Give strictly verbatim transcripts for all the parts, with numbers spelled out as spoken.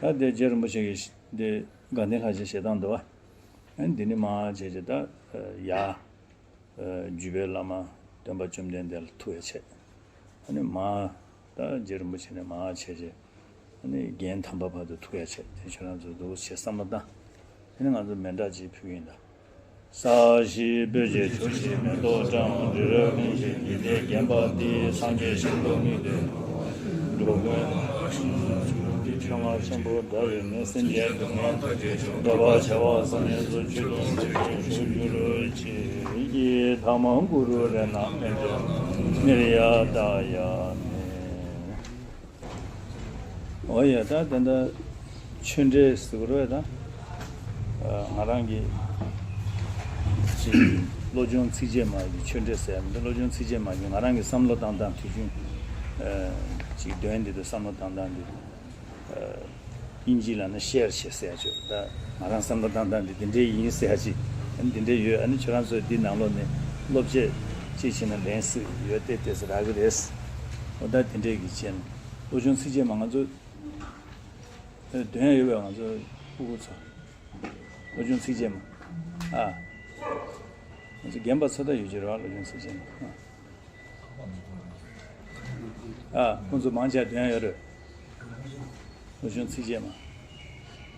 ད་དེ་རྗེ་རིན་པོ་ཆེ་གིས་འདི་དགའ་ལྡན་ལྷ་རྗེ་ཞལ་ཐང་འདུག་བ། ཨ་ནི་འདི་ནི་མར་བྱས་བྱས་ད་ཡར་བརྒྱུད་པའི་བླ་མ་སྟོན་པ་བཅོམ་ལྡན་འདས་ལ་ཐུག་ཡ་བྱས། ཨ་ནི་མར་ད་རྗེ་རིན་པོ་ཆེ་ནས་མར་བྱས་བྱས། ཨ་ནི་རྒན་དམ་པ་བར་དུ་ཐུག་ཡ་བྱས། དེ་ཁྱོད་རང་ཚོ་འདུག་བྱས་བསམ་བློ་བཏང་། ཨ་ནི་ང་ཚོ་མཎྜལ་ཅིག་ཕུལ་གྱི་ཡིན་ད། ས་གཞི་སྤོས་ཀྱིས་བྱུགས་ཤིང་མེ་ཏོག་བཀྲམ། རི་རབ་གླིང་བཞི་འདུས་ཏེ་བརྒྱན་པ་འདི། སངས་རྒྱས་ཞིང་དུ་དམིགས་ཏེ་འགྲོ་ཀུན། ཆོས་རྔ་ཆེན་པོ་བསྒྲགས་པའི་ངེས། སེམས་ཅན་སྡུག་བསྔལ་མཐའ་ཡས་ཤོག། འགྲོ་བ་བྱེ་བ་ཚང་མའི་གཟུགས། ཆོས་ཀུན་ཐུགས་རྗེར་ཤོག་གྱུར་ཅིག། ཨི་ཀྱེ་དྷརྨ་གུ་རུ་རཏྣ་མཉྫུ་ནིར་ཡ་ཏཱ་ཡ་མེ། འོ་ཡ། ད་ད་ལྟ་ཆོས་འབྲེལ་ཟེར་དགོས་རེད་ད། ང་རང་གི་ཅིག་བློ་སྦྱོང་ཚིགས་བཅད་མ་གི་ཆོས་འབྲེལ་ཟེར་ཡ་མི་འདུག། བློ་སྦྱོང་ཚིགས་བཅད་མ་གི་ང་རང་གི་བསམ་བློ་བཏང་སྟངས་དུས་རྒྱུན་ཅིག་དོན་འདི་དང་བསམ་བློ་བཏང་སྟངས་འདི་དབྱིན་ཇི་ལ་ནི་ཤེར་བྱེད་ཟེར་ཡ་ཅིག། ད་ང་རང་བསམ་བློ་བཏང་སྟངས་འདི་འདི་འདྲའི་ཡིན་ཟེར་ཡ་ཅིག། ཨ་ནི་འདི་འདྲའི་ཡོད། ཨ་ནི་ཁྱོད་རང་ཚོས་འདི་ནང་ལོགས་ནས་སློབ་དཔྱད་ཅིག་བྱས་ན་ལན་སྲིད་ཡོད་དེ་དེ་ཟེར་རག་གི་རེད། འོ་ད་དེ་འདྲའི་གི་བྱས་ན་བློ་སྦྱོང་ཚིགས་བཅད་མ་ང་ཚོ་དོན་ཡོད་པའི་ང་ཚོ་སྤུ་གུ་ཚོ་བློ་སྦྱོང་ཚིགས་བཅད་མ། ཨ། ང་ཚོ་རྒན་པ་ཚོ་ད་ཡོད་ཀྱི་རེད་བ། བློ་སྦྱོང་ཚིགས་བཅད་མ། ཨ། ཨ། ཁོང་ཚོ་མང་ཆེ་དོན་ཡོད་རེད། བློ་སྦྱོང་ཚིགས་བཅད་མ།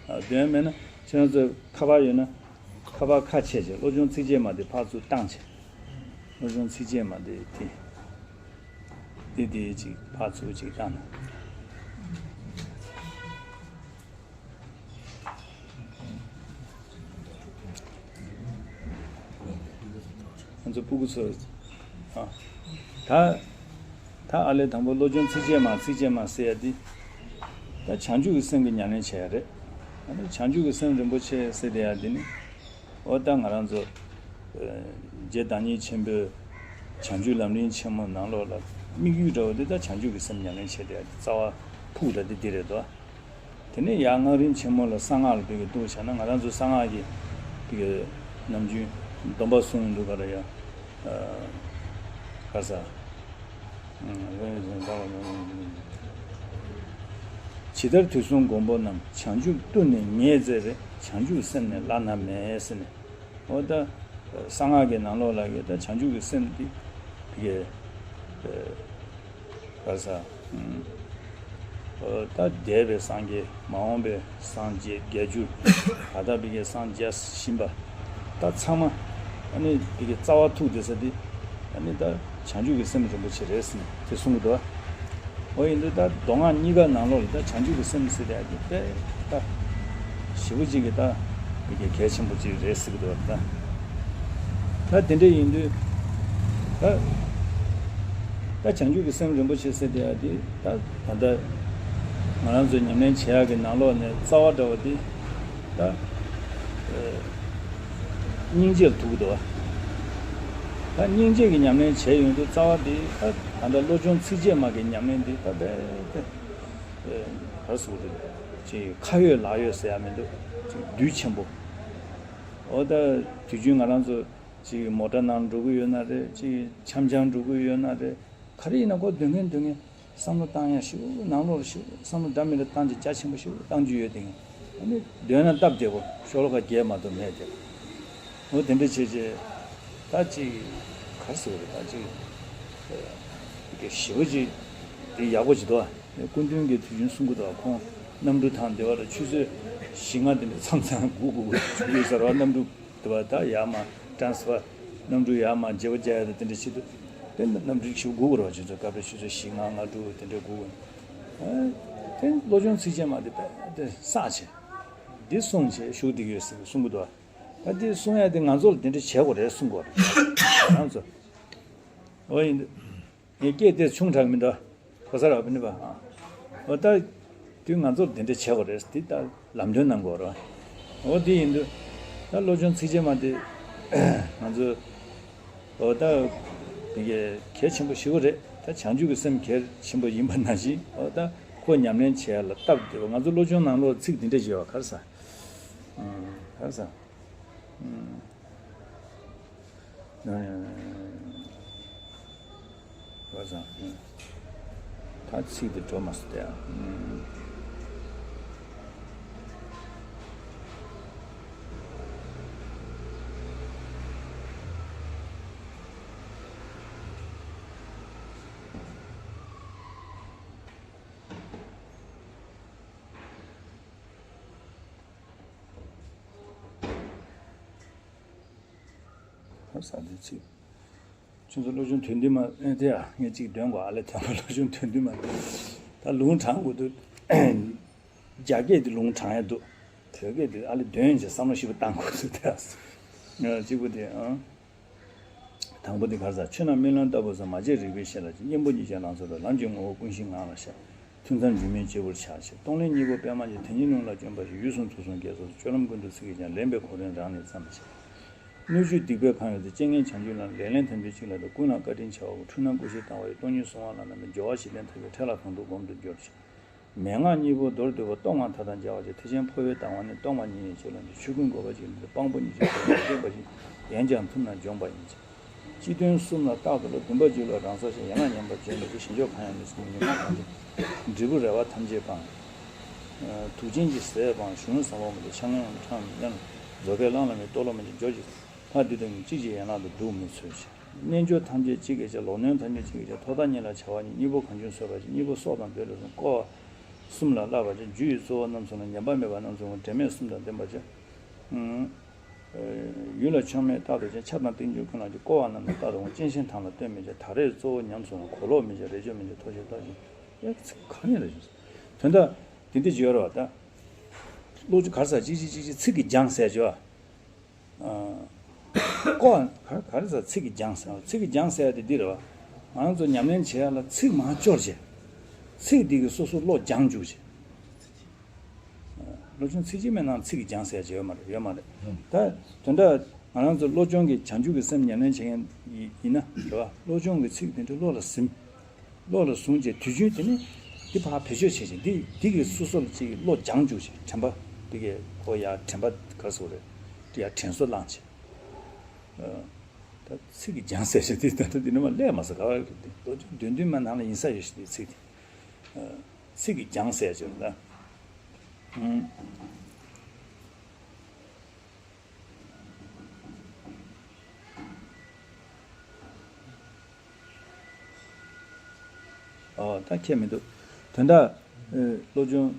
ཨ། དོན་མེད་ན་ཁྱེད་རང་ཚོ་ཁ་པར་ཡོད་ན་ཁ་པར་ཁ་ཕྱེ་བྱས་བློ་སྦྱོང་ཚིགས་བཅད་མ་དེ་ཕར་ཚུར་བཏང་བྱས། བློ་སྦྱོང་ཚིགས་བཅད་མ་དེ་དེ་དེ་དེ་ཅིག་ཕར་ཚུར་ཅིག་བཏང་ན། ང་ཚོ་སྤུ་གུ་ཚོ། ཨ། ད་ད་ཨ་ལས་དང་པོ་བློ་སྦྱོང་ཚིགས་བཅད་མ་ཚིགས་བཅད་མ་ཟེར་ཡ་འདི། ད་བྱང་ཆུབ་ཀྱི་སེམས་ཀྱི་ཉམས་ལེན་བྱེད་ཡ་རེད། ཨ་ནི་བྱང་ཆུབ་ཀྱི་སེམས་རིན་པོ་ཆེ་ཟེར་བསྡད་ཡ་འདི་ནི། འོ་ད་ང་རང་ཚོ་རྗེ་བདག་ཉིད་ཆེན་པོས་བྱང་ཆུབ་ལམ་རིམ་ཆེན་མོ་ནང་ལོགས་ལ་དམིགས་ཡུལ་འདྲ་བོ་འདི་ད་བྱང་ཆུབ་ཀྱི་སེམས་ཉམས་ལེན་བྱེད་བསྡད་ཡ་འདི་རྩ་བ་ཕུགས་ད་འདི་འདི་རེད་དོ། དེ་ནས་ཡར་སྔགས་རིམ་ཆེན་མོ་ལ་གསང་སྔགས་ལ་བོད་ཀྱི་འདུག་བྱས་ན་ང་རང་ཚོ་གསང་སྔགས་ཀྱི་བོད་ཀྱི་ནམ་རྒྱུན་སྡོམ་པ་གསུངས་འདུག་ག་རེ་ཡ། ག་ས། ཇི་ལྟར་དུས་གསུམ་མགོན་པོ་རྣམས། བྱང་ཆུབ་ཏུ་ནི་ངེས་མཛད་པའི། བྱང་ཆུབ་སེམས་ནི་བླ་ན་མེད་ཟེར་ནས། འོ་ད་གསང་སྔགས་ཀྱི་ནང་ལོགས་ལ་གི་ད་བྱང་ཆུབ་ཀྱི་སེམས་འདི་གི་ག་ས། ད་འདས་པའི་སངས་རྒྱས་མ་འོངས་པའི་སངས་རྒྱས་བརྒྱད་ཅུ། ད་ལྟ་བི་གའི་སངས་རྒྱས་བཞིན་པ། ད་ཚང་མ་ཨ་ནི་བི་གའི་རྩ་བ་ཐུག་བསྡད་ས་འདི་ཨ་ནི་ད་བྱང་ཆུབ་ཀྱི་སེམས་རིན་པོ་ཆེ་རེད་ཟེར་ནས་དེ་གསུང་གི་འདུག། འོ་ཡིན་དུས་ད་མདོ་སྔགས་གཉིས་ཀ་ནང་ལོགས་ལ་ད་བྱང་ཆུབ་ཀྱི་སེམས་ཟེར་ཡ་དེ་དཔེ་ད་ཞེ་པོ་ཅིག་གི་ད་བི་གའི་གལ་ཆེན་པོ་ཅིག་རེད་ཟེར་གི་འདུག་ད། ད་དེ་འདྲ་ཡིན་དུས་ད་ད་བྱང་ཆུབ་ཀྱི་སེམས་རིན་པོ་ཆེ་ཟེར་དེ་ཡ་དེ་ད་ད་ལྟ་ང་རང་ཚོ་ཉམས་ལེན་བྱེད་ཡག་གི་ནང་ལོགས་ནས་རྩ་བ་འདྲ་བ་དེ་ད་སྙིང་རྗེ་ལ་ཐུག་གི་འདུག་བ། ད་སྙིང་རྗེ་གི་ཉམས་ལེན་བྱས་ཡོང་དུས་རྩ་བ་དེ་ད་ད་ལྟ་བློ་སྦྱོང་ཚིགས་བཅད་མ་གི་ཉམས་ལེན་དེ་ད་རྦད་དེ་ག་རེ་ཟེར་དགོས་རེད། ཅིག་ཁ་ཡོད་ལག་ཡོད་ཟེར་ཡ་མི་འདུག། ཅིག་རྒྱུས་ཆེན་པོ། འོ་ད་དུས་རྒྱུན་ང་རང་ཚོ་ཅིག་མོ་ཊ་ནང་འགྲོ་གི་ཡོད་ན་རེད། ཅིག་འཆམ་འཆམ་འགྲོ་གི་ཡོད་ན་རེད། ག་རེ་ཡིན་ན་ཁོ་སྡོད་མཁན་སྡོད་མཁན་བསམ་བློ་བཏང་ཡ་ཞིག་ནང་ལོགས་ཞིག་བསམ་བློ་འདྲ་མི་འདྲ་བཏང་རྒྱུ་རྒྱ་ཆེན་པོ་ཞིག་བཏང་རྒྱུ་ཡོད་དེ། ཨ་ནི་སྡོད་ན་སྟབས་བདེ་པོ་ཤོ་ལོ་ཀ་བརྒྱད་མ་གཏོགས་མེད་དེ། འོ་དེ་འདྲ་བྱས་རྗེས་ད་ཅིག་ག་རེ་ཟེར་དགོས་རེད། ད་ཅིག་གི་ཞེ་པོ་ཅིག་དེ་ཡག་པོ་ཅིག་འདུག་ཨ། སྐུ་མདུན་གྱིས་དུས་རྒྱུན་གསུང་གི་འདུག་ཨ། ཁོང་གནམ་གྲུ་ཐང་སྡེ་བ་ལ་ཆུ་ཚོད་བཞི་ལྔ་དེ་འདྲ་མཚམས་མཚམས་སྒུག་དགོས་ཀྱི་ཡོད་ས་རེད་བ། གནམ་གྲུ་དེ་བ་ད་ཡར་མར་ཊ་རན་སི་ཕར་གནམ་གྲུ་ཡར་མར་བརྗེ་པོ་རྒྱག་ཡ་དང་དེ་འདྲ་བྱེད་དུས་དེ་གནམ་གྲུ་ཞིག་སྒུག་དགོས་རེད་བ། ཆུ་ཚོད་སྐབས་རེ་ཆུ་ཚོད་བཞི་ལྔ་ལྔ་དྲུག་དེ་འདྲ་སྒུག་དགོས། ཨ། དེ་བློ་སྦྱོང་ཚིགས་བཅད་མ་དེ་དཔེ་དེ་བསགས་བྱས་འདི་གསུངས་བྱས་བཞུགས་བསྡད་ཀྱི་ཡོད་ཟེར་གསུང་གི་འདུག་ཨ། ད་འདི་གསུང་ཡ་དེ་ང་ཚོ་ལ་དེ་འདྲ་བྱེད་དགོས་རེད་གསུང་གི་རེད་ང་ཚོ། འོ་ཡིན་དུས། ངས་སྐད་དེ་ཆུང་དྲགས་མི་འདུག། གོ་ས་རག་པ་ནི་པ། ཨ། འོ་ད། དུས་ང་ཚོར་དེ་འདྲ་བྱེད་དགོས་རེད། དེ་ད་ལམ་སྟོན་གནང་དགོས་རེད། འོ་དེ་ཡིན་དུས། ད་བློ་སྦྱོང་ཚིགས་བཅད་མ་དེ། ང་ཚོ། འོ་ད། དེ་གའི་གལ་ཆེན་པོ་ཞེ་པོ་རེད། ད་བྱང་ཆུབ་ཀྱི་སེམས་གལ་ཆེན་པོ་ཡིན་པ་ནང་བཞིན། འོ་ད། ཁོ་ཉམས་ལེན་བྱེད་ཡ་ལ་སྟབས་བདེ་བ། ང་ཚོ་བློ་སྦྱོང་ནང་ལོགས་ཚིག་འདི་འདྲ་ཞིག་ཡོད་པ་ག་རེ་ཟ། ཨང་། ག་རེ་ཟ། ཨང་། བ་ཙང་། ད་ཚིག་དེ་འགྲོ་མ་སོང་སྟེ། ཨང་། ས་དེ་ཚིག་ཁྱོད་ཚོ་བློ་སྦྱོང་དོན་བདུན་མ་ཨེ་དེ་ཡ་ངས་གཅིག་འདོན་དགོས། ཨ་ལས་དོན་པ་བློ་སྦྱོང་དོན་བདུན་མ་ད་ལུང་དྲངས་དགོས་འདུག་རྒྱ་སྐད་དེ་ལུང་དྲངས་ཡ་འདུག་བོད་སྐད་དེ་ཨ་ལས་འདོན་བྱས་བསམ་བློ་ཞིབ་པོ་བཏང་དགོས་འདུག་དེ་ཡ་གཅིག་པུ་དེ་ཨང་། དང་པོ་དེ་ག་རེ་ཟེར། ཆོས་རྣམས་རྨི་ལམ་ལྟ་བུར་བསམ། མ་སྐྱེས་རིག་པའི་ཤེས་ལ་སྦྱངས། གཉེན་པོ་གཉིས་ཀྱང་ལང་ཚོ་རེད། ལམ་གྱི་ངོ་བོ་ཀུན་གཞི་ངང་ལ་ཤར། ཐུན་མཚམས་སྒྱུ་མའི་སྤྱི་བོར་ཆགས་ཤིང་། གཏོང་ལེན་གཉིས་པོ་པདྨ་འབྱུང་། དེ་ཉིད་ལུང་ལ་བསྐྱོན་པར་བྱ། ཡུལ་གསུམ་དུག་གསུམ་རྒྱལ་སོགས་སུ། སྤྱོད་ལམ་ཀུན་ཏུ་ཚིག་གིས་སྦྱངས། ལེན་པའི་གོ་དོན་རང་ནས་བརྩམས་པར་བྱ། སྣོད་བཅུད་སྡིག་པའི་ཁམས་ཡོངས་སུ། རྐྱེན་ངན་བྱང་ཆུབ་ལམ། ལེགས་ལེན་ཐམས་ཅད་གཅིག་ལ་ལྟོས། ཀུན་ལ་བཀའ་དྲིན་ཆེ་བ་པོ། འཁྲུལ་སྣང་ཀུན་ཤེས་ལྟ་བ་ཡི། སྟོང་ཉིད་སྲུང་བ་ལ་རྣམ་པར། སྦྱོར་བ་བཞི་ལྡན་ཐམས་ཅད་ཕྲད་ལ་གང་ཐུབ་སྒོམ་དུ་སྦྱོར། མན་ངག་གཉིས་པོ་མདོར་བསྡུས་པ། སྟོབས་ལྔ་མཐའ་དག་འཇལ་བར་བྱ། ཐེག་ཆེན་འཕོ་བའི་ལྟ་བ་ནི། སྟོང་པ་ཉིད་ཡིན་ཕྱིར་ལམ་གྱི། ཆོས་ཀུན་འགོག་པ་གཅིག་ལ་ལྟོས། སྤང་བོ་གཉིས་ཀྱི་སྟོབས་ལ་བརྟེན་པ་ཡིན། ཡོན་ཀྱང་མཐུན་ལ་འབྱོངས་པ་ཡིན་ཕྱིར། སྤྱི་དོན་གསུམ་ལ་རྟག་ཏུ་བསླབ། བདུན་པ་རྒྱུད་ལ་རང་སར་ཤར། ཡན་ལག་ཉམས་པར་བྱས་མི་བྱེད། ཞི་འཇོག་གང་ཡང་མི་སྲིད། ཉོན་མོངས་གང་ཆེ་འབྲས་བུ་རེ་བ་ཐམས་ཅད་སྤང་། དུག་ཅན་གྱི་ཟས་སྤང་། གཞུང་བཟང་པོ་མི་འདོར། ཕྱག་ངན་འཁྲང་མི་ཉན། རྫོགས་པའི་ལམ་ལ་མི་རྟོག་ལོག་མི་འབྱུང་། སྦྱོར་བྱེད་ལྷ་འདུས་དང་གཅིག་བྱེད། ཡན་ལག་ཏུ་སྡུག་མི་འཚོལ་ཕྱིར། རྣལ་འབྱོར་ཐམས་ཅད་གཅིག་གིས་བྱ། ལོག་གནོན་ཐམས་ཅད་གཅིག་གིས་བྱ། ཐོག་མཐའ་གཉིས་ལ་བྱ་བ་གཉིས། གཉིས་པོ་གང་བྱུང་བཟོད་པར་བྱ། གཉིས་པོ་སྲོག་དང་བསྡོས་ལ་བཟུང་། བསྐོར་བ་གསུམ་ལ་བསླབ་པར་བྱ། རྒྱུ་ཡི་གཙོ་བོ་རྣམ་གསུམ་ལ། ཉམས་པ་མེད་པ་རྣམ་གསུམ་དབང་། དྲན་མེད་གསུམ་དང་ལྡན་པར་བྱ། ཡུལ་ལ་ཆགས་མེད་རྟག་ཏུ་བྱ། ཆགས་དང་རྟེན་འབྱུང་ཀུན་ལ་སྦྱོར། བསྐོར་བ་རྣམས་ལ་རྟག་ཏུ་འོང་། སྐྱེ་ཤི་དང་ལ་ལྟོས་མི་བྱ། ད་རེས་གཙོ་བོ་ཉམས་སུ་བླང་། གོ་ལོག་མི་བྱ། རེས་འཇོག་མི་བྱ། ཐོགས་ཤེས་རྟོགས་ཤིང་། ཡ་ཚིག་གང་ཡིན་ལ་བྱུང་། དོན་དག་དེ་འདྲ་ཅིག་ཡོད་རེད་བ། ད་བློ་ཅིག་ག་རེ་ཟེར། གཅིག་གཅིག་གཅིག་གཅིག་ཚིག་གིས་སྦྱངས་ཟེར་བྱས་བ། ཀོ་ག་ག་རེ་ཟེར། ཚིག་གིས་སྦྱངས་ཟེར། ཚིག་གིས་སྦྱངས་ཟེར་ཡ་དེ་འདི་རེད་བ། ང་རང་ཚོ་ཉམས་ལེན་བྱེད་ཡ་ལ་ཚིག་མར་སྐྱོར་བྱས། ཚིག་འདི་གིས་སོ་སོ་བློ་སྦྱངས་བཅུག་བྱས། བློ་སྦྱོང་ཚིག་རྗེས་མའི་ནང་ཚིག་གིས་སྦྱངས་ཟེར་ཡ་ཅིག་ཡོད་མ་རེད། ཡོད་མ་རེད། ད་དོན་དག་ང་རང་ཚོ་བློ་སྦྱོང་གི་བྱང་ཆུབ་ཀྱི་སེམས་ཉམས་ལེན་བྱེད་མཁན་ཡིན་ན་རེད་བ། བློ་སྦྱོང་གི་ཚིག་དེ་འདྲ་བློ་ལ་ཟིན། བློ་ལ་བཟུང་བྱས་དུས་རྒྱུན་དེ་ནི་འདི་ཕར་བེད་སྤྱོད་བྱེད་བྱེད། འདི་འདི་གིས་སོ་སོ་ལ་ཅིག་བློ་སྦྱངས་བཅུག་བྱས། དྲན་པ་འདི་གས་ཁོ་ཡར་དྲན་པ་ག་རེ་ཟེར་དགོས་རེད། འདི་ཡར་དྲན་གསོ་བླངས་བྱས། ཨ། ད་ཚིག་གིས་སྦྱངས་ཟེར་བྱས། འདི་ད་ལྟ་འདི་ནི་མ་སླེབས་མ་སོང་ག་བ་རེད། འདི་ལོ་རྒྱུས་འདོན་འདུན་མ་ནང་ལ་ཡིན་ས་ཡོད་ཤག་འདི་ཚིག་འདི། ཨ། ཚིག་གིས་སྦྱངས་ཟེར་བྱས་ད། ཨུམ། ཨོ་ད་ཁྱད་མི་འདུག་དོན་དག་ཨེ་བློ་སྦྱོང་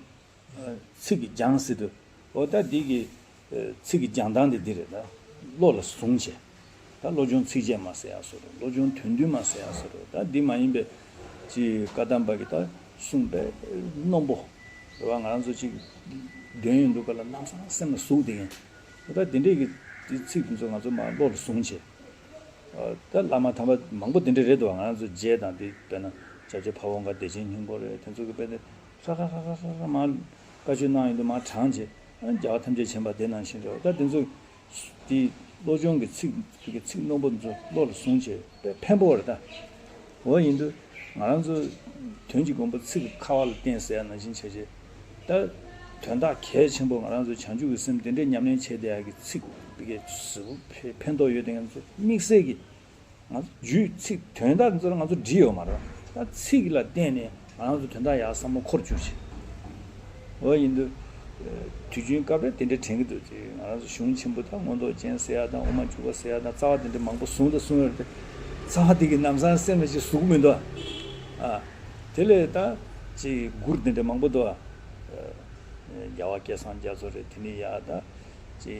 ཨེ་ཚིག་གིས་སྦྱངས་ཟེར་དུས། ཨོ་ད་འདི་གི་ཨེ་ཚིག་གི་སྦྱང་སྟངས་དེ་འདི་རེད། ད་བློ་ལ་བཟུང་བྱས། ད་བློ་སྦྱོང་ཚིགས་བཅད་མ་ཟེར་ཡག་བཟོ་འདྲ། བློ་སྦྱོང་དོན་བདུན་མ་ཟེར་ཡག་བཟོ་འདྲ། ད་འདི་མ་ཡིན་པའི་ཅིག་བཀའ་གདམས་པ་གིས་ད་གསུངས་པའི་རྣོན་པོ་རེད་བ། ང་རང་ཚོ་ཅིག་འདོན་ཡོང་དུས་སྐབས་ལ་ལམ་སང་སེམས་ལ་ཟུག་བསྡད་མཁན། ད་དེ་འདྲས་ཀྱི་དེ་ཚིག་དེ་ཚོ་ང་ཚོ་མར་བློ་ལ་བཟུང་བྱས། ཨ། ད་བླ་མ་དམ་པ་མང་པོ་དེ་འདྲས་རེད་འདུག་ང་རང་ཚོ་རྗེ་དང་དེ་དཔེར་ན་སྐྱབས་རྗེ་ཕ་བོང་ཁ་བདེ་ཆེན་སྙིང་པོ་རེད། དེ་ཚོ་གི་དཔེ་དེ་ཧྲ་ཧྲ་ཧྲ་ཧྲ་ཧྲ་མར་བཀའ་ཆོས་གནང་ཡོང་དུས་མར་དྲངས་བྱས། ཨ། རྒྱལ་བ་ཐམས་ཅད་མཁྱེན་པ་དེ་ནང་བཞིན་རེད། ད་དེ་ཚོ་དེ་བློ་སྦྱོང་གི་ཚིག་དེ་གི་ཚིག་རྣོན་པོ་དེ་ཚོ་བློ་ལ་བཟུང་བྱས་དཔེ་ཕན་པོ་རེད་ད། འོ་ཡིན་དུས་ང་རང་ཚོ་དོན་གྱི་དགོངས་པ་ཚིག་གི་ཁ་བ་ལ་བརྟེན་ཟེར་ཡ་ནང་བཞིན་བྱས་བྱས། ད་དོན་དག་གལ་ཆེན་པོ་ང་རང་ཚོ་བྱང་ཆུབ་ཀྱི་སེམས་དེ་འདྲའི་ཉམས་ལེན་བྱེད་བསྡད་ཡག་གི་ཚིག་དེ་གའི་གཟུགས་པོ་ཕན་ཕན་ཐོགས་ཡོད་དེ། ང་ཚོ་དམིགས་བསལ་གྱི་ང་ཚོ་རྒྱུད་ཚིག་དོན་དག་དེ་ཚོ་ལ་ང་ཚོ་འདྲིས་ཡོད་མ་རེད། ད་ཚིག་ལ་བརྟེན་ནས་ང་རང་ཚོ་དོན་དག་ཡག་བསམ་བློ་འཁོར་བཅུག་བྱས། འོ་ཡིན་དུས་དུས་རྒྱུན་སྐབས་རེ་དེ་འདྲ་དྲན་གྱི་འདུག་ཅེས། ང་རང་ཚོ་གཞུང་ཆེན་པོ་དང་མངོན་རྟོགས་རྒྱན་ཟེར་ཡག་དང་དབུ་མ་འཇུག་པ་ཟེར་ཡག་དང་རྩ་བ་དེ་འདྲ་མང་པོ་བཟུང་དང་བཟུང་ཡོད་རེད་དེ། རྩ་བ་དེ་གིས་ལམ་སང་སེམས་ལ་ཅིག་ཟུག་མི་འདུག་ཨ། དེ་ལས་ད་ཅིག་མགུར་དེ་འདྲ་མང་པོ་འདུག་ཨ། རྒྱལ་བ་སྐལ་བཟང་རྒྱ་མཚོ་རེད། དེ་ནས་ཡར་ད་ཅིག་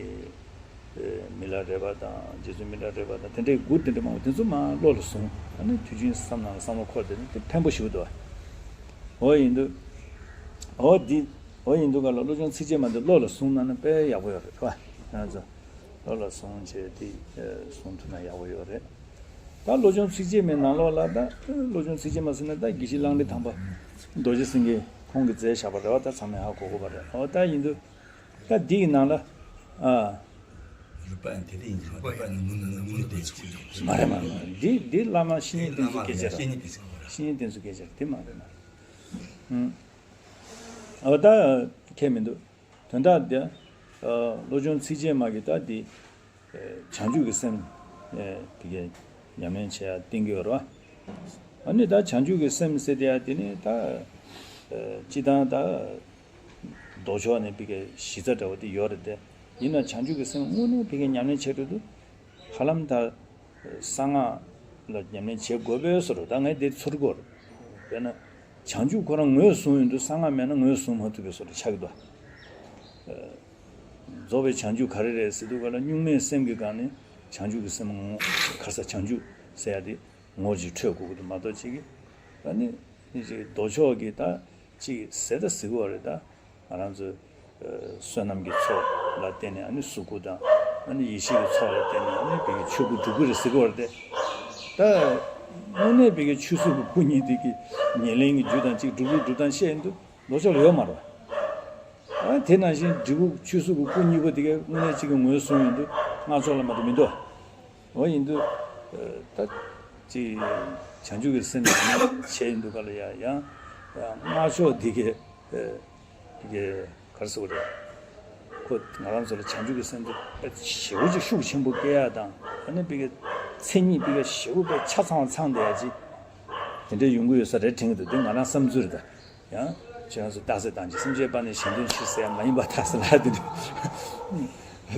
མི་ལ་རས་པ་དང་རྗེ་བཙུན་མི་ལ་རས་པ་དང་དེ་འདྲའི་མགུར་དེ་འདྲ་མང་པོ་དེ་ཚོ་མར་བློ་ལ་བཟུང་། ཨ་ནི་དུས་རྒྱུན་བསམ་ནང་ལ་བསམ་བློ་འཁོར་དེ་ནི་དེ་ཕན་པོ་ཞེ་པོ་འདུག་ཨ། འོ་ཡིན་དུས། འོ་འདི། འོ་ཡིན་དུས་ག་ལ་བློ་སྦྱོང་ཚིགས་བཅད་མ་འདི་བློ་ལ་བཟུང་ན་ནི་དཔེ་ཡག་པོ་ཡོད་རེད་བ། ང་ཚོ་བློ་ལ་བཟུང་བྱས་དེ་བཟུང་ཐུབ་ན་ཡག་པོ་ཡོད་རེད། ད་བློ་སྦྱོང་ཚིགས་བཅད་མའི་ནང་ལོགས་ལ་ད་བློ་སྦྱོང་ཚིགས་བཅད་མ་ཟེར་ན་ད་དགེ་བཤེས་གླང་ལྡན་དམ་པ་རྡོ་རྗེ་སེང་གེ་ཁོང་གིས་མཛད་བཞག་པ་རེད་བ། ད་ཚང་མས་ཧ་གོ་གོ་བ་རེད། འོ་ད་ཡིན་དུས། ད་འདི་ཡི་ནང་ལ། ཨ། རུས་པ་དེ་འདྲ་ཡིན་གྱི་རུས་པ་ཡང་ནི་མུ་ནི་ནི་མུ་ནི་དེ་ཚོ་ཁྱོད་ཀྱང་མ་རེད་མ་རེད་མ་རེད། འདི་འདི་བླ་མ་བཤེས་གཉེན་བསྟེན་ཚུལ་སྐད་ཆ་རེད། བཤེས་གཉེན་བསྟེན་ཚུལ་སྐད་ཆ་རེད། དེ་མ་རེད་མ་རེད། ཨ་ད་ཁྱད་མི་འདུག་དོན་དག་འདི། ཨ། བློ་སྦྱོང་ཚིགས་བཅད་མ་གི་ད་འདི། ཨ། བྱང་ཆུབ་ཀྱི་སེམས། ཨ། དེ་གའི་ཉམས་ལེན་བྱེད་ཡ་བསྟན་གྱི་ཡོད་རེད་བ། ཨ་ནི་ད་བྱང་ཆུབ་ཀྱི་སེམས་ཟེར་དེ་ཡ་དེ་ནི་ད། ཨ། སྤྱི་བཏང་ད། ལྡོག་ཕྱོགས་ནས་ཕ་གི་གཞི་རྩ་འདྲ་བོ་དེ་ཡོད་རེད་དེ། ཡིན་ན་བྱང་ཆུབ་ཀྱི་སེམས་དངོས་གནས་ཕ་གི་ཉམས་ལེན་བྱེད་འགྲོ་དུས། ཧ་ལམ་ད་གསང་སྔགས་ལ་ཉམས་ལེན་བྱེད་དགོས་པའི་བཟོ་འདྲ། ད་ངས་འདི་ཚོར་གྱི་ཡོད་རེད། དཔེར་ན། བྱང་ཆུབ་ཁོ་རང་ངོས་བཟུང་ཡོང་དུས་གསང་སྔགས་མེད་ན་ངོས་བཟུང་མ་ཐུབ་པའི་བཟོ་འདྲ་ཆགས་ཀྱི་འདུག་རྫོགས་པའི་བྱང་ཆུབ་ག་རེ་རེད་ཟེར་དུས་ག་ལ་གཉུག་མའི་སེམས་ཀྱི་སྒང་ནས་ བྱང་ཆུབ་ཀྱི་སེམས་ངོ་ག་རེ་ཟ། བྱང་ཆུབ་ཟེར་ཡ་དེ་ངོ་ཅིག་འཕྲོད་དགོས་ཀྱི་འདུག་མ་གཏོགས་ཅིག་གིས་ཨ་ནི་ནི་ཅིག་ལྡོག་ཕྱོགས་ཀྱི་ད་ཅིག་ཟེར་ད་ཟེར་གྱི་ཡོད་རེད། ད་ང་རང་ཚོ་ཨ་བསོད་ནམས་ཀྱི་ཚོགས་ལ་བརྟེན་ནས་ཨ་ནི་གཟུགས་སྐུ་དང་ཨ་ནི་ཡེ་ཤེས་ཀྱི་ཚོགས་ལ་བརྟེན་ནས་ཨ་ནི་བི་གའི་ཆོས་སྐུ་འགྲུབ་ཀྱི་རེད་ཟེར་གྱི་ཡོད་རེད་དེ། ད་དངོས་གནས་བི་གའི་ཆོས་གཟུགས་ཀྱི་སྐུ་གཉིས་དེ་གི་ཉེར་ལེན་གྱི་རྒྱུ་དང་གཅིག་སྒྲུབ་ལུགས་སྒྲུབ་སྟངས་བཤད་ཡོང་དུས་ལྡོག་ཕྱོགས་ལ་ཡོད་མ་རེད། ཨ་དེ་ནང་བཞིན་འབྲས་བུ་ཆོས་གཟུགས་ཀྱི་སྐུ་གཉིས་པོ་དེ་གའི་དངོས་གནས་གཅིག་གི་ངོས་བཟུང་ཡོང་དུས་སྔགས་ཕྱོགས་ལ་མ་གཏོགས་མི་འདུག་འོ་ཡིན་དུས་ཨ་ད་ཅིག་བྱང་ཆུབ་ཀྱི་སེམས་ཉམས་ལེན་བྱས་ཡོང་དུས་ག་ལ་ཡ་ཡང་ཡང་སྔགས་ཕྱོགས་འདི་གའི་ཨ་འདི་གའི་ག་རེ་ཟེར་དགོས་རེད། ཁོ་ང་རང་ཚོ་ལ་བྱང་ཆུབ་ཀྱི་སེམས་དེ་དཔེ་ཞེ་པོ་ཅིག་ཤུགས་ཆེན་པོ་སྐྱེ་ཡ་དང་ཨ་ནི་བི་གའི་མཚན་ཉིད་བི་གའི་ཞེ་པོ་དཔེ་ཆ་ཚང་བ་ཚང་བསྡད་ཡ་ཅིག་དེ་འདྲ་ཡོང་གི་ཡོད་ས་རེད་དྲན་གྱི་འདུག་དེ་ང་རང་བསམ་ཚུལ་རེད་ད། ཡང་ཁྱེད་རང་ཚོ་རྟགས་གསལ་དང་ཅི་སེམས་ཅན་པ་ནི་གཞན་དོན་ཕྱིར་ཟེར་ཡ་མ་ཡིན་པ་རྟགས་གསལ་ལ་དེ་འདྲ་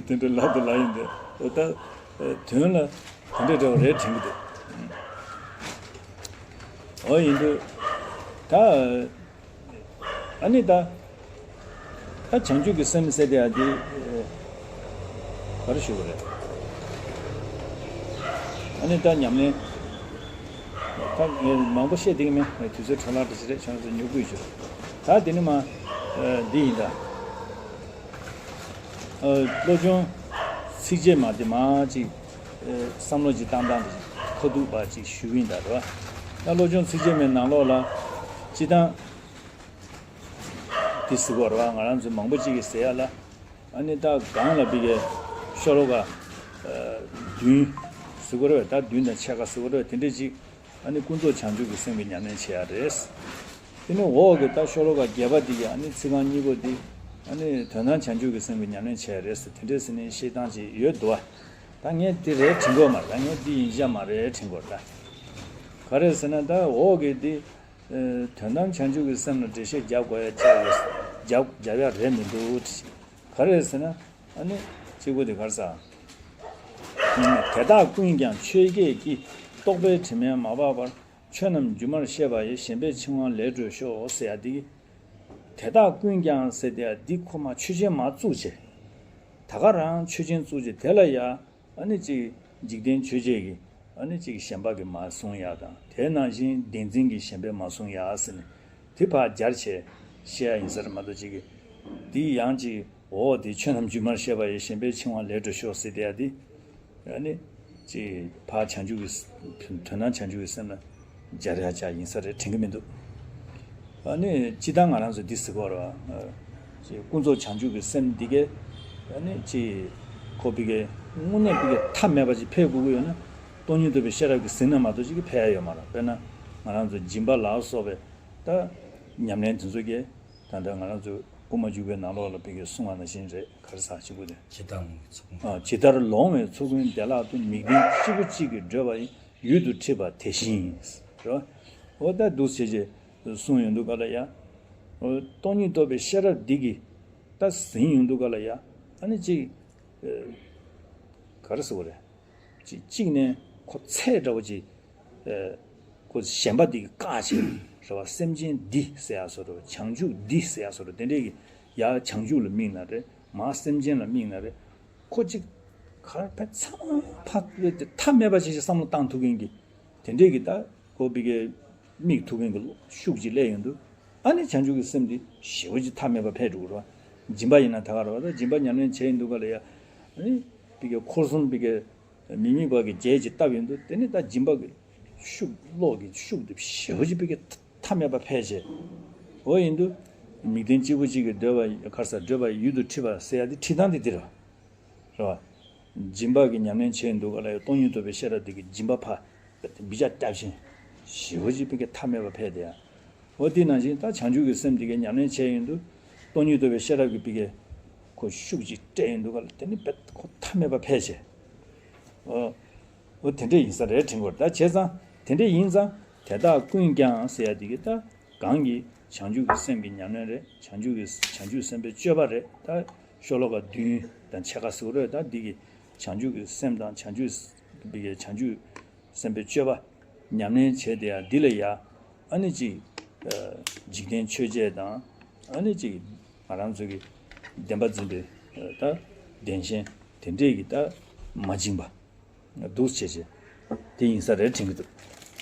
དེ་འདྲ་ལབ་དུ་ལ་ཡིན་ཏེ་འོ་ད་དོན་ལ་དེ་འདྲ་འདྲ་བ་རེད་དྲན་གྱི་འདུག་འོ་ཡིན་དུས་ད་ཨ་ནི་ད་ད་བྱང་ཆུབ་ཀྱི་སེམས་ཟེར་དེ་ཡ་དེ་ག་རེ་ཞུ་དགོས་རེད། ཨ་ནི་ད་ཉམས་ལེན། ད་ངས་མང་པོ་བཤད་བསྡད་ཀྱི་མེད། ངས་དུས་ཚོད་འཕྲོ་བརླག་འདྲ་ཞིག་རེད། ཁྱོད་ཚོ་མྱུར་སྐུལ་ཞུ། ད་དེ་ནི་མ། འདི་ཡིན་ད། བློ་སྦྱོང་། ཚིགས་བཅད་མ་དེ་མ་ཅིག་བསམ་བློ་ཅིག་བཏང་སྟངས་དེ་ཁ་ཐུག་པ་ཅིག་ཞུ་གི་ཡིན་ད་རེད་བ། ད་བློ་སྦྱོང་ཚིགས་བཅད་མའི་ནང་ལོགས་ལ། སྤྱི་བཏང་། དེ་ཟེར་གྱི་ཡོད་རེད་བ། ང་རང་ཚོ་མང་པོ་ཅིག་གིས་ཟེར་ཡ་ལ། ཨ་ནི་ད་སྒང་ལ་བི་གའི་ཤོ་ལོ་ཀ་བདུན་ཟེར་གྱི་ཡོད་རེད་བ། ད་བདུན་དང་ཕྱེད་ཀ་ཟེར་གྱི་ཡོད་རེད་བ། དེ་འདྲས་ཅིག་ཨ་ནི་ཀུན་རྫོབ་བྱང་ཆུབ་ཀྱི་སེམས་ཀྱི་ཉམས་ལེན་བྱེད་ཡ་རེད། དེ་ནི་འོག་གི་ད་ཤོ་ལོ་ཀ་བརྒྱད་པ་འདི་གི་ཨ་ནི་ཚིག་རྐང་གཉིས་པོ་འདི་ཨ་ནི་དོན་དམ་བྱང་ཆུབ་ཀྱི་སེམས་ཀྱི་ཉམས་ལེན་བྱེད་ཡ་རེད་ཟེར་དེ་འདྲས་ཟེར་ནས་བཤད་སྟངས་ཅིག་ཡོད་འདུག་བ། ད་ངས་འདི་རེད་དྲན་གྱི་ཡོད་མ་རེད། ད་ངས་འདི་ཡིན་གཅིག་མ་རེད་དྲན་གྱི་ཡོད་རེད་ད། ག་རེ་ཟེར་ན་ད་འོག་གི་འདི། ཨེ། དོན་དམ་བྱང་ཆུབ་ཀྱི་སེམས་ལ་འགྲེལ་བཤད་རྒྱག་དགོས་ཡ་ཅིག་ཡོད། རྒྱག་རྒྱབ་ཡ་རེད་མི་འདུག་ག་རེ་ཟེར་ན། ཨ་ནི་གཅིག་པོ་དེ་ག་རེ་ཟེར། དེ་དག་ཀུན་ཀྱང་ཆོས་བརྒྱད་ཀྱིས། རྟོག་པའི་དྲི་མས་མ་སྦགས་པར། ཆོས་རྣམས་སྒྱུ་མར་ཤེས་པ་ཡིས། ཞེན་པའི་འཆིང་བ་ལས་གྲོལ་ཤོག་ཟེར་ཡ་འདི། དེ་དག་ཀུན་ཀྱང་ཟེར་དེ་ཡ་འདི་ཁོ་མ་ཆོས་ཅན་མ་བཙུགས་བྱས། ད་ག་རང་ཆོས་ཅན་བཙུགས་བྱས་དེ་ལ་ཡ། ཨ་ནི་གཅིག་འཇིག་རྟེན་ཆོས་བརྒྱད་ཀྱི་ཨ་ནི་གཅིག་ཞེན་པ་གིས་མ་བཟུང་ཡ་དང་དེ་ནང་བཞིན་བདེན་འཛིན་གྱི་ཞེན་པས་མ་བཟུང་ཡ་ཟེར་ནས་དེ་ཕར་སྦྱར་བྱས་བཤད་ཡ་ཡིན་ས་རེད་མ་གཏོགས་གཅིག་གིས་འདི་ཡང་གཅིག་འོ་དེ་ཆོས་རྣམས་སྒྱུ་མར་ཤེས་པ་ཡིས། ཞེན་པའི་འཆིང་བ་ལས་གྲོལ་ཤོག་ཟེར་དེ་ཡ་དེ་ཨ་ནི་གཅིག་ཕར་བྱང་ཆུབ་ཀྱི་དོན་དམ་བྱང་ཆུབ་ཀྱི་སེམས་ལ་སྦྱར་ཡ་ཅིག་ཡིན་ས་རེད་དྲན་གྱི་མི་འདུག་ཨ་ནི་སྤྱིར་བཏང་ང་རང་ཚོ་འདི་ཟེར་གྱི་ཡོད་རེད་བ། ཅིག་ཀུན་རྫོབ་བྱང་ཆུབ་ཀྱི་སེམས་འདི་གས་ཨ་ནི་ཅིག་ཁོ་བི་གས་དངོས་གནས་བི་གས་མཐའ་མེད་པ་ཅིག་ཕེབས་དགོས་ཀྱི་ཡོད་ན་སྟོང་ཉིད་རྟོགས་པའི་ཤེས་རབ་ཀྱིས་ཟིན་ན་མ་གཏོགས་ཅིག་གིས་ཕེབས་ཡ་ཡོད་མ་རེད། དཔེར་ན་ང་རང་ཚོ་སྦྱིན་པ་ལ་སོགས་པའི་ད་ཉམས་ལེན་དེ་ཚོ་གས་ད་ལྟ་ང་རང་ཚོ་དབུ་མ་འཇུག་པའི་ནང་ལོགས་ལ་བི་གས་གསུངས་པ་ནང་བཞིན་རེད། ག་རེ་ཟེར་གཅིག་པུ་དེ། ཇི་ལྟར་ལོང་བའི་ཚོགས་ཀུན། ཇི་ལྟར་ལོང་བའི་ཚོགས་ཀུན་བདེ་བླག་ཏུ། དམིགས་ལྡན་གཅིག་པུ་གཅིག་གིས་བགྲོད་པ་ཡི། ཡུལ་དུ་འཁྲིད་པ་དེ་བཞིན། རེད་བ། འོ་ད་འདུག་བྱས་རྗེས། གསུངས་ཡོང་དུས་ག་ལ་ཡ། སྟོང་ཉིད་རྟོགས་པའི་ཤེས་རབ་འདི་གིས་ད་ཟིན་ཡོང་དུས་ག་ལ་ཡ། ཨ་ནི་ཅིག་ཨ། ག་རེ་ཟེར་དགོས་རེད། ཅིག་གཅིག་ནས་ཁོ་ཚད་འདྲ་བོ་ཅིག་ཨ། ཁོ་ཞེན་པ་འདི་གིས་བཀག་བྱས་རེད་བ། སེམས་ཅན་འདི་ཟེར་ཡ་བཟོ་འདྲ་བོ། བྱང་ཆུབ་འདི་ཟེར་ཡ་བཟོ་འདྲ་བོ་དེ་འདྲས་ཀྱི་ཡ་བྱང་ཆུབ་ལ་དམིགས་ན་རེད། མར་སེམས་ཅན་ལ་དམིགས་ན་རེད། ཁོ་ཅིག་ག་རེ་ཕར་ཚང་མ་ཕར་མཐའ་མེད་པ་ཅིག་བསམ་བློ་བཏང་ཐུབ་མཁན་གྱི་དེ་འདྲས་ཀྱི་ད། ཁོ་བི་གས་དམིགས་ཐུབ་མཁན་གྱི་ཤུགས་ཅིག་སླེབས་ཡོང་དུས་ཨ་ནི་བྱང་ཆུབ་ཀྱི་སེམས་འདི་ཞེ་པོ་ཅིག་མཐའ་མེད་པ་འཕེལ་འགྲོ་གི་རེད་བ། སྦྱིན་པ་ཡིན་ན་ད་ག་རེད་བ། ད་སྦྱིན་པ་ཉམས་ལེན་བྱས་ཡོང་དུས་ག་ལ་ཡ། ཨ་ནི་བི་གས་འཁོར་གསུམ་བི་གས་མི་དམིགས་པ་གི་རྒྱས་ཅིག་བཏབ་ཡོང་དུས་དེ་ནི་ད་སྦྱིན་པ་གི་ཤུགས་གློག་གི་ཤུགས་དེ་ཞེ་པོ་ཅིག་བི་གས་མཐའ་མེད་པ་འཕེལ་བྱས། འོ་ཡིན་དུས་དམིགས་རྟེན་གཅིག་པུ་གཅིག་གིས་བགྲོད་པ་ག་རེ་ཟེར། བགྲོད་པ་ཡི་ཡུལ་དུ་འཁྲིད་པ་ཟེར་ཡ་དེ་ཁྲིད་སྟངས་དེ་འདི་རེད་བ། རེད་བ། སྦྱིན་པ་གི་ཉམས་ལེན་བྱས་འདུག་ག་ལ་ཡ། སྟོང་ཉིད་རྟོགས་པའི་ཤེས་རབ་འདི་གིས་སྦྱིན་པ་ཕར་བི་ཅ་བརྒྱབ་བཞིན་ཞེ་པོ་ཅིག་བི་གས་མཐའ་མེད་པ་འཕེལ་དེ་ཡ། འོ་དེ་ནང་བཞིན་ད་བྱང་ཆུབ་ཀྱི་སེམས་འདི་གས་ཉམས་ལེན་བྱས་ཡོང་དུས་སྟོང་ཉིད་རྟོགས་པའི་ཤེས་རབ་ཀྱིས་བི་གས་ཁོ་ཤུགས་ཅིག་སྤྲད་ཡོང་དུས་ག་ལ་དེ་ནི་བི་ཁོ་མཐའ་མེད་པ་འཕེལ་བྱས། འོ། འོ་དེ་འདྲས་ཡིན་ས་རེད་དྲན་གྱི་ཡོད་རེད། ད་བྱས་ཙང་དེ་འདྲས་ཡིན་ཙང་དེ་དག་ཀུན་ཀྱང་ཟེར་ཡ་འདི་གས་ད། གང་གི་བྱང་ཆུབ་ཀྱི་སེམས་ཀྱི་ཉམས་ལེན་རེད། བྱང་ཆུབ་ཀྱི་བྱང་ཆུབ་སེམས་དཔའི་སྤྱོད་པ་རེད། ད་ཤོ་ལོ་ཀ་བདུན་དང་ཕྱེད་ཀ་ཟེར་གྱི་རེད། ད་འདི་གི་བྱང་ཆུབ་ཀྱི་སེམས་དང་བྱང་ཆུབ་བི་གས་བྱང་ཆུབ་སེམས་དཔའི་སྤྱོད་པ་ཉམས་ལེན་བྱས་དེ་ཡ་འདི་ལ་ཡ་ཨ་ནི་ཅིག་ཨ། འཇིག་རྟེན་ཆོས་བརྒྱད་དང་ཨ་ནི་ཅིག་ང་རང་ཚོ་གི་བདེན་པ་འཛིན་པའི་ཨ། ད་བདེན་ཞེན་དེ་འདྲས་ཀྱི་ད་མ་བཅིངས་པ། འདུག་བྱས་བྱས་དེ་ཡིན་ས་རེད་དྲན་གྱི་འདུག་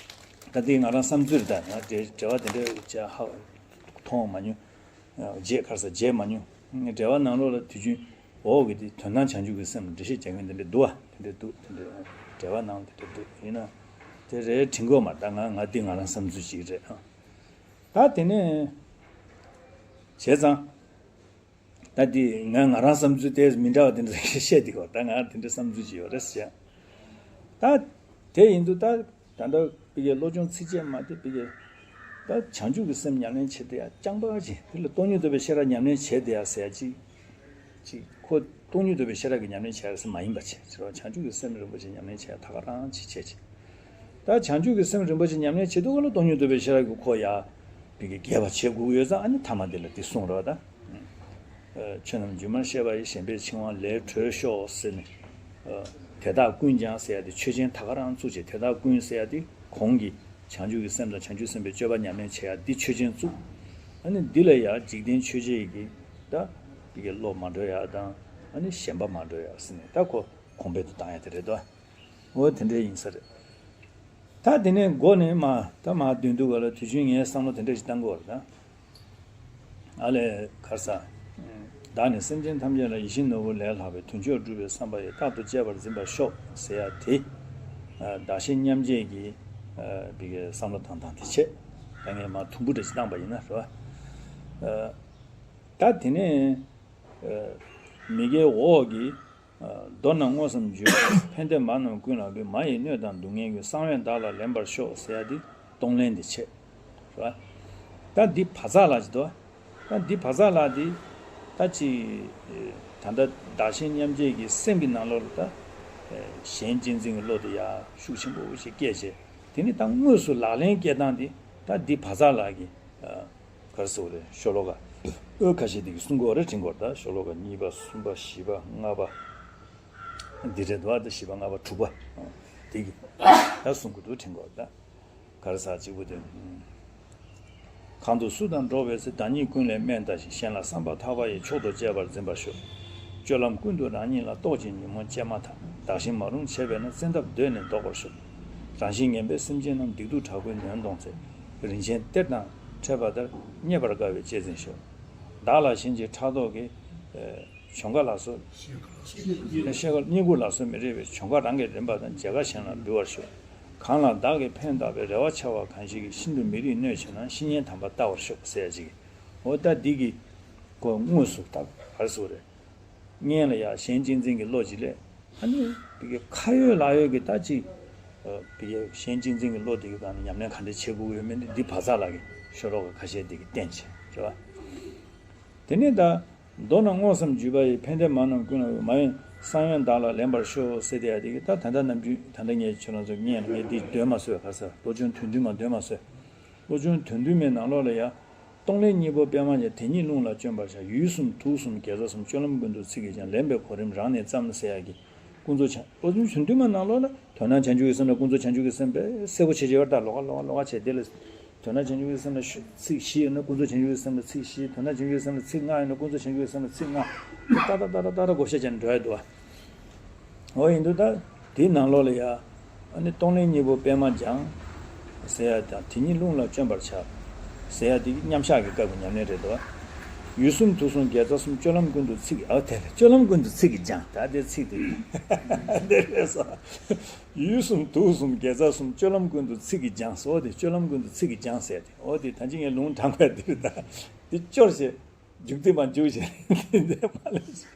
ད་དེ་ང་རང་བསམ་ཚུལ་རེད། ད་ང་འབྲེལ་འབྲེལ་བ་དེ་འདྲ་བྱས་ཧ་མཐོང་མ་མྱོང་། བརྗེད་ག་རེ་ཟ་བརྗེད་མ་མྱོང་། འབྲེལ་བ་ནང་ལོགས་ལ་དུས་རྒྱུན་འོག་གི་དེ་དོན་དམ་བྱང་ཆུབ་ཀྱི་སེམས་འགྲེལ་བཤད་རྒྱག་མཁན་དེ་འདྲ་འདུག་བ། དེ་འདྲ་འདུག་དེ་འདྲ་འབྲེལ་བ་ནང་དེ་འདྲ་འདུག་ཡིན་ན་དེ་རེད་དྲན་གྱི་ཡོད་མ་རེད། ད་ང་ང་འདི་ང་རང་བསམ་ཚུལ་ཅིག་རེད་ཨ། ད་དེ་ནས་བྱས་ཙང་། ད་འདི་ང་ང་རང་བསམ་ཚུལ་དེ་མི་འདྲ་བ་དེ་འདྲ་བཤད་དེ་གོ་ད་ང་དེ་འདྲ་བསམ་ཚུལ་ཅིག་ཡོད་རེད་ཟེར། ད་དེ་ཡིན་དུས་ད་ད་ལྟ་བི་གའི་བློ་སྦྱོང་ཚིགས་བཅད་མ་དེ་བི་གའི་ད་བྱང་ཆུབ་ཀྱི་སེམས་ཉམས་ལེན་བྱེད་དེ་ཡ་རྐྱང་པ་ཅིག་དེ་ལ་སྟོང་ཉིད་རྟོགས་པའི་ཤེས་རབ་ཉམས་ལེན་བྱེད་དེ་ཡ་ཟེར་ཡ་ཅིག་ཅིག་ཁོ་སྟོང་ཉིད་རྟོགས་པའི་ཤེས་རབ་ཀྱི་ཉམས་ལེན་བྱེད་ཡ་ཟེར་མ་ཡིན་པ་བྱས་ཕྱིར་བྱང་ཆུབ་ཀྱི་སེམས་རིན་པོ་ཆེ་ཉམས་ལེན་བྱེད་ཡ་ད་ག་རང་ཅིག་བྱས་ཅིག་ད་བྱང་ཆུབ་ཀྱི་སེམས་རིན་པོ་ཆེ་ཉམས་ལེན་བྱེད་དུས་སྐབས་ལ་སྟོང་ཉིད་རྟོགས་པའི་ཤེས་རབ་ཀྱི་ཁོ་ཡ་བི་གའི་རྒྱས་པ་བྱེད་དགོས་ཀྱི་ཡོད་ཙང་ཨ་ནི་ཐ་མ་དེ་ལ་དེ་གསུངས་རོགས་ད། ཆོས་རྣམས་སྒྱུ་མར་ཤེས་པ་ཡིས། ཞེན་པའི་འཆིང་བ་ལས་གྲོལ་ཤོག་ཟེར་ནས། དེ་དག་ཀུན་ཀྱང་ཟེར་ཡ་དེ་ཆོས་ཅན་ད་ག་རང་བཙུགས་བྱས་དེ་དག་ཀུན་ཟེར་ཡ་དེ་གོང་གི་བྱང་ཆུབ་ཀྱི་སེམས་དང་བྱང་ཆུབ་སེམས་དཔའི་སྤྱོད་པ་ཉམས་ལེན་བྱེད་ཡ་འདི་ཆོས་ཅན་བཙུགས། ཨ་ནི་འདི་ལ་ཡ་འཇིག་རྟེན་ཆོས་བརྒྱད་ཀྱི་ད་དེ་གའི་བློ་མ་འགྲོ་ཡ་དང་ཨ་ནི་ཞེན་པ་མ་འགྲོ་ཡ་ཟེར་ནས་ད་ཁོ་གོང་འཕེལ་དུ་བཏང་ཡ་དེ་རེད་དོ། འོ་དེ་འདྲ་ཡིན་ས་རེད། ད་དེ་ནས་འགོ་ནས་མ་ད་མ་བདུན་དུ་ག་ལ་དུས་རྒྱུན་ངའི་བསམ་བློ་དེ་འདྲ་ཞིག་བཏང་གི་ཡོད་རེད་ད། ཨ་ལས་གར་ས། བདག་ནི་སེམས་ཅན་ཐམས་ཅད་ལ་ཡིད་བཞིན་ནོར་བུ་ལས་ལྷག་པའི་དོན་མཆོག་སྒྲུབ་པའི་བསམ་པ་ཡིས་རྟག་ཏུ་གཅེས་པར་འཛིན་པར་ཤོག་ཟེར་ཡ་དེ། བདག་གཞན་མཉམ་བརྗེ་གི་བི་གའི་བསམ་བློ་བཏང་སྟངས་དེ་བྱས། ད་ངས་མ་དུམ་བུ་འདྲ་ཞིག་བཏང་པ་ཡིན་ན་རེད་བ། ད་དེ་ནས་མི་དགེ་འོག་གི་མདོར་ན་དངོས་སམ་བརྗོད་པ་ཕན་བདེ་མ་རྣམས་ཀུན་ལ་འབུལ། མ་ཡི་གནོད་དང་སྡུག་བསྔལ་ཀུན། གསང་བས་བདག་ལ་ལེན་པར་ཤོག་ཟེར་ཡ་འདི་གཏོང་ལེན་འདི་བྱེད། རེད་བ། ད་འདི་བ་ཚ་ལ་ཅི་དོ། ད་འདི་བ་ཚ་ལ་འདི་ད་ཅི་ད་ལྟ་བདག་གཞན་མཉམ་བརྗེ་གི་སེམས་ཀྱི་ནང་ལོགས་ལ་ད་གཞན་གཅེས་འཛིན་གྱི་བློ་དེ་ཡ་ཤུགས་ཆེན་པོ་ཞིག་སྐྱེས་བྱས་དེ་ནི་ད་དངོས་སུ་ལག་ལེན་སྐྱེལ་སྟངས་འདི་ད་འདི་བ་ཚ་ལ་གི་ག་རེ་ཟེར་དགོས་རེད། ཤོ་ལོ་ཀ་ཨོ་ཁ་ཤས་དེ་གི་གསུང་གི་ཡོད་རེད་དྲན་གི་ཡོད་རེད། ད་ཤོ་ལོ་ཀ་གཉིས་པ་གསུམ་པ་བཞི་པ་ལྔ་པ་འདི་རེད་འདུག་ད་བཞི་པ་ལྔ་པ་དྲུག་པ་དེ་གི་ད་གསུང་གི་འདུག་དྲན་གི་ཡོད་རེད། ད་ག་རེ་ཟེར་གཅིག་པུ་དེ་གང་དུ་སུ་དང་འགྲོགས་པའི་ཚེ། བདག་ཉིད་ཀུན་ལས་དམན་ལྟ་ཞིང་། གཞན་ལ་བསམ་པ་ཐག་པ་ཡིས། མཆོག་ཏུ་གཅེས་པར་འཛིན་པར་ཤོག་སྤྱོད་ལམ་ཀུན་ཏུ་རང་ཉིད་ལ། རྟོག་ཅིང་ཉོན་མོངས་སྐྱེས་མ་ཐག་བདག་གཞན་མ་རུངས་བྱས་པས་ན། བཙན་ཐབས་གདོད་ནས་བཟློག་པར་ཤོག་རང་བཞིན་ངན་པའི་སེམས་ཅན་རྣམས། སྡིག་སྡུག་དྲག་པོས་ནོན་གཏོང་ཚེ། རིན་ཆེན་གཏེར་དང་འཕྲད་པ་ལྟར། རྙེད་པར་དཀའ་བས་གཅེས་འཛིན་ཤོག་བདག་ལ་གཞན་གྱིས་ཕྲག་དོག་གིས། གྱོང་ཁ་ལ་སོགས། ཤེས་བྱ་བསྙེན་བཀུར་ལ་སོགས་མི་རིགས་པའི་གྱོང་ཁ་རང་གིས་རིམ་པ་དང་། བྱེད་ཀ་གཞན་ལ་འབུལ་བར་ཤོག་གང་ལ་བདག་གིས་ཕན་བཏགས་པའི། རེ་བ་འཆའ་བ་གང་ཞིག་གིས། ཤིན་ཏུ་མི་རིགས་གནོད་བྱེད་ན། བཤེས་གཉེན་དམ་པ་བལྟ་བར་ཤོག་ཟེར་ཡ་ཅིག་འོ་ད་འདི་གི་གོ་དངོས་སུ་ད་ག་རེ་ཟེར་དགོས་རེད། སྔོན་ལ་ཡ་གཞན་གཅེས་འཛིན་གྱི་བློ་ཅིག་ལས། ཨ་ནི་བི་གའི་ཁ་ཡོད་ལག་ཡོད་ཀྱི་ད་ཅིག་བི་གའི་གཞན་གཅེས་འཛིན་གྱི་བློ་དེ་གི་སྒང་ནས་ཉམས་ལེན་ག་འདྲ་བྱེད་དགོས་ཡོད་མེད་འདི་འདི་བ་ཚ་ལ་གི་ཤོ་ལོ་ཀ་ཁ་ཤས་དེ་གི་བསྟན་བྱས་རེད་བ། དེ་ནས་ད་མདོར་ན་དངོས་སམ་བརྗོད་པ་ཡིས། ཕན་བདེ་མ་རྣམས་ཀུན་ལ་འབུལ། མ་ཡི་གསང་བས་བདག་ལ་ལེན་པར་ཤོག་ཟེར་དེ་ཡ་དེ་གི་ད་ད་ལྟ་ནམ་རྒྱུན་ད་ལྟ་ངས་ཁྱོད་རང་ཚོ་སྔོན་ལ་ངས་འདི་འདོན་མ་སོས་ག་ས་བློ་སྦྱོང་དོན་བདུན་མ་འདོན་མ་སོས། བློ་སྦྱོང་དོན་བདུན་མའི་ནང་ལོགས་ལ་ཡ། གཏོང་ལེན་གཉིས་པོ་པད་མ་ཅན། དེ་ཉིད་རླུང་ལ་བཅོམ་པར་བྱ། ཡུལ་གསུམ་དུག་གསུམ་དགེ་རྩ་གསུམ། སྤྱོད་ལམ་ཀུན་ཏུ་ཚིག་གིས་སྦྱང་། ལེན་པའི་གོ་རིམ་རང་ནས་བརྩམས་ཟེར་ཡ་གི་ཀུན་རྫོབ་བྱང་། བློ་སྦྱོང་དོན་བདུན་མའི་ནང་ལོགས་ལ་དོན་དམ་བྱང་ཆུབ་ཀྱི་སེམས་ལ་ཀུན་རྫོབ་བྱང་ཆུབ་ཀྱི་སེམས་དཔེ་གསལ་པོ་ཆེ་ཆེ་བར་ལྟ་ལོགས་ཀ་ལོགས་ཀ་ལོགས་ཀ་བྱས་དེ་ལ་དོན་དམ་བྱང་ཆུབ་ཀྱི་སེམས་ལ་ཤུ་ཚིག་བཞི་ཡོད་ན་ཀུན་རྫོབ་བྱང་ཆུབ་ཀྱི་སེམས་ལ་ཚིག་བཞི། དོན་དམ་བྱང་ཆུབ་ཀྱི་སེམས་ལ་ཚིག་ལྔ་ཡོད་ན་ཀུན་རྫོབ་བྱང་ཆུབ་ཀྱི་སེམས་ལ་ཚིག་ལྔ། ཏག་ཏག་ཏག་ཏག་ཏག་ཏག་བགོ་བཤའ་བྱས་ནས་འགྲོ་ཡ་འདུག་བ། འོ་ཡིན་དུས་ད་དེའི་ནང་ལོགས་ལ་ཡ། ཨ་ནི་གཏོང་ལེན་གཉིས་པོ་པད་མ་སྦྱང་། ཟེར་ཡ་དང་དེ་ཉིད་རླུང་ལ་བཅོམ་པར་བྱ། ཟེར་ཡ་དེ་མཉམ་བཞག་གི་སྐབས་ཀྱི་ཉམས་ལེན་རེད་དོ། ཡུལ་གསུམ་དུག་གསུམ་དགེ་རྩ་གསུམ། སྤྱོད་ལམ་ཀུན་ཏུ་ཚིག་ཨ་དེ་ལ་སྤྱོད་ལམ་ཀུན་ཏུ་ཚིག་གིས་སྦྱང་ད་དེ་ཚིག་དེ་དེ་རེད་སོ། ཡུལ་གསུམ་དུག་གསུམ་དགེ་རྩ་གསུམ། སྤྱོད་ལམ་ཀུན་ཏུ་ཚིག་གིས་སྦྱང་ཟེར་འོ་དེ་སྤྱོད་ལམ་ཀུན་ཏུ་ཚིག་གིས་སྦྱང་ཟེར་ཡ་དེ་འོ་དེ་ད་ཅི་ངས་ལུང་དྲངས་པ་དེ་རེད་ད། དེ་སྐྱོར་བྱས། མཇུག་སྡུད་མ་མཇུག་བྱས་དེ་འདྲ་མ་ལས་ཤིག་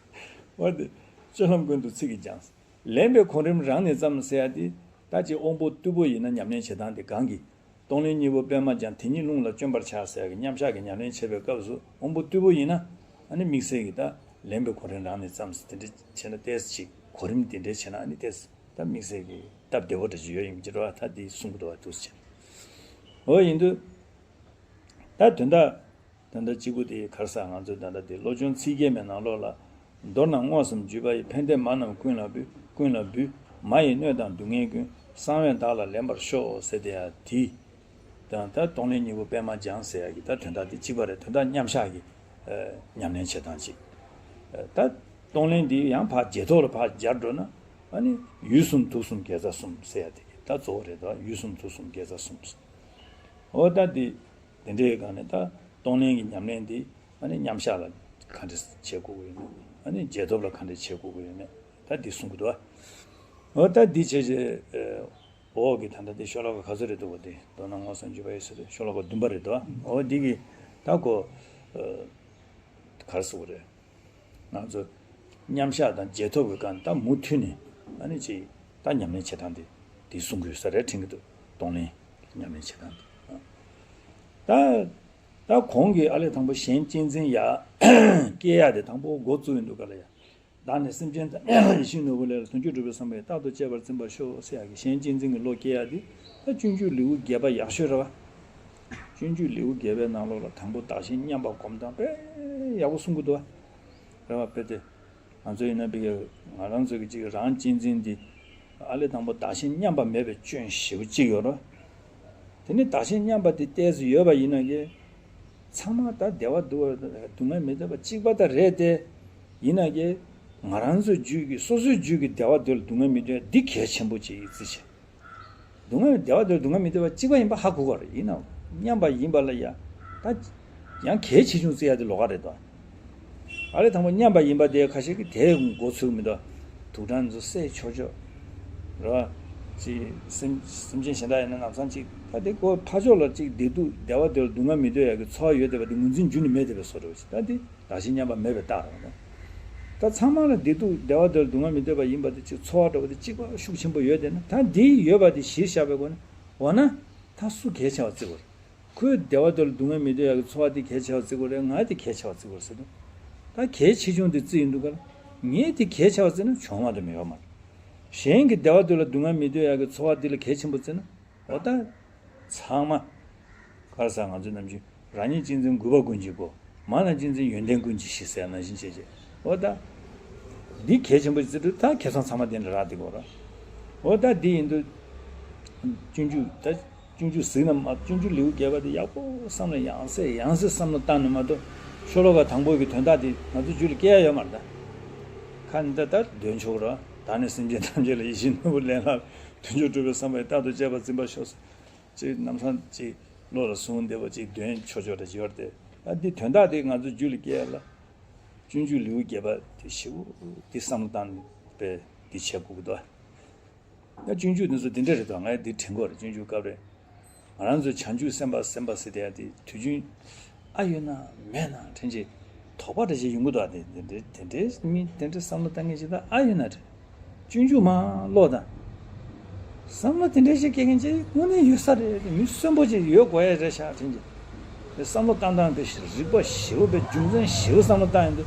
འོ་དེ་སྤྱོད་ལམ་ཀུན་ཏུ་ཚིག་གིས་སྦྱང་། ལེན་པའི་གོ་རིམ་རང་ནས་བརྩམས་ཟེར་ཡ་དེ་ད་ཅིག་དབང་པོ་རྟུལ་པོ་ཡིན་ན་ཉམས་ལེན་བྱེད་སྟངས་དེ་གང་གི་གཏོང་ལེན་གཉིས་པོ་པད་མ་སྦྱང་དེ་ཉིད་རླུང་ལ་བཅོམ་པར་བྱ་ཟེར་ཡ་གི་མཉམ་བཞག་གི་ཉམས་ལེན་བྱེད་པའི་སྐབས་སུ་དབང་པོ་རྟུལ་པོ་ཡིན་ན་ཨ་ནི་དམིགས་བསལ་གྱི་ད་ལེན་པའི་གོ་རིམ་རང་ནས་བརྩམས་ཟེར་དེ་འདྲ་བྱས་ན་ཏོག་ཙམ་ཅིག་གོ་རིམ་དེ་འདྲ་བྱས་ན་ཨ་ནི་ཏོག་ཙམ་ད་དམིགས་བསལ་གྱི་སྟབས་བདེ་བོ་འདྲ་ཅིག་ཡོད་ཡིན་གྱི་རེད་བ། ད་དེ་གསུང་གི་འདུག་བ་འདུག་ཟེར་བྱས། འོ་ཡིན་དུས་ད་དོན་དག་ད་ལྟ་གཅིག་པུ་དེ་ག་རེ་ཟེར་ང་ཚོས་ད་ལྟ་དེ་བློ་སྦྱོང་ཚིག་བརྒྱད་མའི་ནང་ལོགས་ལ། མདོར་ན་དངོས་སམ་བརྗོད་པ་ཡིས། ཕན་བདེ་མ་རྣམས་ཀུན་ལ་འབུལ། ཀུན་ལ་འབུལ། མ་ཡི་གནོད་དང་སྡུག་བསྔལ་ཀུན། གསང་བས་བདག་ལ་ལེན་པར་ཤོག་ཟེར་དེ་ཡང་དེ། དང་ད་གཏོང་ལེན་གཉིས་པོ་པད་མ་སྦྱང་ཟེར་ཡ་གི་ད་དོན་དག་དེ་གཅིག་པ་རེད། དོན་དག་མཉམ་བཞག་གི་ཨ་ཉམས་ལེན་བྱེད་སྟངས་གཅིག་ཨ་ད་གཏོང་ལེན་འདི་ཡང་ཕར་རྗེས་ཐོག་ལ་ཕར་སྦྱར་འགྲོ་ན། ཨ་ནི་ཡུལ་གསུམ་དུག་གསུམ་དགེ་རྩ་གསུམ་ཟེར་ཡ་དེ་གི་ད་གཙོ་བོ་རེད་དོ། ཡུལ་གསུམ་དུག་གསུམ་དགེ་རྩ་གསུམ་ཟེར། འོ་ད་འདི་དེ་འདྲའི་སྒང་ནས་ད་གཏོང་ལེན་གྱི་ཉམས་ལེན་འདི་ཨ་ནི་མཉམ་བཞག་ལ་ག་འདྲ་བྱེད་དགོས་ཀྱི་ཡོད་མེད། ཨ་ནི་རྗེས་ཐོབ་ལ་ག་འདྲ་བྱེད་དགོས་ཀྱི་ཡོད་མེད། ད་འདི་གསུང་གི་འདུག་ཨ། འོ་ད་འདི་བྱས་རྗེས་འོག་གི་ད་ལྟ་འདི་ཤོ་ལོ་ཀ་ག་ཚོད་རེད་འདུག་གོ། འདི་མདོར་ན་མངོན་སུམ་བརྒྱུད་པ་ཡི་ཟེར་དུས་ཤོ་ལོ་ཀ་བདུན་པ་རེད་འདུག་ཨ། འོ་འདི་གི་ད་གོ་ག་རེ་ཟེར་དགོས་རེད། ང་ཚོ་མཉམ་བཞག་དང་རྗེས་ཐོབ་ཀྱི་སྒང་ད་མུ་མཐུད་ནས་ཨ་ནི་ཅིག་ད་ཉམས་ལེན་བྱེད་སྟངས་དེ་དེ་གསུང་གི་ཡོད་ས་རེད་དྲན་གྱི་འདུག་གཏོང་ལེན་ཉམས་ལེན་བྱེད་སྟངས་དེ། ད་ད་གོང་གི་ཨ་ལས་དང་པོ་གཞན་གཅེས་འཛིན་ཡ་སྐྱེ་ཡ་དེ་དང་པོ་འགོ་བཙུགས་ཡིན་འདུག་ག་ལ་ཡ། བདག་ནི་སེམས་ཅན་ཐམས་ཅད་ཡིད་བཞིན་ནོར་བུ་ལས་ལ། དོན་མཆོག་སྒྲུབ་པའི་བསམ་པས་རྟག་ཏུ་གཅེས་པར་འཛིན་པར་ཤོག་ཟེར་ཡ་གི་གཞན་གཅེས་འཛིན་གྱི་བློ་སྐྱེ་ཡ་དེ་ད་སྤྱོད་འཇུག་ལེའུ་བརྒྱད་པ་ཡག་ཤོས་རེད་བ། སྤྱོད་འཇུག་ལེའུ་བརྒྱད་པའི་ནང་ལོགས་ལ་དང་པོ་བདག་གཞན་མཉམ་པ་སྒོམ་སྟངས་དཔེ་ཡག་པོ་གསུང་གི་འདུག་བ། རེད་བ། དཔེ་དེ་ང་ཚོ་ཡིན་ན་བི་ག་ང་རང་ཚོ་གི་ཅིག་རང་གཅེས་འཛིན་འདི་ཨ་ལས་དང་པོ་བདག་གཞན་མཉམ་པ་མེད་པའི་སྐྱོན་ཞེ་པོ་གཅིག་ཡོད་རེད། དེ་ནི་བདག་གཞན་མཉམ་པ་དེ་ཏོག་ཙམ་ཡོད་པ་ཡིན་ན་གི་ཚང་མ་ད་བདེ་བ་སྡུག་པ་སྡུག་བསྔལ་མི་འདོད་པ་གཅིག་པ་ད་རེད་དེ། ཡིན་ན་གི་ང་རང་ཚོའི་རྒྱུད་ཀྱི་སོ་སོའི་རྒྱུད་ཀྱི་བདེ་བ་འདོད་ལ་སྡུག་བསྔལ་མི་འདོད་འདི་གལ་ཆེན་པོ་ཅིག་ཡིན་རྩིས་བྱས། སྡུག་བསྔལ་བདེ་བ་འདོད་ལ་སྡུག་བསྔལ་མི་འདོད་པ་གཅིག་པ་ཡིན་པ་ཧ་གོ་གི་རེད། ཡིན་ནའང་མཉམ་པ་ཡིན་པ་ལ་ཡ་ད་ཡང་གལ་ཆེ་ཆུང་བརྩི་ཡ་དེ་ལོགས་ཀ་རེད་དོ། ཨ་ལས་དང་པོ་མཉམ་པ་ཡིན་པ་དེ་ཁ་ཤས་ཀྱིས་དེ་མགོ་ཚོས་མི་འདུག་དུག་སྦྲང་ཚོ་བསད་ཆོག་ཆོག་རེད་བ། ཅིག་སེམས་སེམས་ཅན་གཞན་དག་ཡིན་ན་ལམ་སང་ཅིག་ད་དེ་ཀོ་ཕར་ཕྱོགས་ལ་ཅིག་བདེ་སྡུག་བདེ་བ་འདོད་ལ་སྡུག་བསྔལ་མི་འདོད་ཡ་གི་ཚོར་བ་ཡོད་བསྡད་པ་དེ་ངོས་འཛིན་རྒྱུ་ནི་མེད་བསྡད་པའི་བཟོ་འདྲ་བ་ཞིག་ད་དེ་བདག་གཞན་མཉམ་པ་མེད་པའི་རྟགས་རེད་བ། ད་ཚང་མ་ལ་བདེ་སྡུག་བདེ་བ་འདོད་ལ་སྡུག་བསྔལ་མི་འདོད་པ་ཡིན་པ་དེ་ཅིག་ཚོར་བ་འདྲ་བ་དེ་གཅིག་པ་ཤུགས་ཆེན་པོ་ཡོད་བསྡད་ན། ད་འདི་ཡོད་པ་དེ་གཞིར་བཞག་པའི་སྒོ་ནས་འོ་ན་ད་སུ་གལ་ཆེ་བ་བརྩི་དགོས་རེད། ཁོས་བདེ་བ་འདོད་ལ་སྡུག་བསྔལ་མི་འདོད་ཡག་གི་ཚོར་བ་དེ་གལ་ཆེ་བ་བརྩི་དགོས་རེད། ང་དེ་གལ་ཆེ་བ་བརྩི་དགོས་རེད་ཟེར་དུས། ད་གལ་ཆེ་ཆུང་དེ་བརྩི་ཡིན་འདུག་ག་ལ། ངས་དེ་གལ་ཆེ་བ་བརྩི་ན་བྱུང་བ་དེ་མི་ཡོང་མ་རེད། གཞན་གྱི་བདེ་བ་འདོད་ལ་སྡུག་བསྔལ་མི་འདོད་ཡག་གི་ཚོར་བ་དེ་ལ་གལ་ཆེན་པོ་བརྩི་ན། འོ་ད། ཚང་མ། ག་རེ་ཟེར་ང་ཚོའི་ནམ་རྒྱུན་རང་ཉིད་གཅེས་འཛིན་རྒུད་པ་ཀུན་གྱི་སྒོ། མ་རྣམས་གཅེས་འཛིན་ཡོན་ཏན་ཀུན་གྱི་གཞི་ཟེར་ནང་བཞིན་བྱས་བྱས། འོ་ད། འདི་གལ་ཆེན་པོ་ཞིག་བརྩི་དུས་ད་ཁེ་བཟང་ཚང་མ་དེ་འདྲ་རག་བསྡད་ཀྱི་ཡོད་རེད། འོ་ད་འདི་ཡིན་དུས། སྤྱོད་འཇུག་ད། སྤྱོད་འཇུག་གཟིགས་ན་མ་སྤྱོད་འཇུག་ལེའུ་བརྒྱད་པ་དེ་ཡག་པོ་བསམ་ལ་ཡང་སེ་ཡང་སེ་བསམ་བློ་བཏང་ནས་མ་གཏོགས། ཤོ་ལོ་ཀ་དང་པོ་གི་དོན་དག་དེ་ང་ཚོ་རྒྱུད་ལ་སྐྱེ་ཡ་ཡོད་མ་རེད་ད། ཁ་ནས་ད་ད་འདོན་ཆོག་ར། བདག་ནི་སེམས་ཅན་ཐམས་ཅད་ལ་ཡིད་བཞིན་ནོར་བུ་ལེན་ལ། དོན་མཆོག་སྒྲུབ་པའི་བསམ་པས་རྟག་ཏུ་གཅེས་པར་འཛིན་པར་ཤོག་ཅེས་ནམ་སང་ཅིག་བློ་ལ་ཟུངས་བསྡད་པ་ཅིག་འདོན་ཆོག་ཆོག་འདྲ་ཅིག་ཡོད་རེད་དེ། ཨ་འདི་དོན་དག་དེ་ང་ཚོ་རྒྱུད་ལ་སྐྱེ་ཡ་ལ། སྤྱོད་འཇུག་ལེའུ་བརྒྱད་པ་དེ་ཞེ་པོ་དེ་བསམ་བློ་བཏང་ནས་དཔེ་འདི་བྱེད་དགོས་ཀྱི་འདུག་ད་སྤྱོད་འཇུག་འདི་ཚོ་འདི་འདྲ་རེད་དོ། ངས་འདི་དྲན་གྱི་ཡོད་རེད། སྤྱོད་འཇུག་སྐབས་རེ་ང་རང་ཚོ་བྱང་ཆུབ་སེམས་དཔའ་སེམས་དཔའ་ཟེར་བསྡད་ཡ་དེ་དུས་རྒྱུན་ཨ་ཡོད་ན་མེད་ན་དྲན་གྱི་དོགས་པ་འདྲ་ཞིག་ཡོང་གི་འདུག་ཨ་དེ་དེ་འདྲའི་དེ་འདྲའི་མི་དེ་འདྲའི་བསམ་བློ་བཏང་མཁན་ཞིག་ད་ཨ་ཡོད་ན་དྲན། སྤྱོད་འཇུག་མ་ཀློག་དང་། བསམ་བློ་དེ་འདྲ་ཞིག་སྐྱེ་མཁན་ཅིག་དངོས་གནས་ཡོད་ས་རེད། མི་གསོན་པོ་ཅིག་ཡོད་དགོས་ཡ་རེད་ཤག་དྲན་གྱི། དེ་བསམ་བློ་བཏང་སྟངས་དེ་རིག་པ་ཞེ་པོ་དཔེ་རྒྱུ་མཚན་ཞེ་པོ་བསམ་བློ་བཏང་ཡོང་དུས།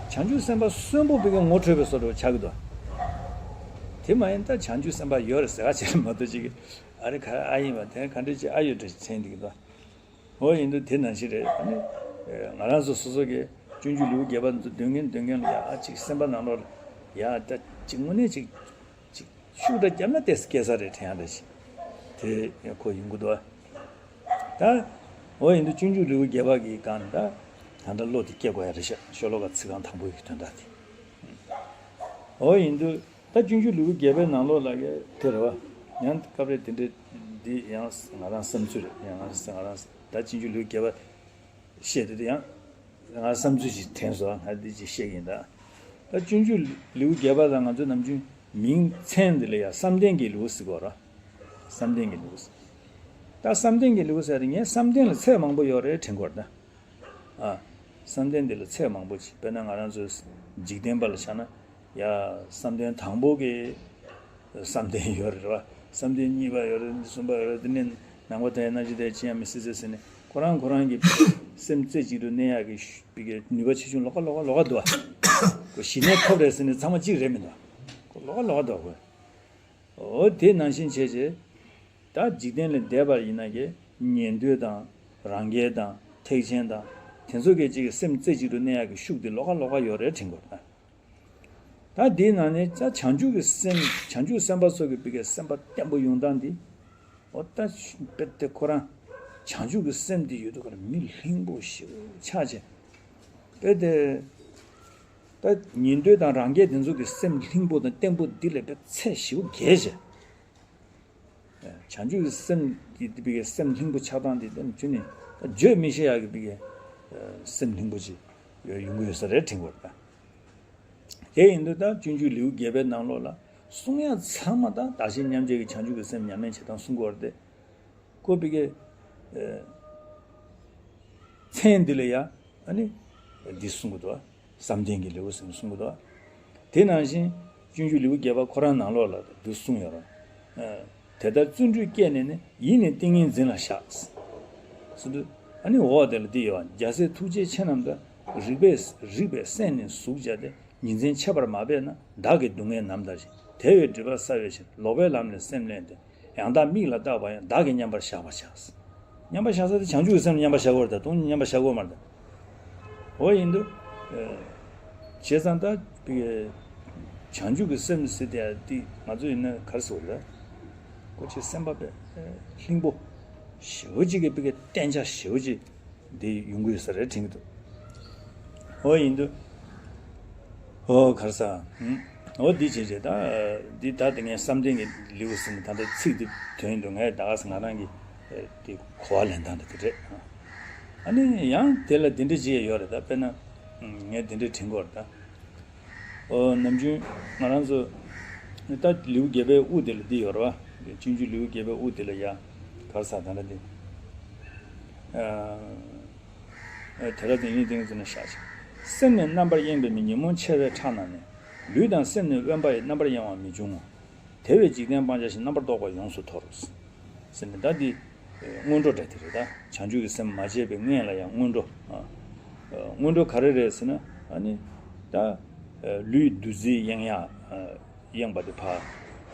བྱང་ཆུབ་སེམས་དཔའ་གསོན་པོ་བི་གའི་ངོ་འཕྲོད་པའི་བཟོ་འདྲ་ཆགས་ཀྱི་འདུག་དེ་མ་ཡིན་ད་བྱང་ཆུབ་སེམས་དཔའ་ཡོད་རེད་ཟེར་ག་བྱེད་མ་གཏོགས་ཅིག་གི་ཨ་རེ་ག་ཨ་ཡིན་པ་དེ་ག་འདྲ་ཅིག་ཨ་ཡོད་འདྲ་ཅིག་མཚན་འདུག་གི་འདུག་འོ་ཡིན་དུས་དེ་ནང་བཞིན་རེད། ཨ་ནི། ང་རང་ཚོ་སོ་སོ་གི་སྤྱོད་འཇུག་ལེའུ་བརྒྱད་པ་འདི་ཚོ་འདོན་མཁན་འདོན་མཁན་ལ་ཡ་ཨ་ཅིག་སེམས་པ་ནང་ལོགས་ལ་ཡ་ད་ཅིག་དངོས་གནས་ཅིག་ཅིག་ཤུགས་འདྲ་བརྒྱབ་ན་ཏོག་ཙམ་སྐྱེ་ས་རེད་དྲན་ཡ་འདྲ་ཞིག་དེ་ཁོ་ཡོང་གི་འདུག་ད་འོ་ཡིན་དུས་སྤྱོད་འཇུག་ལེའུ་བརྒྱད་པ་གི་སྒང་ད་ད་ལྟ་བློ་དེ་སྐྱེ་དགོས་ཡ་རེད་ཤག་ཤོ་ལོ་ཀ་ཚིག་རྐང་དང་པོ་ཡི་དོན་དག་དེ། འོ་ཡིན་དུས། ད་སྤྱོད་འཇུག་ལེའུ་བརྒྱད་པའི་ནང་ལོགས་ལ་གི་དེ་རེད་བ། ཡང་སྐབས་རེ་དེ་འདྲའི་འདི་ཡང་ང་རང་བསམ་ཚུལ་རེད། ཡང་ང་ང་རང་ད་སྤྱོད་འཇུག་ལེའུ་བརྒྱད་པ་བཤད་དེ་དེ་ཡང་ང་བསམ་ཚུལ་ཞིག་དྲན་སོང་། ང་འདི་ཅིག་བཤད་ཀྱི་ཡིན་ད། ད་སྤྱོད་འཇུག་ལེའུ་བརྒྱད་པ་ལ་ང་ཚོ་ནམ་རྒྱུན་མིང་མཚན་འདི་ལ་ཡང་བསམ་གཏན་གྱི་ལེའུ་ཟེར་གོ་ར། བསམ་གཏན་གྱི་ལེའུ་ཟེར། ད་བསམ་གཏན་གྱི་ལེའུ་ཟེར་དེ་ངས་བསམ་གཏན་ལ་ཚད་མང་པོ་ཡོད་རེད་དྲན་གོ་ར་ད། ཨ། བསམ་གཏན་འདི་ལ་ཚད་མང་པོ་ཅིག་དཔེར་ན་ང་རང་ཚོའི་འཇིག་རྟེན་པ་ལ་ཆ་ན། ཡ། བསམ་གཏན་དང་པོ་གི་བསམ་གཏན་ཡོད་རེད་བ། བསམ་གཏན་གཉིས་པ་ཡོད་རེད། གསུམ་པ་ཡོད་རེད། དེ་ནས་ནང་པ་དང་ཡང་ན་ཇི་ལྟར་ཅི་ཡང་མི་སྲིད་ཟེར་ཟེར་ནས་ཁོ་རང་ཁོ་རང་གི་སེམས་རྩེ་གཅིག་ཏུ་གནས་ཡག་གི་ཤུ་པི་གའི་ནུས་པ་ཆེ་ཆུང་ལོགས་ཀ་ལོགས་ཀ་ལོགས་ཀ་འདུག་བ། ཁོ་ཞི་གནས་ཐོབ་རེད་ཟེར་ནས་ཚང་མ་གཅིག་རེད་མི་འདུག་ཁོ་ལོགས་ཀ་ལོགས་ཀ་འདུག་ཁོ། འོ་དེ་ནང་བཞིན་བྱས་རྗེས། ད་འཇིག་རྟེན་ལས་འདས་པ་ཡིན་ན་གི་ཉན་ཐོས་དང་རང་རྒྱལ་དང་ཐེག་ཆེན་དང་དེ་ཚོ་གི་ཅིག་གི་སེམས་རྩེ་གཅིག་ཏུ་གནས་ཡག་གི་ཤུགས་དེ་ལོགས་ཀ་ལོགས་ཀ་ཡོད་རེད་དྲན་དགོས་ད། ད་དེའི་ནང་ནས་ད་བྱང་ཆུབ་ཀྱི་སེམས་བྱང་ཆུབ་སེམས་དཔའ་ཚོ་གི་བི་གའི་སེམས་པ་བརྟན་པོ་ཡོང་སྟངས་འདི། འོ་ད་དཔེ་དེ་ཁོ་རང་བྱང་ཆུབ་ཀྱི་སེམས་འདི་ཡོད་དུས་ཁོ་རང་མི་ལྷིང་པོ་ཞེ་པོ་ཆགས་བྱས། དཔེ་དེ། ད་ཉན་ཐོས་དང་རང་རྒྱལ་དེ་ཚོ་གི་སེམས་ལྷིང་པོ་དང་བརྟན་པོ་འདི་ལས་པའི་ཚད་ཞེ་པོ་རྒྱས་ཤིང་། བྱང་ཆུབ་ཀྱི་སེམས་ཀྱི་དེ་བའི་སེམས་ལྷིང་པོ་ཆགས་སྟངས་དེ་དེ་ནི་ཁྱོད་ནི་བརྗོད་མི་ཤེས་ཡག་གི་བའི་སེམས་ལྷིང་པོ་ཅིག་ཡོང་གི་ཡོད་ས་རེད་དྲན་གྱི་ཡོད་རེད་ད། དེ་ཡིན་དུས་ད་སྤྱོད་འཇུག་ལེའུ་བརྒྱད་པའི་ནང་ལོགས་ལ་གསུང་ཡ་ཚང་མ་ད་བདག་གཞན་མཉམ་བརྗེ་གི་བྱང་ཆུབ་ཀྱི་སེམས་ཉམས་ལེན་བྱེད་སྟངས་གསུང་གི་ཡོད་རེད་དེ། ཁོ་བི་ཀའི་མཚན་འདི་ལ་ཡ་ཨ་ནི་འདི་གསུང་གི་འདུག་བསམ་གཏན་གྱི་ལེའུ་ཟེར་ནས་གསུང་གི་འདུག་དེ་ནང་བཞིན་སྤྱོད་འཇུག་ལེའུ་བརྒྱད་པ་ཁོ་རང་ནང་ལོགས་ལ་འདི་གསུང་ཡོད་རེད། དེ་ལྟར་བརྩོན་འགྲུས་བསྐྱེད་ནས་ནི་ཡིད་ནི་ཏིང་ངེ་འཛིན་ལ་བཞག་ཟེར་དུས། ཨ་ནི་འོག་དེ་ལ་འདི་ཡོད་བ། རྒྱལ་སྲས་ཐུགས་རྗེ་ཆེ་རྣམས་དང་། རིག་པས་རིག་པའི་སེམས་ནི་གཟུགས་བྱས་ཏེ། ཉིན་མཚན་ཁྱད་པར་མ་འབད་ན། བདག་གི་སྡུག་བསྔལ་ནམ་ལྟར་ཞི། དེ་བས་སྒྲིབ་པ་བསལ་བའི་ཕྱིར། ལོག་པའི་ལམ་ལས་སེམས་བླངས་ཏེ། ཡང་དག་མིག་ལ་བལྟ་བ་ཡང་། བདག་གིས་མཉམ་པར་བཞག་པར་བྱ། མཉམ་པར་བཞག་ས་དེ་བྱང་ཆུབ་ཀྱི་སེམས་ལ་མཉམ་པར་བཞག་དགོས་རེད་ད། སྟོང་ཉིད་མཉམ་པར་བཞག་དགོས་མ་རེད་ད། འོ་ཡིན་དུས། བྱས་ཙང་ད་བྱང་ཆུབ་ཀྱི་སེམས་ཟེར་དེ་དེ་ང་ཚོ་ཡིན་ན་ག་རེ་ཟེར་དགོས་རེད་ད། ཀོ་ཆེ་སེམས་པ་པའི་ལྷིང་པོ་ཞེ་པོ་ཅིག་གི་བི་ཀའི་བརྟན་ཆ་ཞེ་པོ་ཅིག་འདི་ཡོང་གི་ཡོད་ས་རེད་དྲན་གྱི་འདུག་འོ་ཡིན་དུས། ཨོ་ག་རེ་ཟ། ཧུམ། ཨོ་འདི་བྱས་རྗེས་ད། འདི་ད་དེ་ངས་བསམ་གཏན་གྱི་ལེའུ་ཟེར་ནས་ད་ལྟ་ཚིག་འདི་དོན་དུ་ངས་ད་ག་ས་ང་རང་གི་དེ་གོ་བ་ལེན་སྟངས་དེ་དེ་རེད། ཨ་ནི་ཡང་དེ་ལ་འདི་འདྲ་བྱས་ཡོད་རེད་ད། དཔེར་ན་ངས་འདི་འདྲ་དྲན་གྱི་ཡོད་རེད་ད། ཨོ་ནམ་རྒྱུན་ང་རང་ཚོ་ད་ལེའུ་བརྒྱད་པའི་དབུ་དེ་ལ་འདི་ཡོད་རེད་བ། སྤྱོད་འཇུག་ལེའུ་བརྒྱད་པའི་དབུ་དེ་ལ་ཡ་ག་རེ་ཟ་ད་ལྟ་འདི། དེ་ལ་དེ་ཉིད་དེང་ཟེར་ན་བཞག་ཅིང་། སེམས་ནི་རྣམ་པར་གཡེང་པའི་མི། ཉོན་མོངས་ཆེ་བའི་ཁྲག་རྣམས་ནི། ལུས་དང་སེམས་ནི་དབེན་པ་ཡི། རྣམ་པར་གཡེང་བ་མི་འབྱུང་ངོ་། དེ་བས་འཇིག་རྟེན་སྤང་བྱ་ཞིང་། རྣམ་པར་རྟོག་པ་ཡོངས་སུ་དོར། ཟེར་ནས་ད་འདི་སྔོན་འགྲོ་འདྲ་དེ་རེད་ད། བྱང་ཆུབ་ཀྱི་སེམས་མ་བསྐྱེད་པའི་སྔོན་ལ་ཡང་སྔོན་འགྲོ། སྔོན་འགྲོ་ག་རེ་རེད་ཟེར་ན་ཨ་ནི་ད་ལུས་འདུ་འཛི་གཡེང་ཡ། གཡེང་བ་དེ་ཕར་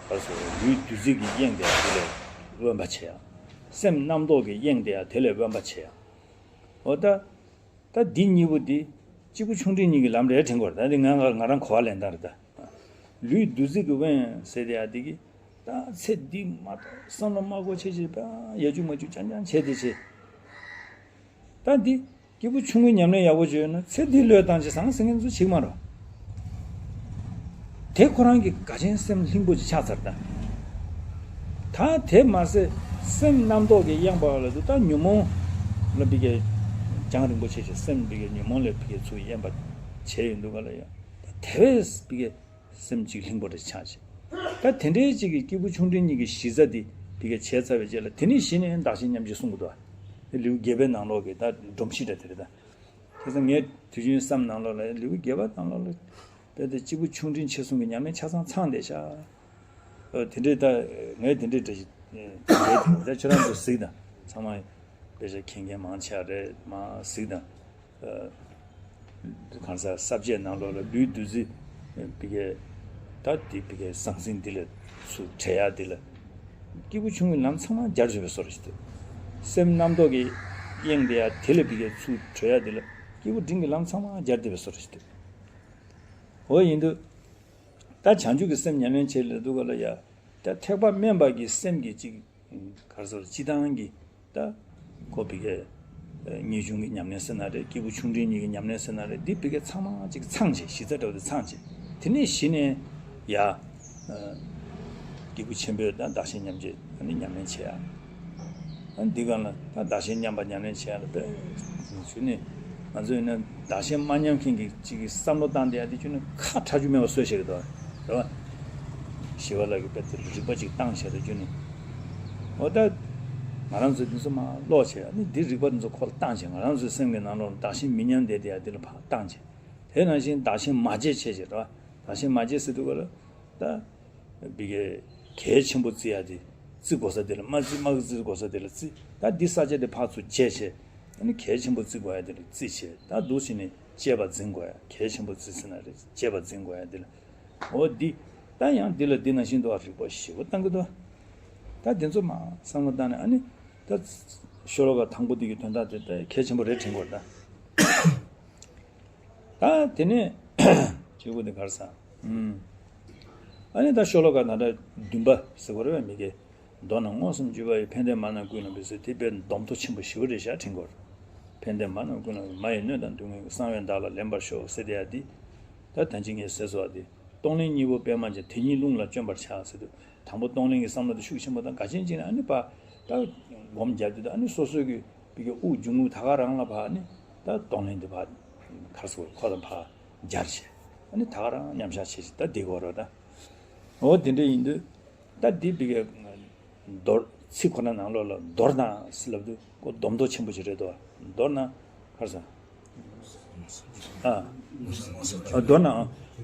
ཕར་སོང་། ལུས་འདུ་འཛི་གི་གཡེང་དེ་ཡང་དེ་ལས་དབེན་པ་བྱེད་ཡ། སེམས་རྣམ་རྟོག་གི་གཡེང་དེ་ཡང་དེ་ལས་དབེན་པ་བྱེད་ཡ། འོ་ད། ད་འདི་གཉིས་པོ་འདི་གཅིག་པུ་ཆུང་འབྲིང་གཉིས་ཀྱི་ལམ་རེད་དྲན་དགོས་རེད་ད། འདི་ང་ང་ང་རང་གོ་བ་ལེན་སྟངས་རེད་ད། ལུས་འདུ་འཛི་གི་དབེན་ཟེར་དེ་ཡང་འདི་གི་ད་ཚེ་འདི་མ་གཏོགས་བསམ་བློ་མ་འཁོར་ཆེ་ཆེ་བ་ཡ་ཅུ་མ་ཅུ་ཅང་ཅང་བྱས་དེ་བྱས། ད་འདི་སྐྱེས་བུ་ཆུང་ངུའི་ཉམས་ལེན་ཡག་པོ་བྱས་ཡོད་ན་ཚེ་འདི་བློས་བཏང་ཅི་སང་སེང་གེ་ཚོ་ཆིག་མ་རོ། དེ་ཁོ་རང་གི་དགའ་ཆེན་སེམས་ལྷིང་པོ་ཅིག་ཆགས་ཚར་ད། ད་དེ་མ་ཟད་སེམས་རྣམ་རྟོག་གི་གཡེང་བ་ལ་དུ་ད་ཉོན་མོངས་ལ་བི་གའི་རྒྱང་རིང་པོ་ཆེ་ཆེ་སེམས་བི་གའི་ཉོན་མོངས་ལས་བི་གའི་ཚུར་གཡེང་བ་བྱས་ཡོད་འདུག་ག་ལ་ཡ། ད་དེ་བས་བི་གའི་སེམས་ཅིག་ལྷིང་པོ་རེ་ཆགས་ཤིང་། ད་དེ་འདྲའི་ཅིག་གི་སྐྱེས་བུ་ཆུང་འབྲིང་གཉིས་ཀྱི་གཞི་རྩ་འདི་བི་གའི་བྱས་ཚར་བའི་རྗེས་ལ་དེ་ནས་གཞི་ནས་བདག་གཞན་མཉམ་བརྗེ་གསུང་གི་འདུག་ཨ། ལེའུ་བརྒྱད་པའི་ནང་ལོགས་ཀྱི་ད་སྒྲོམ་གཞི་འདྲ་དེ་རེད་ད། དེ་ཚོ་ངས་དུས་རྒྱུན་བསམ་ནང་ལོགས་ལ་ལེའུ་བརྒྱད་པ་ནང་ལོགས་ལ་དཔེ་དེ་སྐྱེས་བུ་ཆུང་འབྲིང་ཆེ་གསུམ་གྱི་ཉམས་ལེན་ཆ་ཚང་ཚང་བསྡད་ཤག་ཨ། དེ་འདྲའི་ད་ངས་དེ་འདྲའི་འདྲ་ཞིག་ངས་དེ་འདྲའི་ད་ཁྱོད་རང་ཚོ་གཟིགས་དང་ཚང་མ་དཔེ་ཆ་མཁྱེན་མཁན་མང་ཆེ་བ་རེད་མ་གཟིགས་དང་། གང་ཟག་ས་བཅད་ནང་ལོགས་ལ་ལུས་འདུ་འཛི་བི་གའི་ད་དེ་བི་གའི་ཟང་ཟིང་འདི་ལ་ཚུར་བྲལ་ཡ་འདི་ལ་སྐྱེས་བུ་ཆུང་ངུའི་ལམ་ཚང་མ་སྦྱར་བཅུག་པའི་བཟོ་འདྲ་ཞིག་འདུག་སེམས་རྣམ་རྟོག་གི་གཡེང་དེ་ཡ་དེ་ལ་བི་གའི་ཚུར་བྲོས་ཡ་འདི་ལ་སྐྱེས་བུ་འབྲིང་གི་ལམ་ཚང་མ་སྦྱར་བསྡད་པའི་བཟོ་འདྲ་ཞིག་འདུག་འོ་ཡིན་དུས། ད་བྱང་ཆུབ་ཀྱི་སེམས་ཉམས་ལེན་བྱེད་ལ་འདུག་ག་ལ་ཡ། ད་ཐེག་པ་དམན་པ་གི་སེམས་ཀྱི་ཅིག་ག་རེ་ཟེར་སྤྱི་བཏང་གི་ད་ཁོ་བི་གའི་ངེས་འབྱུང་གི་ཉམས་ལེན་ཟེར་ན་རེད། སྐྱེས་བུ་ཆུང་འབྲིང་གཉིས་ཀྱི་ཉམས་ལེན་ཟེར་ན་རེད། འདི་བི་གའི་ཚང་མ་ཅིག་ཚང་བྱས་གཞི་རྩ་འདྲ་བོ་དེ་ཚང་བྱས། དེ་ནས་གཞི་ནས་ཡ། སྐྱེས་བུ་ཆེན་པོས་ད་བདག་གཞན་མཉམ་བརྗེ་ཨ་ནི་ཉམས་ལེན་བྱེད་ཡ། ཨ་འདི་ག་ལ་ད་བདག་གཞན་མཉམ་པ་ཉམས་ལེན་བྱེད་ཡ་ལ་དཔེ་ཞུ་ནས་ང་ཚོ་ཡིན་ན་བདག་གཞན་མ་མཉམ་མཁན་གྱི་ཅིག་གི་བསམ་བློ་བཏང་བསྡད་ཡ་དེ་ཁྱོད་ནི་ཁ་ཁྲ་ཆུ་མེད་པ་བཟོས་བཞག་གི་འདུག་རེད་བ། ཞི་བ་ལྷ་གིས་དཔེ་དེ་རིག་པ་ཅིག་བཏང་བྱས་ད་ཁྱོད་ནི། འོ་ད་ང་རང་ཚོ་འདི་ཚོ་མ་ཀློག་བྱས་ཨ་ནི་འདི་རིག་པ་འདི་ཚོ་ཁོ་ལ་བཏང་བྱས་ང་རང་ཚོའི་སེམས་ཀྱི་ནང་ལོགས་ལ་བདག་གཞན་མི་མཉམ་བསྡད་བསྡད་ཡ་འདི་ལ་ཕར་བཏང་བྱས། དེ་ནང་བཞིན་བདག་གཞན་མ་བརྗེ་བྱས་བྱས་རེད་བ། བདག་གཞན་མ་བརྗེ་ཟེར་དུས་ག་ལ། ད། བི་གའི་གལ་ཆེན་པོ་བརྩི་ཡ་དེ་བརྩི་དགོས་ས་དེ་ལ་མ་བརྩི། མ་བརྩི་དགོས་ས་དེ་ལ་བརྩི། ད་འདི་ས་ཆ་དེ་ཕར་ཚུར་བརྗེ་བྱས། ཨ་ནི་གལ་ཆེན་པོ་བརྩི་དགོས་ཡ་དེ་ལ་བརྩི་བྱས། ད་འདུག་བྱས་ནས་གཅེས་པར་འཛིན་དགོས་ཡ། གལ་ཆེན་པོ་བརྩི་ཟེར་ན་རེད། གཅེས་པར་འཛིན་དགོས་ཡ་དེ་ལ། འོ་འདི། ད་ཡང་འདི་ལ་འདི་ནང་བཞིན་དུ་རིག་པ་ཞེ་པོ་བཏང་གི་འདུག་ད་དེ་ཚོ་མ་བསམ་བློ་བཏང་ནས་ཨ་ནི། ད། ཤོ་ལོ་ཀ་དང་པོ་འདི་གི་དོན་དག་དེ་ད་གལ་ཆེན་པོ་རེད་དྲན་དགོས་རེད་ད། ད་དེ་ནས་བཅུ་དགུ་དེ་ག་རེ་ཟེར། ཨུམ། ཨ་ནི་ད་ཤོ་ལོ་ཀ་ད་ལྟ་བདུན་པ་ཟེར་དགོས་རེད་པས། མི་དགེ། མདོ་རྣམས་མངོན་སུམ་བརྗོད་པ་ཡི། ཕན་བདེ་མ་རྣམས་ཀུན་ལ་འབུལ་ཟེར་དེ་དཔེ་སྡོམ་ཐོ་ཆེན་པོ་ཞེ་པོ་རེད་ཤག་དྲན་དགོས་རེད། ཕན་བདེ་མ་རྣམས་ཀུན་ལ་འབུལ། མ་ཡི་སྣོད་དང་སྡུག་བསྔལ་གྱི། གསང་བའི་བདག་ལ་ལེན་པར་ཤོག་ཟེར་དེ་ཡ་འདི། ད་ད་ཅི་ངས་ཟེར་སོང་བ་དེ། གཏོང་ལེན་གཉིས་པོ་པདྨ་འབྱུང་དེ་ཉིད་རླུང་ལ་བཅོམ་པར་བྱ་ཟེར་དུས། དང་པོ་གཏོང་ལེན་གྱི་བསམ་བློ་དེ་ཤུགས་ཆེན་པོ་དང་འགལ་ཆེན་ཅིག་ནས་ཨ་ནི་ཕར་ད་སྒོམ་རྒྱག་དུས་ད་ཨ་ནི་སོ་སོའི་གི་བི་གའི་དབུགས་འབྱུང་རྔུབ་ད་ག་རང་ལ་ཕར་ནི་ད་གཏོང་ལེན་དེ་ཕར་ག་རེ་ཟེར་དགོས་རེད། ཁོ་དང་ཕར་སྦྱར་བྱས་ཨ་ནི་ད་ག་རང་མཉམ་བཞག་བྱས་བྱས་ད་འདི་གོ་རོ་ད། འོ་དེ་འདྲ་ཡིན་དུས་ད་འདི་བི་གའི་མདོར་ཚིག་ཁོ་ན་ནང་ལོགས་ལ་མདོར་ན་ཟེར་ལབ་དུས་ཁོ་སྡོམ་མདོ་ཆེན་པོ་ཞིག་རེད་དོ། མདོར་ན་ག་རེ་ཟེར། ཨ། ཨ། མདོར་ན།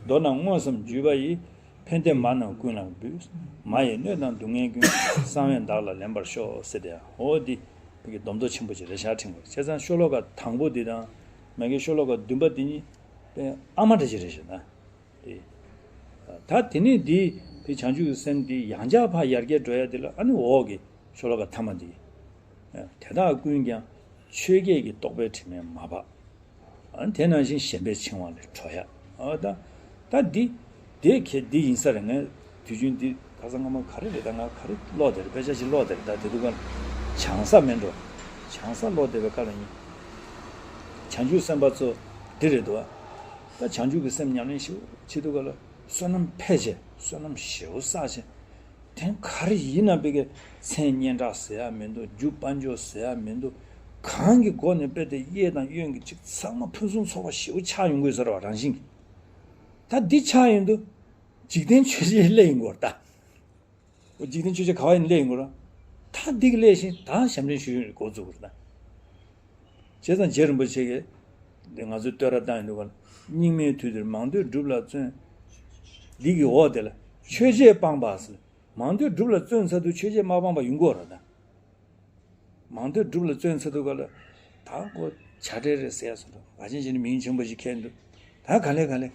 མདོར་ན་དངོས་སམ་བརྒྱུད་པ་ཡིས། ཕན་བདེ་མ་རྣམས་ཀུན་ལ་འབུལ། མ་ཡི་གནོད་དང་སྡུག་བསྔལ་ཀུན། གསང་བས་བདག་ལ་ལེན་པར་ཤོག་ཟེར་ཏེ། འོ་འདི་བི་གའི་སྡོམ་མདོ་ཆེན་པོ་ཅིག་རེད་ཤག་ཕྲེང་བ། བྱས་ཙང་ཤོ་ལོ་ཀ་དང་པོ་འདི་དང་མ་གི་ཤོ་ལོ་ཀ་བདུན་པ་འདི་གཉིས་དཔེ་ཨ་མ་འདྲ་ཅིག་རེད་ཤག་ན། དེ། ད་དེ་ནས་འདི་བི་བྱང་ཆུབ་ཀྱི་སེམས་འདི་ཡང་བསྐྱར་ཕར་ཡར་རྒྱས་འགྲོ་ཡ་འདི་ལ་ཨ་ནི་འོག་གི་ཤོ་ལོ་ཀ་ཐ་མ་འདི། དེ་དག་ཀུན་ཀྱང་ཆོས་བརྒྱད་ཀྱི་རྟོག་པའི་དྲི་མས་མ་སྦགས། ཨ་ནི་དེ་ནང་བཞིན་ཞེན་པའི་འཆིང་བ་ལས་གྲོལ་ཡ། ཨ་ད། ད་འདི། དེ་ཁྱེད་འདི་ཡིན་ས་རེད། ངས་དུས་རྒྱུན་འདི་ཁ་སང་སྔ་མོ་ག་རེ་རེད། ད་ང་ག་རེ་ཀློག་བསྡད་རེད། དཔེ་ཆ་ཞིག་ཀློག་བསྡད་རེད། ད་དེ་དུས་ཀ་བྱང་ས་མེད་འགྲོ། བྱང་ས་ཀློག་བསྡད་པའི་སྐབས་ལ་ཡིན། བྱང་ཆུབ་སེམས་དཔའ་ཚོ་འདི་རེད་འདུག་ཨ། ད་བྱང་ཆུབ་ཀྱི་སེམས་ཉམས་ལེན་ཞིག་བྱེད་དུས་ཀ་ལ་བསོད་ནམས་འཕེལ་བྱས་བསོད་ནམས་ཞེ་པོ་བསགས་བྱས། དེ་ག་རེ་ཡིན་ན་བི་གའི་མཚན་སྙན་གྲགས་ཟེར་ཡ་མི་འདུག་རྒྱུ་དཔལ་འབྱོར་ཟེར་ཡ་མི་འདུག་གང་གི་སྒོ་ནས་དཔེ་དེ་གཡས་དང་གཡོན་གྱི་ཅིག་ཚང་མ་ཕུན་སུམ་ཚོགས་པ་ཞེ་པོ་ཆགས་ཡོང་གི་ཡོད་ས་རེད་བ། རང་བཞིན་གྱིས། ད་འདི་ཆགས་ཡོང་དུས་འཇིག་རྟེན་ཆོས་བརྒྱད་སླེབས་ཡོང་གི་ཡོད་རེད་ད། འོ་འཇིག་རྟེན་ཆོས་བརྒྱད་ག་བ་ཡིན་སླེབས་ཡོང་གི་ཡོད་རེད། ད་འདི་གི་སླེབས་ཤིང་ད་ཞབས་འདྲེན་ཞུ་ཡོང་འགོ་བཙུགས་པ་རེད་ད། བྱས་ཙང་རྗེ་རིན་པོ་ཆེ་གིས་འདི་ང་ཚོའི་བསྟོད་ར་བཏང་ཡོང་དུས་ག་ལ། སྙིགས་མའི་དུས་འདིར་མང་ཐོས་སྒྲུབ་ལ་བརྩོན། འདི་གི་འོག་དེ་ལ་ཆོས་བརྒྱད་སྤངས་པ་ཟེར། མང་ཐོས་སྒྲུབ་ལ་བརྩོན་ཚར་དུས་ཆོས་བརྒྱད་མ་སྤངས་པ་ཡོང་གི་ཡོད་རེད་ད། མང་ཐོས་སྒྲུབ་ལ་བརྩོན་ཚར་དུས་ག་ལ། ད་ཁོ་བྱ་བྲལ་རེད་ཟེར་ཡ་སོང་འགྲོ། བ་ཆེན་ཆེན་ནི་མིང་ཆེན་པོ་ཞིག་ཁྱེར་འདུག་ད་ག་ལེ་ག་ལེ།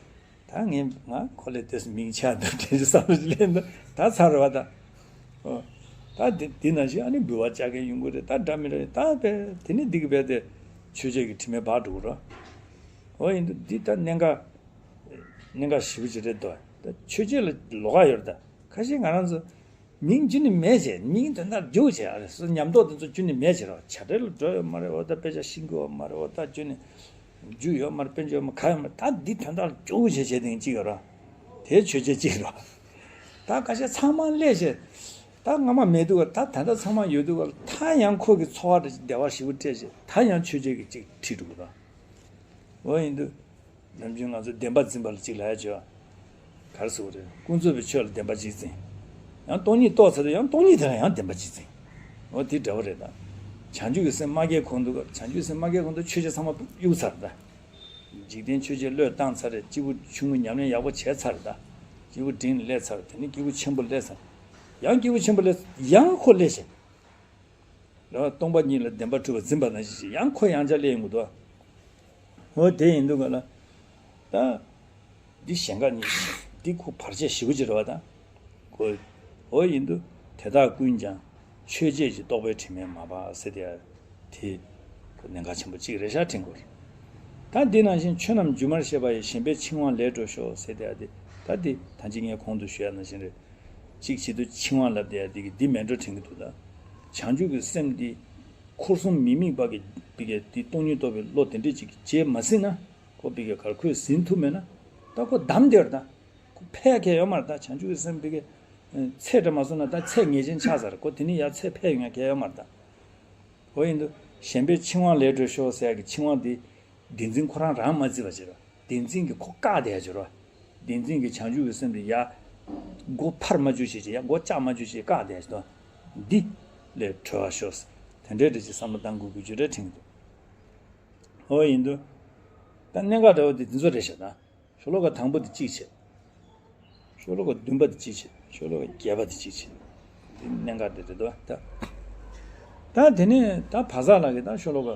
ད་ངས་ང་ཁོ་ལས་དེ་མིང་ཆེ་འདུག་དྲན་གྱི་བསམ་བློ་ཞིག་སླེབས་འདུག་ད་ཚར་བ་ད། ཨོ། ད་དེ་དེ་ནང་བཞིན་ཨ་ནི་འབུལ་བ་བཅའ་མཁན་ཡོང་གི་རེད། ད་འདྲ་མི་འདྲ་ད་བས་དེ་ནི་འདི་གི་བས་དེ་ཆོས་བརྒྱད་ཀྱི་དྲི་མས་སྦགས་འགྲོ་གི་རེད། ཨོ་ཡིན་འདུག་འདི་ད་གནད་འགག་གནད་འགག་ཞེ་པོ་ཅིག་རེད་འདུག་ད་ཆོས་བརྒྱད་ལ་ལོགས་ཀ་ཡོད་རེད་ད། ཁ་ཤས་ང་རང་ཚོ་མིང་རྒྱུད་ནས་མེད་བྱས། མིང་དོན་དག་རྒྱུགས་བྱས། ཨ་རེ་སོ་ཉམས་རྟོགས་དེ་ཚོ་རྒྱུད་ནས་མེད་བྱས་རོགས། བྱ་བྲལ་ལ་འགྲོ་ཡོད་མ་རེད། འོ་ད་དཔེ་ཆ་ཤེས་ཀྱི་ཡོད་མ་རེད། འོ་ད་རྒྱུད་ནས་རྒྱུ་ཡོད་མ་རེད། དཔེ་འཇོག་མ་ག་ཡོད་མ་རེད། ད་འདི་དོན་དག་རྒྱུགས་བྱས་བྱས་དེ་གཅིག་ཡོད་རོགས། དེ་ཆོས་བརྒྱད་གཅིག་རོགས། ད་ཁ་ཤས་ཚང་མ་སླེབས་བྱས། ད་སྔ་མ་མེད་དུས་ད་ད་ལྟ་ཚང་མ་ཡོད་དུས་ད་ཡང་ཁོ་གི་འཚོ་བ་བདེ་བ་ཞེ་པོ་སྤྲད་བྱས་ད་ཡང་ཆོས་བརྒྱད་ཀྱི་གཅིག་ཁྲིད་འགྲོ་གི་རོགས། འོ་ཡིན་དུས། ནམ་རྒྱུན་ང་ཚོ་བདེན་པ་འཛིན་པ་ལ་གཅིག་ལབ་ཡ་བྱོས། ག་རེ་ཟེར་དགོས་རེད། ཀུན་རྫོབ་པའི་ཆོས་ལ་བདེན་པ་གཅིག་འཛིན། ཡང་སྟོང་ཉིད་རྟོགས་ཚར་དུས་ཡང་སྟོང་ཉིད་དེ་ལ་ཡང་བདེན་པ་གཅིག་འཛིན། འོ་དེ་འདྲ་བོ་རེད་ད། བྱང་ཆུབ་ཀྱི་སེམས་མ་སྐྱེས་གོང་དུ་བྱང་ཆུབ་སེམས་མ་སྐྱེས་གོང་དུ་ཆོས་བརྒྱད་ཚང་མ་གཡུག་ཚར་ད། འཇིག་རྟེན་ཆོས་བརྒྱད་བློས་བཏང་ཚར་རེད། སྐྱེས་བུ་ཆུང་ངུ་ཉམས་ལེན་ཡག་པོ་བྱས་ཚར་རེད་ད། སྐྱེས་བུ་འབྲིང་ལ་སླེབས་ཚར། དེ་ནས་སྐྱེས་བུ་ཆེན་པོ་སླེབས་ཚར། ཡང་སྐྱེས་བུ་ཆེན་པོ་སླེབས་ཡང་ཁོ་སླེབས་ཤིང་། རེད་བ། སྟོང་པ་ཉིད་ལ་བདེན་པར་གྲུབ་པ་འཛིན་པ་ནང་བཞིན་ཞིག་ཡང་ཁོ་ཡང་བསྐྱར་སླེབས་ཡོང་གི་འདུག་འོ་དེ་ཡིན་དུས་ག་ལ། ད། འདི་ཞེན་ཁ་གཉིས། འདི་ཁོ་བར་ཆད་ཞེ་པོ་ཅིག་རེད་བ་ད། ཁོ། འོ་ཡིན་དུས་དེ་དག་ཀུན་ཀྱང་ཆོས་བརྒྱད་ཀྱི་རྟོག་པའི་དྲི་མས་མ་སྦགས་ཟེར་དེ། དེ། ཁོ་གནད་འགག་ཆེན་པོ་གཅིག་རེད་ཤག་དྲན་དགོས་རེད། ད་འདི་ནང་བཞིན་ཆོས་རྣམས་སྒྱུ་མར་ཤེས་པ་ཡི། ཞེན་པའི་འཆིང་བ་ལས་གྲོལ་ཤོག་ཟེར་དེ་ཡ་དེ། ད་འདི་ད་ཅི་ངས་གོང་དུ་ཞུས་ཡ་ནང་བཞིན་རེད། གཅིག་བྱེད་དུས་འཆིང་བ་ལབ་དེ་ཡ་དེ་གི་འདི་མེད་འགྲོ་དྲན་གི་འདུག་ད། བྱང་ཆུབ་ཀྱི་སེམས་འདི་འཁོར་གསུམ་མི་དམིགས་པ་གི་བི་གའི་འདི་སྟོང་ཉིད་རྟོགས་པའི་བློ་དེ་འདྲས་ཅིག་བྱེད་མ་ཟིན་ན། ཁོ་བི་གའི་གར་ཁོས་ཟིན་ཐུབ་མེད་ན། ད་ཁོ་བསྡམས་དེར་ད། ཁོ་ཕལ་ཁེ་ཡོད་མ་རེད་ད། བྱང་ཆུབ་ཀྱི་སེམས་བི་གའི་ཚད་འདྲ་མ་སོང་ན་ད་ཚད་ངེས་ཅན་ཆགས་ཚར། ཁོ་དེ་ནི་ཡ་ཚད་ཕལ་ཡོང་ཡ་ཁེ་ཡོད་མ་རེད་ད། འོ་ཡིན་དུས་ཞེན་པའི་འཆིང་བ་ལས་གྲོལ་ཤོག་ཟེར་ཡ་གི་འཆིང་བ་འདི། བདེན་འཛིན་ཁོ་རང་རང་མ་བརྩིས་པ་བྱེད་རོགས། བདེན་འཛིན་གྱིས་ཁོ་བཀག་བསྡད་ཡ་བྱེད་རོགས། བདེན་འཛིན་གྱིས་བྱང་ཆུབ་ཀྱི་སེམས་དེ་ཡ། སྒོ་འཕར་མ་བཅུག་བྱེད་ཅིག་ཡ་སྒོ་བཅག་མ་བཅུག་བྱེད་བཀག་བསྡད་ཡ་བྱེད་དོ། འདི། ལས་གྲོལ་བར་ཤོག་དེ་འདྲའི་འདྲ་ཅིག་བསམ་བློ་བཏང་དགོས་དགོས་རྒྱུ་རེད་དྲན་གྱི་འདུག་འོ་ཡིན་དུས། ད་གནད་འགག་འདྲ་བོ་དེ་འདི་ཚོ་རེད་ཤག་ད། ཤོ་ལོ་ཀ་དང་པོ་དེ་གཅིག་བྱས། ཤོ་ལོ་ཀ་བདུན་པ་དེ་གཅིག་བྱས། ཤོ་ལོ་ཀ་བརྒྱད་པ་དེ་གཅིག་བྱས། དེ་གནད་འགག་དེ་རེད་དོ་ད། ད་དེ་ནས་ད་བ་ཟ་ལ་གི་ད་ཤོ་ལོ་ཀ་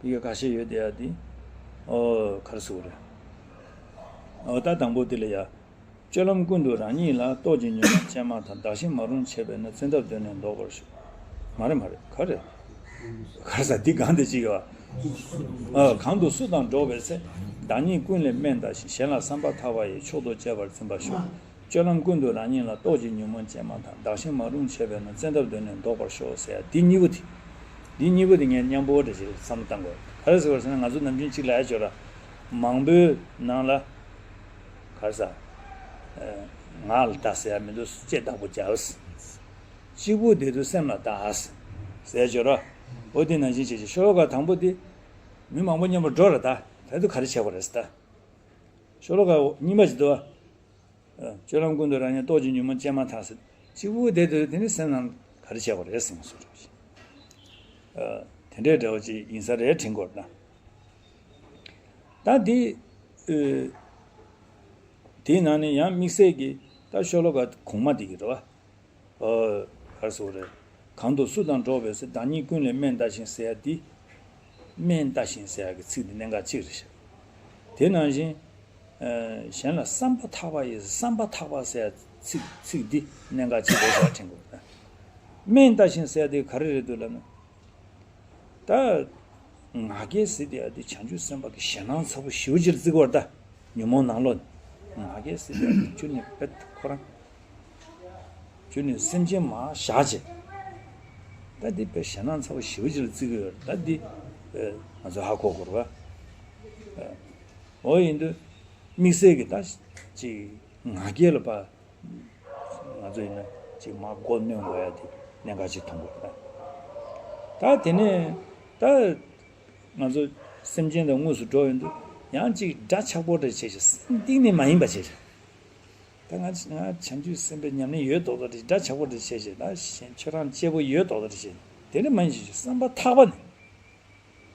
བི་ག་ཁ་ཤས་ཡོད་དེ་ཡ་དེ། ཨོ་ག་རེ་ཟེར་དགོས་རེད། ཨོ་ད་དང་པོ་དེ་ལ་ཡ། སྤྱོད་ལམ་ཀུན་ཏུ་རང་ཉིད་ལ། རྟོག་ཅིང་ཉོན་མོངས་ཅན་མ་དག་བདག་གཞན་མ་རུངས་བྱེད་པས་ན། བཙན་ཐབས་གདོད་ནས་བཟློག་པར་ཤོག་མ་རེད་མ་རེད། ག་རེ། ག་རེ་ཟ་འདི་གང་དེ་ཅིག་ཡོད། ཨ། གང་དུ་སུ་དང་འགྲོགས་པའི་ཚེ། བདག་ཉིད་ཀུན་ལས་དམན་བལྟ་ཞིང་། གཞན་ལ་བསམ་པ་ཐག་པ་ཡིས། མཆོག་ཏུ་གཅེས་པར་འཛིན་པར་ཤོག་སྤྱོད་ལམ་ཀུན་ཏུ་རང་ཉིད་ལ། རྟོག་ཅིང་ཉོན་མོངས་ཅན་མ་དག་བདག་གཞན་མ་རུངས་བྱེད་པས་ན། བཙན་ཐབས་གདོད་ནས་བཟློག་པར་ཤོག་ཟེར་ཡ་འདི་གཉིས་པོ་དེ། འདི་གཉིས་པོ་དེ་ངས་མཉམ་པོ་འདྲ་ཞིག་བསམ་བློ་བཏང་དགོས། ག་རེ་ཟེར་བ་ཟེར་ན་ང་ཚོ་ནམ་རྒྱུན་གཅིག་ལབ་ཡ་ཅིག་ཡོད་ར། མང་པོའི་ནང་ལ། ག་རེ་ཟ། ཨ། ངག་ལ་བལྟ་ཟེར་ཡ་མི་འདུག་ལྕེ་བདག་པོ་རྒྱབ། གཅིག་པུ་བསྡད་དུས་སེམས་ལ་བལྟ་ཟེར་ཡ་ཅིག་ཡོད་རེད། འོ་དེ་ནང་བཞིན་བྱས་བྱས་ཤོ་ལོ་ཀ་དང་པོ་དེ་མི་མང་པོ་མཉམ་པོ་འགྲོ་རེད་ད། ད་དུང་ག་རེ་བྱེད་དགོས་རེད་ཟེར་ད། ཤོ་ལོ་ཀ་གཉིས་པ་ཅིག་འདུག་བ། སྤྱོད་ལམ་ཀུན་ཏུ་རང་ཉིད་རྟོགས་ཀྱི་ཉོན་མོངས་སྐྱེས་མ་ཐག་ཟེར། གཅིག་པུ་བསྡད་དུས་དེ་ནི་སེམས་ནང་ག་རེ་བྱེད་དགོས་རེད་ཟེར་ང་ཚོ་རེད། ཨ། དེ་འདྲའི་འདྲ་བོ་ཅིག་ཡིན་ས་རེད་དྲན་དགོས་ན། ད་འདི། ཨ། དེའི་ནང་ནས་ཡང་དམིགས་བསལ་གྱི་ད་ཤོ་ལོ་ཀ་གོང་མ་འདི་གི་རེད་བ། ཨ། ག་རེ་ཟེར་དགོས་རེད། གང་དུ་སུ་དང་འགྲོགས་པའི་ཚེ། བདག་ཉིད་ཀུན་ལས་དམན་བལྟ་ཞིང་ཟེར་ཡ་འདི། དམན་བལྟ་ཞིང་ཟེར་ཡ་གི་ཚིག་འདི་གནད་འགག་གཅིག་རེད་ཤག་དེ་ནང་བཞིན། ཨ། གཞན་ལ་བསམ་པ་ཐག་པ་ཡིས། བསམ་པ་ཐག་པ་ཟེར་ཡ་ཚིག་ཚིག་འདི་གནད་འགག་གཅིག་རེད་ཤག་དྲན་དགོས་རེད། དམན་བལྟ་ཞིང་ཟེར་ཡ་དེ་ག་རེ་རེད་འདུག་ལབ་ན། ད་ང་རྒྱལ་ཟེར་དེ་ཡ་དེ་བྱང་ཆུབ་སེམས་དཔའ་གི་ཞེད་སྣང་ཚ་པོ་ཞེ་པོ་ཅིག་ལ་བརྩི་གི་ཡོད་རེད་ད། ཉོན་མོངས་ནང་ལོགས་ནས་ང་རྒྱལ་ཟེར་དེ་ཡ་དེ་ཁྱོན་ནས་དཔེ་ཁོ་རང་། ཁྱོད་ནི་སེམས་ཅན་མར་བཞག་བྱས། ད་འདི་དཔེ་ཞེད་སྣང་ཚ་པོ་ཞེ་པོ་ཅིག་ལ་བརྩི་གི་ཡོད་རེད། ད་འདི་ཨ་ང་ཚོས་ཧ་གོ་དགོས་རེད་བ། ཨ། འོ་ཡིན་དུས་དམིགས་བསལ་གྱི་ད་ཅིག་ང་རྒྱལ་ལ་ཕར་ང་ཚོ་ཡིན་ན་ཅིག་མར་མགོ་གནོན་དགོས་ཡ་དེ་གནད་འགག་ཅིག་མཐོང་དགོས་རེད་ད། ད་དེ་ནས་ད་ང་ཚོ་སེམས་ཅན་དང་དངོས་སུ་འགྲོགས་ཡོང་དུས་ཡང་ཅིག་འདྲ་ཆགས་པོ་འདྲ་བྱས་བྱས། སེམས་གཏིང་ནས་མ་ཡིན་པ་བྱས་བྱས། ད་ང་ང་བྱང་ཆུབ་སེམས་དཔའི་ཉམས་ལེན་ཡོད་མདོག་མདོག་རེད། འདྲ་ཆགས་པོ་འདྲ་བྱས་བྱས། ད་གཞན་ཁྱོད་རང་གཅེར་བུ་ཡོད་མདོག་མདོག་རེད་བྱས། དེ་འདྲ་མ་ཡིན་ཞིག་བསམ་པ་ཐག་པ་ནས།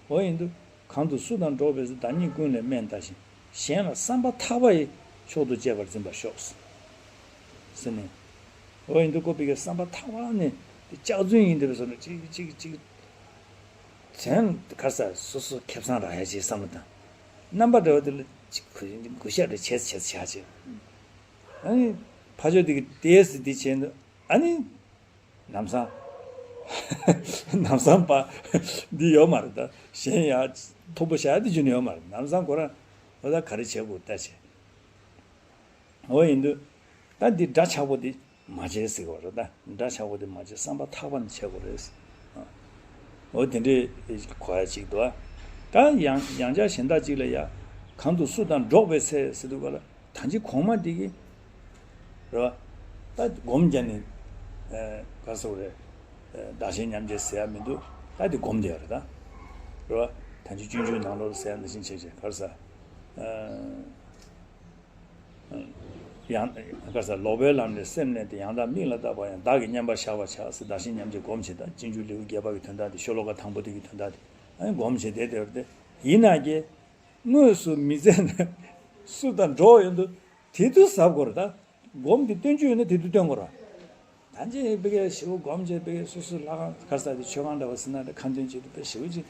འོ་ཡིན་དུས་གང་དུ་སུ་དང་འགྲོགས་པའི་ཚེ། བདག་ཉིད་ཀུན་ལས་དམན་བལྟ་ཞིང་། གཞན་ལ་བསམ་པ་ཐག་པ་ཡིས། མཆོག་ཏུ་གཅེས་པར་འཛིན་པར་ཤོག་ཟེར་ནས། འོ་ཡིན་དུས་ཁོ་པའི་གི་བསམ་པ་ཐག་པ་ནས་དེ་སྐྱག་རྫུན་ཡིན་དེ་བས་སོ་ན་ཅིག་ཅིག་ཅིག་དོན་ག་རེ་ཟ། སོ་སོ་ཁེ་བཟང་རག་ཡ་ཅིག་བསམ་བློ་བཏང་། རྣམ་པ་འདྲ་བ་དེ་ལ་ཅིག་གུ་གུ་ཤ་འདྲ་བྱས་བྱས་བྱས་བྱས། ཨ་ནི་ཕ་ཆོས་དེ་གི་ཏེས་དེ་བྱས་འདུག་ཨ་ནི་ལམ་སང་ལམ་སང་པ་འདི་ཡོད་མ་རེད་ད། གཞན་ཡ་མཐོ་པོ་བཞག་དེ་རྒྱུ་ནི་ཡོད་མ་རེད། ལམ་སང་ཁོ་རང་འོ་ད་ག་རེ་བྱེད་དགོས་ལྟ་བྱས། འོ་ཡིན་དུས་ད་འདི་འདྲ་ཆགས་པོ་འདི་མ་བྱེད་ཟེར་གི་རེད་ད། འདྲ་ཆགས་པོ་འདི་མ་བྱེད། བསམ་པ་ཐག་པ་ནས་བྱེད་དགོས་རེད། འོ་དེ་འདྲའི་གོ་ཡ་ཅིག་འདུག་ད་ཡང་ཡང་བསྐྱར་གཞན་དག་ཅིག་ལ་ཡ། གང་དུ་སུ་དང་འགྲོགས་པའི་ཚེ་ཟེར་དུས་ག་ལ། ད་ཅི་གོང་མ་འདི་གི་རེད་བ། ད་སྒོམ་རྒྱབ་ནས་ག་རེ་ཟེར་དགོས་རེད། བདག་གཞན་མཉམ་བརྗེ་ཟེར་ཡ་མི་འདུག་ད་འདི་སྒོམ་བསྡད་ཡོད་རེད་ད། རེད་བ། ད་ཅི་སྤྱོད་འཇུག་ནང་ལོགས་ཟེར་ཡ་འདི་བཞིན་བྱས་བྱས་ག་རེ་ཟེར། ཡང་ག་རེ་ཟེར། ལོག་པའི་ལམ་ལས་སེམས་བླན་ཏེ། ཡང་དག་མིག་ལ་བལྟ་བ་ཡང་། བདག་གིས་མཉམ་པར་བཞག་པར་བྱ་ཟེར། བདག་གཞན་མཉམ་བརྗེ་སྒོམ་བྱེད་དང་། སྤྱོད་འཇུག་ལེའུ་བརྒྱད་པ་གི་དོན་དག་དེ། ཤོ་ལོ་ཀ་དང་པོ་དེ་གི་དོན་དག་དེ། ཨ་ནི་སྒོམ་བྱེད་དེ་དེ་བར་དེ་ཡིན་ན་གི། དངོས་སུ་མི་ཚེ་ནང་སུ་དང་འགྲོགས་ཡོང་དུས་དེ་དུས་གཟབ་དགོས་རེད་ད། སྒོམ་དེ་སྟོན་རྒྱུ་ཡོད་ན་དེ་དུས་སྟོན་དགོས་རེད། ད་ཅི་ཕ་གིར་ཞེ་པོ་སྒོམ་བྱས། ཕ་གིར་སོ་སོའི་ལྷ་ཁང་ག་རེ་ཟེར་དེ་མཆོད་ཁང་འདྲ་བ་ཟེར་ན་དེ་ཁ་འདོན་བྱེད་དུས་ཕ་གིར་ཞེ་པོ་ཅིག་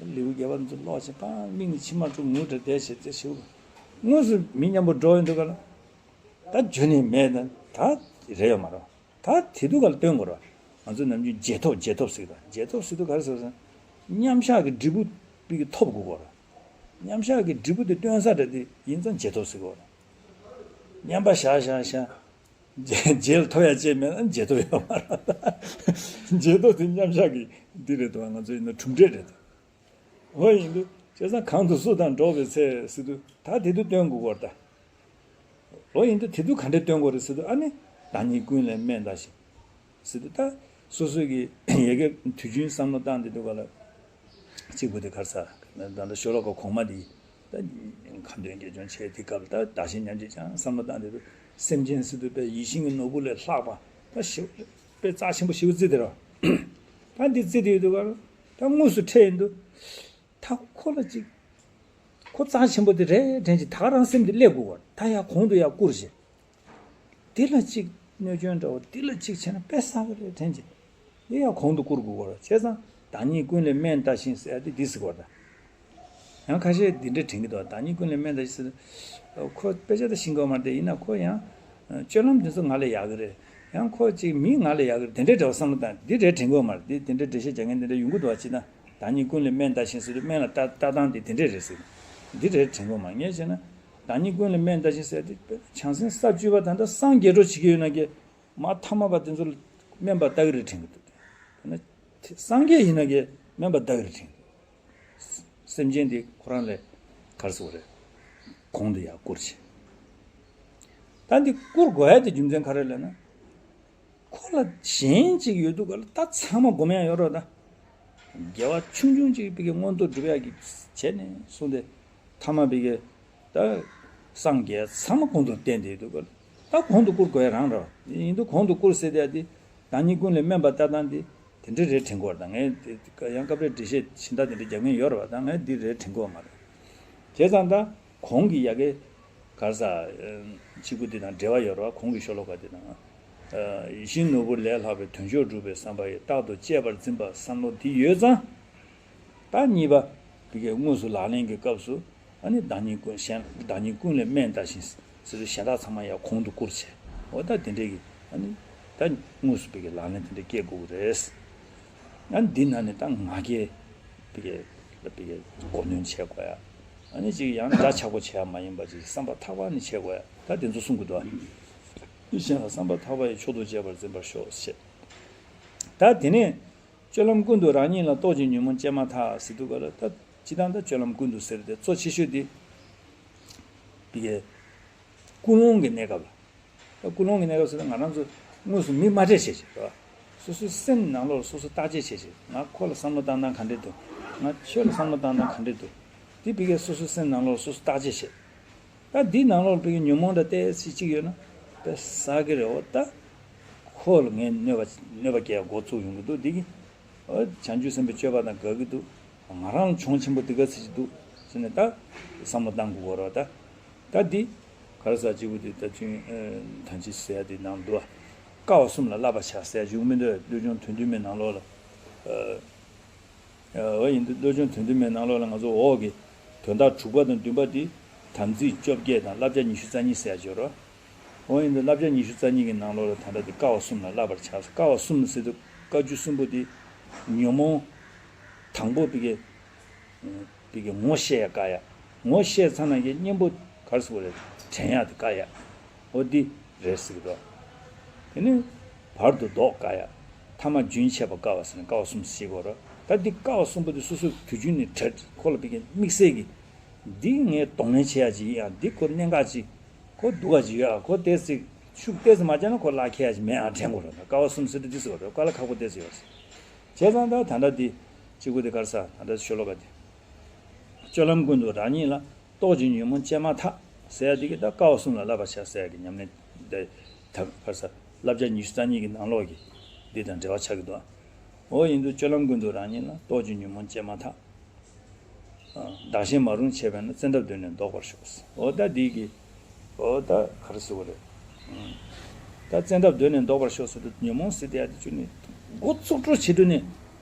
ལེའུ་བརྒྱད་པ་ཚོ་ཀློག་བྱས། ཕར་མིག་ནས་མཆི་མ་བྲོ་ངུ་འདྲ་བསྡད་བྱས་དེ་ཞེ་པོ། དངོས་སུ་མི་མཉམ་པོ་འགྲོགས་ཡོང་དུས་ག་ལ། ད་རྒྱུ་ནི་མེད་ན་ད་རེད་ཡོད་མ་རེད། ད་དེ་དུས་ག་ལ་སྟོན་དགོས་རེད། ང་ཚོ་ནམ་རྒྱུན་རྗེས་ཐོབ་རྗེས་ཐོབ་ཟེར་གི་རེད། རྗེས་ཐོབ་ཟེར་དུས་ག་རེ་ཟེར་ཟེར་ན། མཉམ་བཞག་གི་འབྲས་བུ་པའི་གི་ཐོབ་དགོས་གོ་རེད། མཉམ་བཞག་གི་འབྲས་བུ་དེ་སྟོན་ས་འདྲ་དེ་ཡིན་ཙང་རྗེས་ཐོབ་ཟེར་གོ་རེད། མཉམ་པ་བཞག་བཞག་བཞག་རྗེས་ལ་ཐོབ་ཡ་ཅིག་མེད་ན་རྗེས་ཐོབ་ཡོད་མ་རེད། རྗེས་ཐོབ་དེ་མཉམ་བཞག་གི་འདི་རེད་འདུག་ང་ཚོ་ཡིན་ན་གྲུབ་འབྲས་རེད་འདུག་འོ་ཡིན་དུས་བྱས་ཙང་གང་དུ་སུ་དང་འགྲོགས་པའི་ཚེ་ཟེར་དུས་ད་དེ་དུས་སྟོན་དགོས་ཀྱི་ཡོད་རེད་ད། འོ་ཡིན་དུས་དེ་དུས་ག་འདྲས་སྟོན་དགོས་རེད་ཟེར་དུས་ཨ་ནི་བདག་ཉིད་ཀུན་ལས་དམན་བལྟ་ཞིང་ཟེར་དུས། ད་སོ་སོ་གི་ཡ་གི་དུས་རྒྱུན་བསམ་བློ་བཏང་དེ་དུས་ག་ལ་གཅིག་པུ་དེ་ག་རེ་ཟེར། ད་ལྟ་ཤོ་ལོ་ཀ་གོང་མ་དེ་ད་ཁ་འདོན་དགེ་སྦྱོར་བྱས་དེ་སྐབས་ལ་ད་བདག་གཞན་མཉམ་བརྗེ་ཅང་བསམ་བློ་བཏང་དེ་དུས་སེམས་ཅན་ཟེར་དུས་དཔེ་ཡིད་བཞིན་གྱི་ནོར་བུ་ལས་ལྷག་པ་ད་ཞེ་པོ་དཔེ་རྩ་ཆེན་པོ་ཞེ་པོ་བརྩི་དེ་རེད། ད་འདི་བརྩི་དེ་ཡོད་དུས་ག་ལ་ད་དངོས་སུ་འཕྲད་ཡོང་དུས། ད་ཁོ་ལ་ཅིག་ཁོ་རྩ་ཆེན་པོ་དེ་རེད་དྲན་གྱི། ད་ག་རང་སེམས་དེ་སླེབས་དགོས་པར་ད་ཡ་གོང་དུ་ཡ་བཀུར་བྱས། འདི་ལ་ཅིག་གནོད་སྐྱོན་འདྲ་བོ་འདི་ལ་ཅིག་བྱས་ན་དཔེ་བསགས་ཀྱི་རེད་དྲན་གྱི། འདི་ཡ་གོང་དུ་བཀུར་དགོས་པར། བྱས་ཙང་བདག་ཉིད་ཀུན་ལས་དམན་བལྟ་ཞིང་ཟེར་ཡ་དེ་འདི་ཟེར་བར་ད། ཡང་ཁ་ཤས་འདི་འདྲ་དྲན་གྱི་འདུག་བདག་ཉིད་ཀུན་ལས་དམན་བལྟ་ཞིང་ཟེར། ཁོ་དཔེ་ཆ་ད་ཤེས་ཀྱི་ཡོད་མ་རེད། ཡིན་ན་ཁོ་ཡང་སྤྱོད་ལམ་དེ་ཚོ་ང་ལས་ཡག་གི་རེད། ཡང་ཁོ་ཅིག་མི་ང་ལས་ཡག་གི་རེད། དེ་འདྲའི་འདྲ་བོ་བསམ་བློ་བཏང་། འདི་འདྲའི་དྲན་གྱི་ཡོད་མ་རེད། འདི་དེ་འདྲའི་འགྲེལ་བཤད་རྒྱག་མཁན་དེ་འདྲ་ཡོང་གི་འདུག་བ། ཅི་ན་བདག་ཉིད་ཀུན་ལས་དམན་བལྟ་ཞིང་ཟེར་དུས་དམན་ལ་ལྟ་ལྟ་སྟངས་དེ་དེ་འདྲས་རེད་ཟེར། འདི་འདྲའི་དྲན་གྱི་ཡོད་མ་རེད། ངས་བྱས་ན་བདག་ཉིད་ཀུན་ལས་དམན་བལྟ་ཞིང་ཟེར་དེ་བྱང་སེམས་ས་བཅུ་པ་དང་ད་སངས་རྒྱས་འགྲོ་བྱེད་ཀྱི་ཡོད་ན་ཀྱེ། མ་ཐ་མ་པ་དེ་ཚོ་ལ་དམན་པ་ལྟ་གི་རེད་དྲན་གྱི་འདུག་དེ་ན་སངས་རྒྱས་ཡིན་ན་ཀྱེ་དམན་པ་ལྟ་གི་རེད་དྲན་གྱི་འདུག་སེམས་ཅན་དེ་ཁོ་རང་ལས་ག་རེ་ཟེར་དགོས་རེད། གོང་དུ་ཡར་བཀུར་བྱས། ད་འདི་བཀུར་དགོས་ཡ་དེ་རྒྱུ་མཚན་ག་རེ་ལབ་ན། ཁོ་ལ་གཞན་ཅིག་ཡོད་དུས་ག་ལ་ད་ཚང་མ་སྒོམ་ཡ་ཡོད་རོགས་ད། དགེ་བ་ཆུང་ཆུང་ཅིག་བི་གའི་མངོན་མཐོ་སྒྲུབ་ཡ་གི་བྱས་ནས་གསུངས་ཏེ། ཐ་མ་བི་གའི་ད་སངས་རྒྱས་ཚང་མ་གོང་དུ་བསྟན་ཏེ་ཡོད་དུས་ག་ལ་ད་གོང་དུ་བཀུར་དགོས་ཡ་རང་རོགས་ཡིན་དུས་གོང་དུ་བཀུར་ཟེར་ཏེ་ཡ་དེ། བདག་ཉིད་ཀུན་ལས་དམན་པ་ལྟ་སྟངས་དེ་དེ་འདྲ་རེད་དྲན་གྱི་ཡོད་རེད་ད། ངས་དེ་ཡང་སྐབས་རེ་འགྲེལ་བཤད་ཕྱིན་ད་དེ་འདྲ་རྒྱག་མཁན་ཡོད་རེད་བ། ད་ངས་འདི་རེད་དྲན་གྱི་ཡོད་མ་རེད། བྱས་ཙང་ད་གོང་གི་ཡ་གི་ག་རེ་ཟ། གཅིག་པུ་འདི་དང་འབྲེལ་བ་ཡོད་རེད་བ། གོང་གི་ཤོ་ལོ་ཀ་འདི་དང་། ཡིད་བཞིན་ནོར་བུ་ལས་ལྷག་པའི་དོན་མཆོག་སྒྲུབ་པའི་བསམ་པ་ཡིས། རྟག་ཏུ་གཅེས་པར་འཛིན་པ་བསམ་བློ་འདི་ཡོད་ཙང་། ད་གཉིས་པ་བི་གའི་དངོས་སུ་ལག་ལེན་གྱི་སྐབས་སུ། ཨ་ནི་བདག་ཉིད་ཀུན་གཞན་བདག་ཉིད་ཀུན་ལས་དམན་ལྟ་ཞིང་ཟེར་དུས་གཞན་དག་ཚང་མ་ཡང་གོང་དུ་བཀུར་བྱས། འོ་ད་དེ་འདྲས་ཀྱི་ཨ་ནི་ད་དངོས་སུ་བི་གའི་ལག་ལེན་དེ་འདྲས་སྐྱེལ་དགོས་ཀྱི་རེད། ཨ་ནི་འདི་ན་ནི་ད་ང་རྒྱལ་བི་གའི་བི་གའི་གོ་གནོན་བྱེད་དགོས་ཡ། ཨ་ནི་ཅིག་ཡང་འདྲ་ཆགས་པོ་བྱེད་ཡ་མ་ཡིན་པ་ཅིག་བསམ་པ་ཐག་པ་ནས་བྱེད་དགོས་ཡ། ད་དེ་ཚོ་གསུང་གི་འདུག་ཨ། དེ་བཞིན་ལ་བསམ་པ་ཐག་པ་ཡིས་མཆོག་ཏུ་གཅེས་པར་འཛིན་པར་ཤོག་ཞེས། ད་དེ་ནས། སྤྱོད་ལམ་ཀུན་ཏུ་རང་ཉིད་ལ་རྟོག་ཅིང་ཉོན་མོངས་སྐྱེས་མ་ཐག་ཟེར་དུས་ག་ལ་ད་སྤྱི་བཏང་ད་སྤྱོད་ལམ་ཀུན་ཏུ་ཟེར་ཏེ་གཙོ་ཆེ་ཤོས་དེ་བི་གའི་ཀུན་སློང་གི་གནས་སྐབས་ལ། ད་ཀུན་སློང་གི་གནས་སྐབས་ཟེར་ན་ང་རང་ཚོ་དངོས་སུ་མི་མ་འདྲེས་བྱས་བྱས་རེད་བ། སོ་སོའི་སེམས་ནང་ལོགས་ལ་སོ་སོ་བརྟག་དཔྱད་བྱས་བྱས། ང་ཁོ་ལ་བསམ་བློ་བཏང་སྟངས་ག་འདྲས་འདུག་ང་ཁྱོད་ལ་བསམ་བློ་བཏང་སྟངས་ག་འདྲས་འདུག་དེ་བི་གའི་སོ་སོའི་སེམས་ནང་ལོགས་ལ་སོ་སོ་བརྟག་དཔྱད་བྱས། ད་འདིའི་ནང་ལོགས་ལ་བི་གའི་ཉོན་མོངས་འདྲ་ཏོག་ཙམ་ཅིག་ཡོད་ན་དཔེ་བསགས་ཀྱི་རེད། འོ་ད་ཁོ་ལ་ངས་གནོད་པ་གནོད་པ་སྐྱེལ་འགོ་བཙུགས་ཡོང་གི་འདུག་འདི་གི། འོ་བྱང་ཆུབ་སེམས་དཔའི་སྤྱོད་པ་དང་འགལ་གྱི་འདུག་ང་རང་ལ་གྱོང་ཆེན་པོ་འདི་ག་ཚོད་ཅིག་འདུག་ཟེར་ནས་ད་བསམ་བློ་བཏང་དགོས་ཀྱི་རེད། ད་ད་འདི་ག་རེ་ཟ་གཅིག་པུ་འདི་ད་ཐུན་ཐང་ཅིག་ཟེར་ཡ་འདི་ནང་འདུག་ཨ། དཀའ་བ་གསུམ་ལ་བསླབ་པར་བྱ་ཟེར་ཡ་ཞུ་གི་མི་འདུག་བློ་སྦྱོང་དོན་བདུན་མའི་ནང་ལོགས་ལ། འོ་ཡིན་དུས་བློ་སྦྱོང་དོན་བདུན་མའི་ནང་ལོགས་ལ་ང་ཚོ་འོག་གི་དོན་དག་དྲུག་པ་དང་བདུན་པ་དེ་དམ་ཚིག་བཅོ་བརྒྱད་དང་བསླབ་བྱ་ཉི་ཤུ་རྩ་གཉིས་ཟེར་ཡ་ཅིག་ཡོད་རེད། འོ་ཡིན་དུས་བསླབ་བྱ་ཉི་ཤུ་རྩ་གཉིས་ཀྱི་ནང་ལོགས་ལ་ད་ལྟ་དེ་དཀའ་བ་གསུམ་ལ་བསླབ་པར་བྱ། དཀའ་བ་གསུམ་ཟེར་དུས་བཀའ་བརྒྱུད་གསུམ་པོ་དེ་ཉོན་མོངས་དང་པོ་བི་གའི་བི་གའི་ངོ་ཤེས་ཡ་དཀའ་ཡ། ངོ་ཤེས་ཚར་ན་གི་གཉེན་པོ་ག་རེ་ཟེར་དགོས་རེད། དྲན་ཡ་དེ་དཀའ་ཡ། འོ་འདི་རེད་ཟེར་གི་འདུག་དེ་ནི་བར་དུ་ལྡོག་དཀའ་ཡ། ཐ་མ་རྒྱུན་ཆད་པ་དཀའ་བ་ཟེར་ནས་དཀའ་བ་གསུམ་ཞིག་གོ་ར། ད་འདི་དཀའ་བ་གསུམ་པོ་འདི་སོ་སོའི་དུས་རྒྱུན་ནས་དྲན། ཁོ་ལ་བི་གའི་དམིགས་བསལ་གྱི་འདི་ངས་གདོང་ལེན་བྱེད་ཡ་ཅིག་ཡིན་ཡ། འདི་ཁོ་གནད་འགག་ཅིག་ཁོ་སྡུག་ག་ཅིག་ཡོད་ཡ། ཁོ་ཏོག་ཙམ་ཤུགས་ཏོག་ཙམ་མ་བརྒྱབ་ན་ཁོ་བརླག་ཁེལ་ཡ་ཅིག་མེད་ཡ་དྲན་དགོས་ར། ད་དཀའ་བ་གསུམ་ཟེར་དུས་འདི་ཟེར་བ་རེད། དཀའ་ལས་ཁག་པོ་ཏོག་ཙམ་ཡོད་རེད། བྱས་ཙང་ད་ད་ལྟ་འདི་གཅིག་པུ་འདི་ག་རེ་ཟ། ད་ལྟ་ཤོ་ལོ་ཀ་འདི། སྤྱོད་ལམ་ཀུན་ཏུ་རང་ཉིད་ལ། རྟོག་ཅིང་ཉོན་མོངས་སྐྱེས་མ་ཐག་ཟེར་ཡ་འདི་གི་ད་དཀའ་བ་གསུམ་ལ་བསླབ་པར་བྱ་ཟེར་ཡ་གི་ཉམས་ལེན་འདི་ད་ག་རེ་ཟ། བསླབ་བྱ་ཉི་ཤུ་རྩ་གཉིས་ཀྱི་ནང་ལོགས་ཀྱི་འདི་དང་འབྲེལ་བ་ཆགས་ཀྱི་འདུག་འོ་ཡིན་དུས་སྤྱོད་ལམ་ཀུན་ཏུ་རང་ཉིད་ལ། རྟོག་ཅིང་ཉོན་མོངས་སྐྱེས་མ་ཐག་བདག་གཞན་མ་རུངས་བྱས་པས་ན། བཙན་ཐབས་གདོད་ནས་བཟློག་པར་ཤོག་འོ་ད་འདི་གི་འོ་ད་ག་རེ་ཟེར་དགོས་རེད། ད་བཙན་ཐབས་གདོད་ནས་བཟློག་པར་ཤོག་ཟེར་དུས་ཉོན་མོངས་ཟེར་དེ་ཡ་དེ་ཅུ་ནི་འགོ་བཙུགས་འགྲོ་བྱེད་དུས་ནི་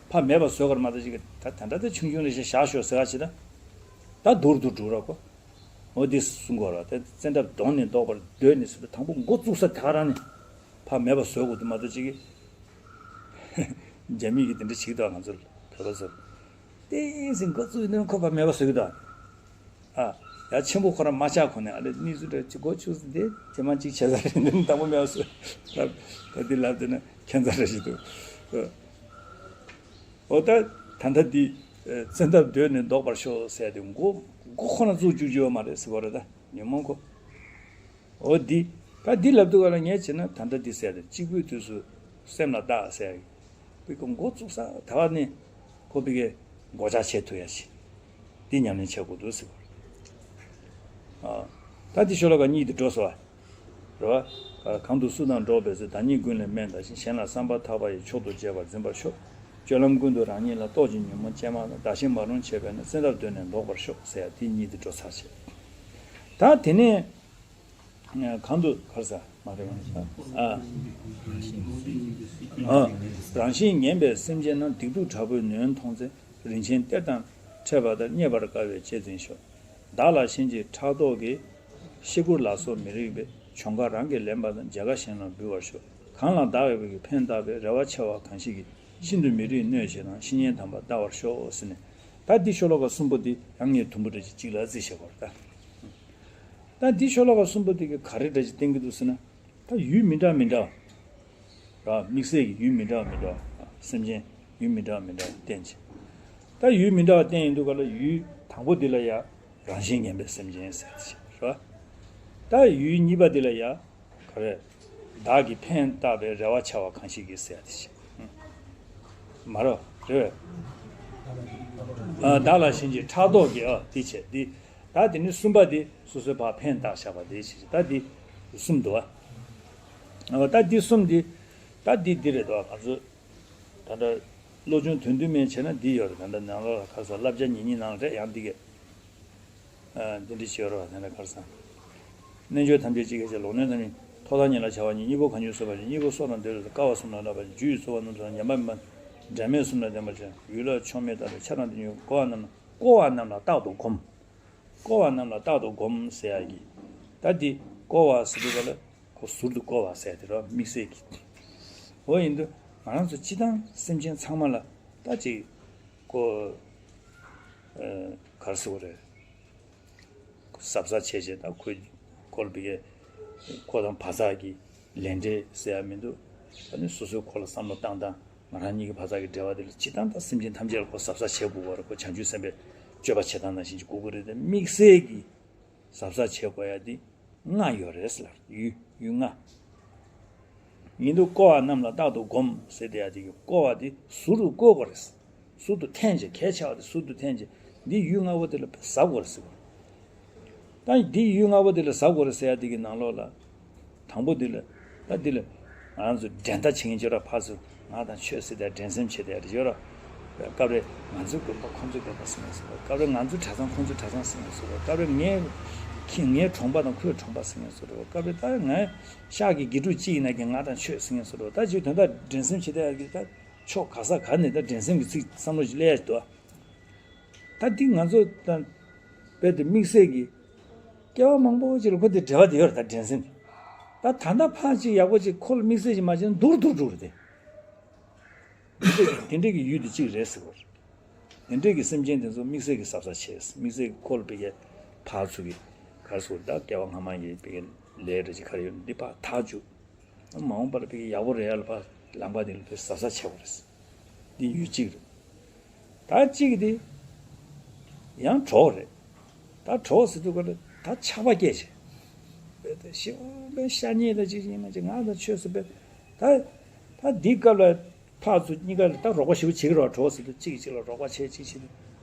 ཕར་མེད་པ་བཟོ་དགོས་རེད་མ་གཏོགས་ཅིག་གི་ད་ད་ལྟ་དེ་ཆུང་ཆུང་རེ་ཞིག་བཞག་ཤོག་ཟེར་བ་ཞིག་ད། ད་སྡུག་རུ་འགྲོ་ར་ཁོ། འོ་འདི་གསུང་གོ་ར། ད་བཙན་ཐབས་གདོད་ནས་བཟློག་པར་འདོད་ནས་ཟེར་བའི་དང་པོ་འགོ་བཙུགས་ས་དེ་ག་རང་ནས་ཕར་མེད་པ་བཟོ་དགོས་འདུག་མ་གཏོགས་ཅིག་གི། རྒྱ་མི་གིས་དེ་འདྲ་བྱེད་ཀྱི་འདུག་ང་ཚོ་བོད་པ་ཚོར། ཏོག་ཙམ་འགོ་བཙུགས་ཡིན་ན་ཁོ་ཕར་མེད་པ་བཟོ་གི་འདུག་ཨ། ཡ་ཆེན་པོ་ཁོ་རང་མ་ཆགས་གོང་ནས་ཨ་ལས་གནས་ཚུལ་འདྲ་ཅིག་འགོ་བཙུགས་ཟིན་ཏེ་རྗེས་མ་གཅིག་བྱས་ས་རེད། འདི་ནི་དང་པོ་མེད་པ་བཟོ། ད་ད་འདི་ལབ་བསྡད་ན་ཁྱད་མཚར་རེ་ཞིག་འདུག་འོ་ད་ད་ལྟ་འདི་བཙན་ཐབས་གདོད་ནས་བཟློག་པར་ཤོག་ཟེར་ཏེ་མགོ་མགོ་ཁོ་ན་བཙུགས་བཅུག་རྒྱུ་ཡོད་མ་རེད་ཟེར་བ་རེད། ད་ཉོན་མོངས་ཁོ། འོ་འདི་ད་འདི་ལབ་དུས་ག་ལ་ངས་བྱས་ན་ད་ལྟ་འདི་ཟེར་ཏེ་གཅིག་པུའི་དུས་སུ་སེམས་ལ་བརྟག་ཟེར་ཡ་བི་གའི་མགོ་བཙུགས་ས་ད་བ་ནི་ཁོ་བི་གའི་མགོ་ལྕག་ཆད་ཐུབ་ཡ་ཞིག་འདི་ཉམས་ལེན་བྱེད་དགོས་འདུག་ཟེར་བ་རེད། ཨ། ད་འདི་ཤོ་ལོ་ཀ་གཉིས་དེ་འགྲོ་སོང་བ། རེད་བ། གང་དུ་སུ་དང་འགྲོགས་པའི་ཚེ། བདག་ཉིད་ཀུན་ལས་དམན་ལྟ་ཞིང་། གཞན་ལ་བསམ་པ་ཐག་པ་ཡིས། མཆོག་ཏུ་གཅེས་པར་འཛིན་པར་ཤོག་སྤྱོད་ལམ་ཀུན་ཏུ་རང་ཉིད་ལ། རྟོག་ཅིང་ཉོན་མོངས་སྐྱེས་མ་ཐག་བདག་གཞན་མ་རུངས་བྱས་པས་ན། བཙན་ཐབས་གདོད་ནས་བཟློག་པར་ཤོག་ཟེར་ཡ་དེ་གཉིས་དེ་འགྲོ་ཚར་བྱས། ད་དེ་ནས་གང་དུ་ག་རེ་ཟ་མ་རེད་བ། ཨ། ཨ། རང་བཞིན་ངན་པའི་སེམས་ཅན་རྣམས། སྡིག་སྡུག་དྲག་པོས་ནོན་མཐོང་ཚེ། རིན་ཆེན་གཏེར་དང་འཕྲད་པ་ལྟར། རྙེད་པར་དཀའ་བས་གཅེས་འཛིན་ཤོག་བདག་ལ་གཞན་གྱིས་ཕྲག་དོག་གིས། ཤི་སྐུར་ལ་སོགས་མི་རིགས་པའི། གྱོང་ཁ་རང་གིས་ལེན་པ་དང་། བྱ་དགའ་གཞན་ལ་འབུལ་བར་ཤོག་གང་ལ་བདག་གིས་ཕན་བཏགས་པའི། རེ་བ་ཆེ་བ་གང་ཞིག་གིས། ཤིན་ཏུ་མི་རིགས་གནོད་བྱེད་དང་། བཤེས་གཉེན་དམ་པ་བལྟ་བར་ཤོག་ཟེར་ནས། ད་འདི་ཤོ་ལོ་ཀ་གསུམ་པོ་འདི་ཡང་ངས་དུམ་བུ་འདྲ་ཅིག་གཅིག་ལ་རྩིས་བྱེད་དགོས་རེད་ད། ད་འདི་ཤོ་ལོ་ཀ་གསུམ་པོ་འདི་གིས་ག་རེ་འདྲ་ཅིག་བསྟན་གྱི་འདུག་ཟེར་ན། ད་ཡུལ་མི་འདྲ་མི་འདྲ་བ། ར་དམིགས་བསལ་གྱི་ཡུལ་མི་འདྲ་མི་འདྲ་བ། སེམས་ཅན་ཡུལ་མི་འདྲ་མི་འདྲ་བ་བསྟན་ཅིང་། ད་ཡུལ་མི་འདྲ་བ་བསྟན་ཡིན་དུས་ག་ལ་ཡུལ་དང་པོ་འདི་ལ་ཡ་རང་བཞིན་ངན་པའི་སེམས་ཅན་ཟེར་ཅིག་ར། ད་ཡུལ་གཉིས་པ་འདི་ལ་ཡ་ ག་རེ། བདག་གིས་ཕན་བཏགས་པའི་རེ་བ་འཆའ་བ་གང་ཞིག་གིས་ཟེར་ཡ་དེ་བྱས། མ་རོ། རེད་བས། ཨ། བདག་ལ་གཞན་གྱིས་ཕྲག་དོག་གིས། ཨ། དེ་བྱས་དེ། ད་དེ་ནི་གསུམ་པ་དེ་སོ་སོའི་ཕར་ཕན་བཏགས་བཞག་པ་དེ་བྱས། ད་དེ་གསུམ་འདུག་ཨ། ཨ། ད་དེ་གསུམ་དེ། ད་དེ་འདི་རེད་དོ། ང་ཚོ་ད་ལྟ་བློ་སྦྱོང་དོན་བསྡུས་མན་ཆད་ན་འདི་ཡོད་རེད། ད་ལྟ་ནང་ལོགས་ལ་ཁ་སང་བསླབ་བྱ་ཉེར་གཉིས་ནང་ལ་རེད། ཡང་འདི་གས། ཨ། འདི་འདྲ་ཞིག་ཡོད་རེད་བ། དེ་འདྲ་ཁར་སང་། རྣལ་འབྱོར་ཐམས་ཅད་ཅི་སྐད་ཅེ། ལོག་གནོན་ཐམས་ཅད། ཐོབ་ཐང་ཉེ་ལ་བྱ་བ་ཉིད། གཉེན་པོ་གང་ཉུང་བསྲེ་བ་ཅན། གཉེན་པོ་སྲོག་དང་བདེ་ལ་བསྲེ། དཀའ་བ་གསུམ་ལ་བསླབ་པ་ཅན། རྒྱུ་ཡི་ཚོར་བ་རྣམས་སུ་དང་། ཉམས་པ་མེད་པ། འབྲལ་མེད་གསུམ་ལ་ལྡན་པ་ཅན། ཡུལ་ལ་ཕྱོགས་མེད་ལྟར་བྱ་རྣམས་དེ་ཉིད། བསྐོར་བ་རྣམས་ལ་རྟག་ཏུ་བསྒོམ། བསྐོར་བ་རྣམས་ལ་རྟག་ཏུ་བསྒོམ་ཟེར་ཡ་གི། ད་འདི་བསྐོར་བ་ཟེར་དུས་ག་ལ་ཁོ་ཟུར་དུ་བསྐོར་བ་ཟེར་དེ་རོ། དམིགས་བསལ་གྱི། འོ་ཡིན་དུས་ང་རང་ཚོ་སྤྱི་བཏང་སེམས་ཅན་ཚང་མ་ལ་ད་ཅིག་ཁོ། ཨ། ག་རེ་ཟེར་དགོས་རེད། གཟབ་གཟབ་བྱས་བྱས། ད་ཁོའི་སྐོར་བི་གའི་ཁོ་དང་བ་ཚྭ་གི་ལས་འབྲས་ཟེར་ཡ་མི་འདུག་ད་ནི་སོ་སོའི་ཁོ་ལ་བསམ་བློ་བཏང་སྟངས། ང་རང་གཉིས་ཀྱི་བ་ཚྭ་གི་འབྲེལ་བ་དེ་ལ་སྤྱིར་བཏང་ད་སེམས་ཅན་ཐམས་ཅད་ལ་ཁོ་གཟབ་གཟབ་བྱེད་དགོས་པ་རེད། ཁོ་བྱང་ཆུབ་སེམས་དཔའི་སྤྱོད་པ་བྱེད་སྟངས་ནང་བཞིན་གྱི་དགོས་ཀྱི་རེད་དེ། དམིགས་བསལ་གྱི་གཟབ་གཟབ་བྱེད་དགོས་ཡ་དེ་ལྔ་ཡོད་རེད་ཟེར་ལ། ཡུལ་ཡུལ་ལྔ། ཡིན་དུས་བསྐོར་བ་རྣམས་ལ་རྟག་ཏུ་བསྒོམ་ཟེར་དེ་ཡ་དེ་གི་བསྐོར་བ་དེ་ཟུར་དུ་བསྐོར་དགོས་རེད། ཟུར་དུ་འཐེན་བྱས། གལ་ཆེ་བ་དེ་ཟུར་དུ་འཐེན་བྱས། འདི་ཡུལ་ལྔ་པོ་དེ་ལ་གཟབ་དགོས་རེད་ཟེར་བ། ད་འདི་ཡུལ་ལྔ་པོ་དེ་ལ་གཟབ་དགོས་རེད་ཟེར་ཡ་དེ་གི་ནང་ལོགས་ལ། དང་པོ་འདི་ལ། ད་འདི་ལ་ང་རང་ཚོ་འགྲན་ཟླ་བྱེད་མཁན་ཅིག་ཡོད་ར། ཕར་ཚུར་ང་དང་ཁྱོད་ཟེར་དེ་འགྲན་སེམས་བྱེད་དེ་ཡ་དེ་ཡོད་ར། སྐབས་རེ་ང་ཚོའི་དགོན་པ་ཁོང་ཚོའི་དགོན་པ་ཟེར་མཁན་ཟེར་བ། སྐབས་རེ་ང་ཚོའི་གྲྭ་ཚང་ཁོང་ཚོའི་གྲྭ་ཚང་ཟེར་མཁན་ཟེར་བ། སྐབས་རེ་ངའི་ཁྱི་ངའི་གྲོང་པ་དང་ཁོའི་གྲོང་པ་ཟེར་མཁན་ཟེར་བ། སྐབས་རེ་ད་ངའི་ཤག་གི་དགེ་ཕྲུག་གཅིག་ཡིན་ན་ཀྱང་ང་དང་ཁྱོད་ཟེར་མཁན་ཟེར་བ། ད་ཅིག་དོན་དག་འགྲན་སེམས་བྱེད་དེ་ཡ་གི་ད་ཕྱོགས་ག་ས་ག་ནས་ད་འགྲན་སེམས་ཀྱི་ཚིག་བསམ་བློ་ཞིག་སླེབས་ཡ་ཞིག་འདུག་ད་འདི་ང་ཚོ་ད་དཔེ་དེ་དམིགས་བསལ་གྱི་སྐྱེ་བ་མང་པོ་ཅིག་ལ་ཁོ་དེ་འབྲེལ་བ་དེ་ཡོད་རེད། ད་འགྲན་སེམས་ད་ད་ལྟ་ཕར་ཅིག་ཡག་པོ་ཅིག་ཁོ་ལ་དམིགས་བསལ་ཅིག་མ་བྱས་ན་སྡུག་རུ་སྡུག་རུ་འགྲོ་རེད་དེ། དེ་འདྲས་ཀྱི་ཡུལ་དེ་གཅིག་རེད་ཟེར་བ་རེད། དེ་འདྲས་ཀྱི་སེམས་ཅན་དེ་ཚོ་དམིགས་བསལ་གྱི་གཟབ་གཟབ་བྱས། དམིགས་བསལ་གྱི་ཁོ་ལ་བི་གའི་ཕར་ཚུར་གྱི་ག་རེ་ཟེར་དགོས་རེད། ད་སྐྱེ་བ་སྔ་མ་གི་བི་གའི་ལས་འདྲ་ཅིག་ག་རེ་ཡོད་ན་འདི་ཕར་ཐག་བཅུག་མ་འོངས་པར་བི་གའི་ཡག་པོ་རེད་ཡ་ལ་ཕར་ལམ་ཁ་དེ་ལ་བི་གཟབ་གཟབ་བྱེད་དགོས་རེད། འདི་ཡུལ་གཅིག་རེད། ད་གཅིག་དེ་ཡང་གྲོགས་རེད། ད་གྲོགས་ཟེར་དུས་ག་ལ་ད་ཆགས་པ་སྐྱེས་བྱས། དཔེ་ད་ཞེ་པོ་དཔེ་ཤ་ཉེས་ད་ཅིག་ཡིན་ན་ཅིག་ང་དང་ཁྱོད་ཟེར་བས། ད་ད་འདི་སྐབས་ལ་ཕར་ཚུར་གཉིས་ཀ་ལ་ད་རོགས་པ་ཞེ་པོ་བྱེད་ཀྱི་རེད་བ། གྲོགས་ཟེར་དུས་གཅིག་གིས་གཅིག་ལ་རོགས་པ་བྱས། གཅིག་བྱེད་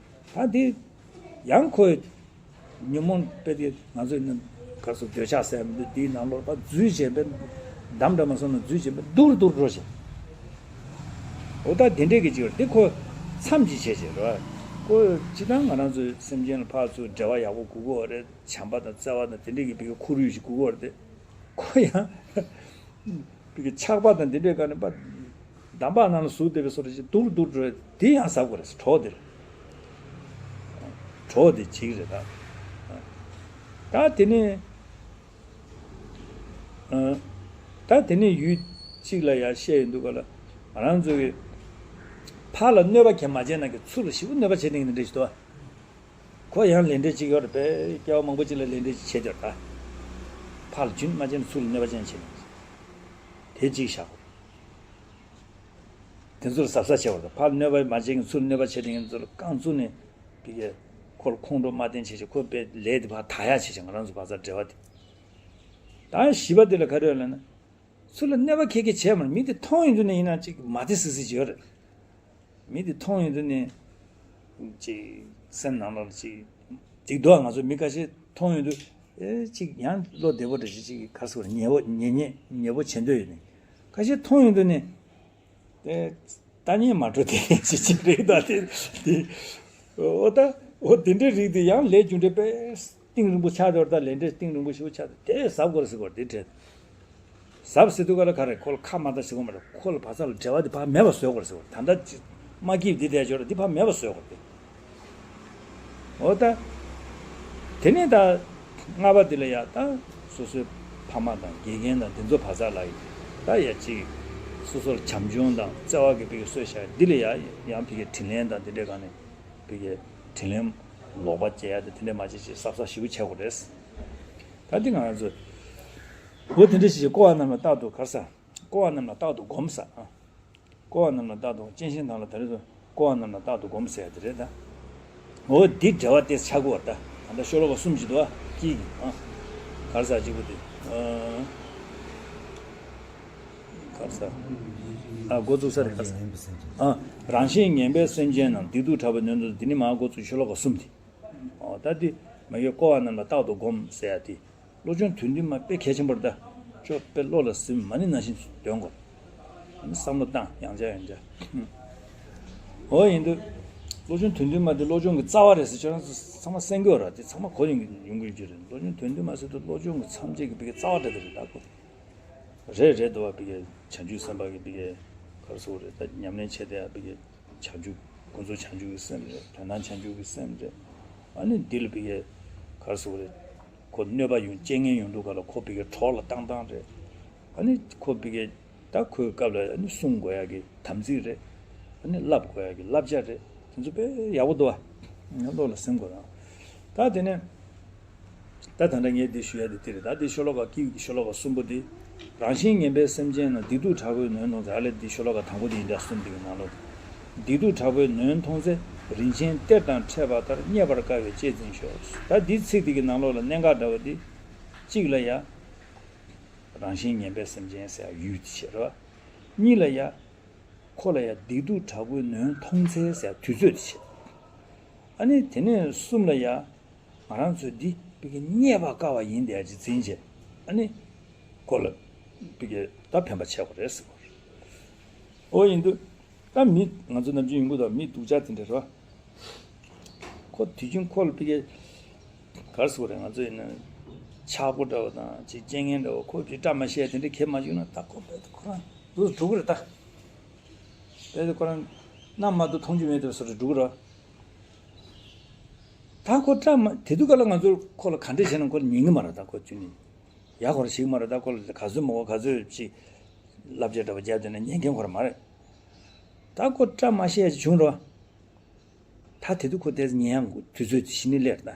དུས་ད་འདི་ཡང་ཁོས་ཉོན་མོངས་དཔེ་དེ་ང་ཚོས་ནི་ག་ཚོད་འདོད་ཆགས་ཟེར་མི་འདུག་འདིའི་ནང་ལོགས་ཕར་འཛུལ་བྱས་པས། འདམ་འདྲ་མ་སོང་ན་འཛུལ་བྱས་པས་སྡུག་རུ་སྡུག་རུ་འགྲོ་བྱས། འོ་ད་དེ་འདྲས་ཀྱི་ཅིག་ཡོད་རེད། དེ་ཁོ་མཚམས་ཅིག་བྱས་བྱས་རེད་བ། ཁོ་སྤྱིར་བཏང་ང་རང་ཚོའི་སེམས་ཅན་ལ་ཕར་ཚུར་འབྲེལ་བ་ཡག་པོ་དགོས་ཀྱི་ཡོད་རེད། བྱམས་པ་དང་བརྩེ་བ་དང་དེ་འདྲས་ཀྱི་བི་གའི་ཁོར་ཡུག་ཅིག་དགོས་ཀྱི་ཡོད་རེད་དེ། ཁོ་ཡང་བི་གའི་ཆགས་པ་དང་དེ་འདྲས་ག་ནས་པ། འདམ་བག་ནང་ལ་ཟུག་བསྡད་པའི་བཟོ་འདྲ་ཅིག་སྡུག་རུ་སྡུག་རུ་འགྲོ་བས། དེ་ཡང་གཟབ་དགོས་རེད། གྲོགས་དེ་རེད། གྲོགས་དེ་གཅིག་རེད་ད། ད་དེ་ནས། ཨ། ད་དེ་ནས་ཡུལ་གཅིག་ལ་ཡར་བཤད་ཡོང་དུས་ག་ལ་ང་རང་ཚོ་གི་ཕར་ལ་གནོད་པ་གང་མ་བྱས་ན་གི་ཚུར་ལ་ཞེ་པོ་གནོད་པ་བྱེད་མཁན་འདྲ་ཞིག་འདུག་བ། ཁོ་ཡང་ལས་འབྲས་གཅིག་ཡོད་རེད་པས། སྐྱེ་བ་མང་པོ་ཅིག་ལ་ལས་འབྲས་ཅིག་བྱེད་དེ་རེད་ད། ཕར་ལ་རྒྱུན་མ་བྱས་ན་ཚུར་ལ་གནོད་པ་ཅན་བྱེད་མཁན་དེ་གཅིག་བཞག་དགོས། དེ་ཚོར་གཟབ་གཟབ་བྱེད་དགོས་རེད། ཕར་གནོད་པ་མ་བྱེད་མཁན་ཚུར་གནོད་པ་བྱེད་མཁན་ཚོ་ལ་རྐང་བཙུགས་ནས་བི་གའི་ཁོ་ལ་ཁོང་ཁྲོ་མ་བསྟེན་བྱས་བྱས་ཁོ་པའི་ལས་དེ་ཕར་དག་ཡག་བྱས་བྱས་ང་རང་ཚོ་བ་ཚྭ་འབྲེལ་བ་དེ། ད་བཞི་པ་དེ་ལ་ག་རེ་ཡོད་ལབ་ན། ཚུར་ལ་གནོད་པ་ཁྱད་ཁྱད་བྱས་མ་རེད། མི་དེ་མཐོང་ཡོང་དུས་ནས་ཡིན་ན་ཅིག་མ་བདེ་སིག་སིག་ཅིག་ཡོད་རེད། མི་དེ་མཐོང་ཡོང་དུས་ནས་ཅིག་སེམས་ནང་ལོགས་ལ་ཅིག་སྡིག་འདུག་ང་ཚོ་མི་ཁ་ཤས་མཐོང་ཡོང་དུས་ཨེ་ཅིག་ཡང་བློ་བདེ་པོ་འདྲ་ཞིག་ཅིག་ག་རེ་ཟེར་དགོས་རེད། ཉེ་བོ་ཉེ་ཉེ་ཉེ་བོ་བྱེད་འདོད་ཡོད་ནས་ཁ་ཤས་མཐོང་ཡོང་དུས་ནས། དེ་ལྟ་ཉན་མ་འགྲོ་དེ་ཅི་ཅི་རེད་ད་དེ་དེ། འོ་ད་འོ་དེ་འདྲའི་རིགས་དེ་ཡང་ལས་རྒྱུ་འབྲས་དཔེ་གཏིང་རིང་པོ་ཆགས་འདུག་ད་ལས་འབྲས་གཏིང་རིང་པོ་ཞིག་ཆགས་འདུག་དེ་གཟབ་དགོས་རེད་ཟེར་དགོས་རེད། དེ་འདྲས་གཟབ་ཟེར་དུས་ག་ལ་ག་རེ་ཁོ་ལ་ཁ་མ་ལྟ་ཟེར་དགོས་མ་རེད། ཁོ་ལ་བ་ཚྭ་ལ་འབྲེལ་བ་དེ་ཕར་མེད་པ་བཟོ་དགོས་རེད་ཟེར་དགོས་རེད། ད་ལྟ་ཅི་མ་སྐྱིད་འདི་བསྡད་ཆོག་རེད། འདི་ཕར་མེད་པ་བཟོ་དགོས་རེད། འོ་ད། དེ་ནས་ད་ལྔ་པ་འདི་ལ་ཡ་ད་སོ་སོའི་ཕ་མ་དང་དགེ་རྒན་དང་དེ་ཚོ་བ་ཚྭ་ལ་ཡ་ད་ཡ་ཅིག་སོ་སོར་བྱམས་སྐྱོང་དང་བརྩེ་བ་གི་བི་གའི་གསོས་བཞག་འདི་ལ་ཡ་ཡང་བི་གའི་དྲིན་ལན་དང་དེ་འདྲའི་སྒང་ནས་བི་གའི་དྲིན་ལན་ལོག་པ་བྱེད་ཡ་དེ་དེ་འདྲ་མ་བྱེད་ཅེས་གཟབ་གཟབ་ཞེ་པོ་བྱེད་དགོས་རེད། ད་འདི་ང་རང་ཚོ་འོ་དེ་འདྲ་ཞིག་བསྐོར་བ་རྣམས་ལ་རྟག་ཏུ་ག་རེ་ཟ། བསྐོར་བ་རྣམས་ལ་རྟག་ཏུ་སྒོམ་ཟེར། བསྐོར་བ་རྣམས་ལ་རྟག་ཏུ་སྤྱན་ཤིང་དང་ལ་ད་རེས་སུ་བསྐོར་བ་རྣམས་ལ་རྟག་ཏུ་སྒོམ་ཟེར་ཡ་དེ་རེད་ད། འོ་འདི་འབྲེལ་བ་དེ་ཆགས་ཀྱི་ཡོད་རེད་ད། ད་ལྟ་ཤོ་ལོ་ཀ་གསུམ་ཞིག་འདུག་ཨ། དཀྱིལ་གྱི་ཨ། ག་རེ་ཟ་གཅིག་པུ་དེ། ཨ། ག་རེ་ཟེར། ཨ་འགོ་བཙུགས་ས་རེད། ག་རེ་ཟེར། ཨ་རང་བཞིན་ངན་པའི་སེམས་ཅན་རྣམས། སྡིག་སྡུག་དྲག་པོས་ནོན་མཐོང་ཚེ། འདི་ནི་མར་འགོ་བཙུགས། ཤོ་ལོ་ཀ་གསུམ་དེ། ཨོ་ད་འདི་མ་གི་བསྐོར་བ་རྣམས་ལ་རྟག་ཏུ་བསྒོམ་ཟེར་ཡ་དེ། བློ་སྦྱོང་དོན་བདུན་མ་དཔེ་གལ་ཆེན་པོ་རེད་ད། ཅོ་དཔེ་བློ་ལ་ཟིན། མ་ཎི་ནང་བཞིན་འདོན་དགོས། བསམ་བློ་བཏང་། ཡང་བསྐྱར་ཡང་བསྐྱར། ཨོ་ཡིན་དུས་བློ་སྦྱོང་དོན་བདུན་མ་དེ་བློ་སྦྱོང་གི་རྩ་བ་རེད་ཟེར། ཁྱོད་རང་ཚོ་ཚང་མ་གསན་གྱི་ཡོད་ར། དེ་ཚང་མ་གོ་ཡོང་གི་ཡོང་གི་ཡོད་ཀྱི་རེད། བློ་སྦྱོང་དོན་བདུན་མ་ཟེར་དུས་བློ་སྦྱོང་གི་མཚམས་བཅད་ཀྱི་བི་གའི་རྩ་བ་འདྲ་དེ་རེད་ད་ཁོ། རེད་རེད་འདུག་བ། བི་གའི་བྱང་ཆུབ་སེམས་དཔའ་གི་བི་གའི་ག་རེ་ཟེར་དགོས་རེད། ད་ཉམས་ལེན་བྱེད་དེ་ཡ་བི་གའི་བྱང་ཆུབ་ཀུན་རྫོབ་བྱང་ཆུབ་ཀྱི་སེམས་རེད། དོན་དམ་བྱང་ཆུབ་ཀྱི་སེམས་རེད། ཨ་ནི་འདི་ལ་བི་གའི་ག་རེ་ཟེར་དགོས་རེད། ཁོ་གནོད་པ་ཡོང་རྐྱེན་ངན་ཡོང་དུས་སྐབས་ལ་ཁོ་བི་གའི་གྲོགས་ལ་བཏང་བཏང་རེད། ཨ་ནི་ཁོ་བི་གའི་ད་ཁོའི་སྐབས་ལ་ཨ་ནི་སྲུང་དགོས་ཡ་གི་དམ་ཚིག་རེད། ཨ་ནི་བསླབ་དགོས་ཡ་གི་བསླབ་བྱ་རེད། དེ་ཚོ་དཔེ་ཡག་པོ་འདུག་བ། ང་བློ་ལ་ཟིན་དགོས་རང་། ད་དེ་ནས། ད་ད་ལྟ་ངས་འདི་ཞུ་ཡ་དེ་དེ་རེད། ད་འདི་ཤོ་ལོ་ཀ་དཀྱིལ་གྱི་ཤོ་ལོ་ཀ་གསུམ་པོ་འདི། རང་བཞིན་ངན་པའི་སེམས་ཅན་རྣམས། སྡིག་སྡུག་དྲག་པོས་ནོན་མཐོང་ཚེ། ཨ་ལས་འདི་ཤོ་ལོ་ཀ་དང་པོ་འདི་ཡིན་ད། གསུམ་འདི་གི་ནང་ལོགས། སྡིག་སྡུག་དྲག་པོས་ནོན་མཐོང་ཚེ། རིན་ཆེན་གཏེར་དང་འཕྲད་པ་ལྟར། རྙེད་པར་དཀའ་བས་གཅེས་འཛིན་ཤོག། ད་འདིའི་ཚིག་འདི་གི་ནང་ལོགས་ལ་གནད་འགག་འདྲ་བ་འདི། གཅིག་ལ་ཡ། རང་བཞིན་ངན་པའི་སེམས་ཅན་ཟེར་ཡ་ཡུལ་དེ་བྱེད་རེད་བ། གཉིས་ལ་ཡ། ཁོ་ལ་ཡ་སྡིག་སྡུག་དྲག་པོས་ནོན་མཐོང་ཚེ་ཟེར་དུས་ཚོད་དེ་བྱེད། ཨ་ནི་དེ་ནས་གསུམ་ལ་ཡ། ང་རང་ཚོས་འདི་བི་གའི་རྙེད་པར་དཀའ་བ་ཡིན་དེ་ཡ་ཅིག་འཛིན་བྱས། ཨ་ནི་ཁོ་ལ་བི་གའི་ད་ཕན་པ་བྱེད་དགོས་རེད་ཟེར་བ་རེད། ཨོ་ཡིན་དུས་ད་མི་ང་ཚོ་ནམ་རྒྱུན་ཡོང་གི་འདུག་མི་སྡུག་ཅག་དེ་འདྲ་རེད་བ། ཁོ་དུས་རྒྱུན་ཁོ་ལ་བི་གའི་ག་རེ་ཟེར་དགོས་རེད། ང་ཚོ་ཡིན་ན་ཆག་སྒོ་འདྲ་བ་དང་ཅིག་རྐྱེན་ངན་འདྲ་བ། ཁོ་ཅིག་བཀྲ་མ་ཤིས་དེ་འདྲ་གས་མ་བྱུང་ན་ད་ཁོ་དཔེ་ཁོ་རང་འདུག་འགྲོ་གི་རེད་ད། དཔེ་ཁོ་རང་མནའ་མ་བསྡུ་མཐོང་རྒྱུ་མེད་དུ་སོ་རེ་འགྲོ་གི་རེད། ད་ཁོ་བཀྲ་མ་དེ་དུས་སྐབས་ལ་ང་ཚོ་ཁོ་ལ་ག་འདྲས་བྱས་ན་ཁོ་ལ་ཉན་གི་མ་རེད། ད་ཁོ་ཅུང་ནི་ཡག་ཁོ་ར་ཞིག་མ་རེད། ད་ཁོ་ལ་ག་ཚོད་མོ་ག་ཚོད་ཅིག་བསླབ་བྱ་འདྲ་བ་རྒྱབ་བསྡད་ན་ཉན་མཁན་ཁོ་ར་མ་རེད། ད་ཁོ་བཀྲ་མ་ཤིས་ཅིག་བྱུང་རོགས། ད་དེ་དུས་ཁོ་ཏོག་ཙམ་ཉན་ཡང་དུས་ཚོད་དེ་གཞི་ནས་སླེབས་ན།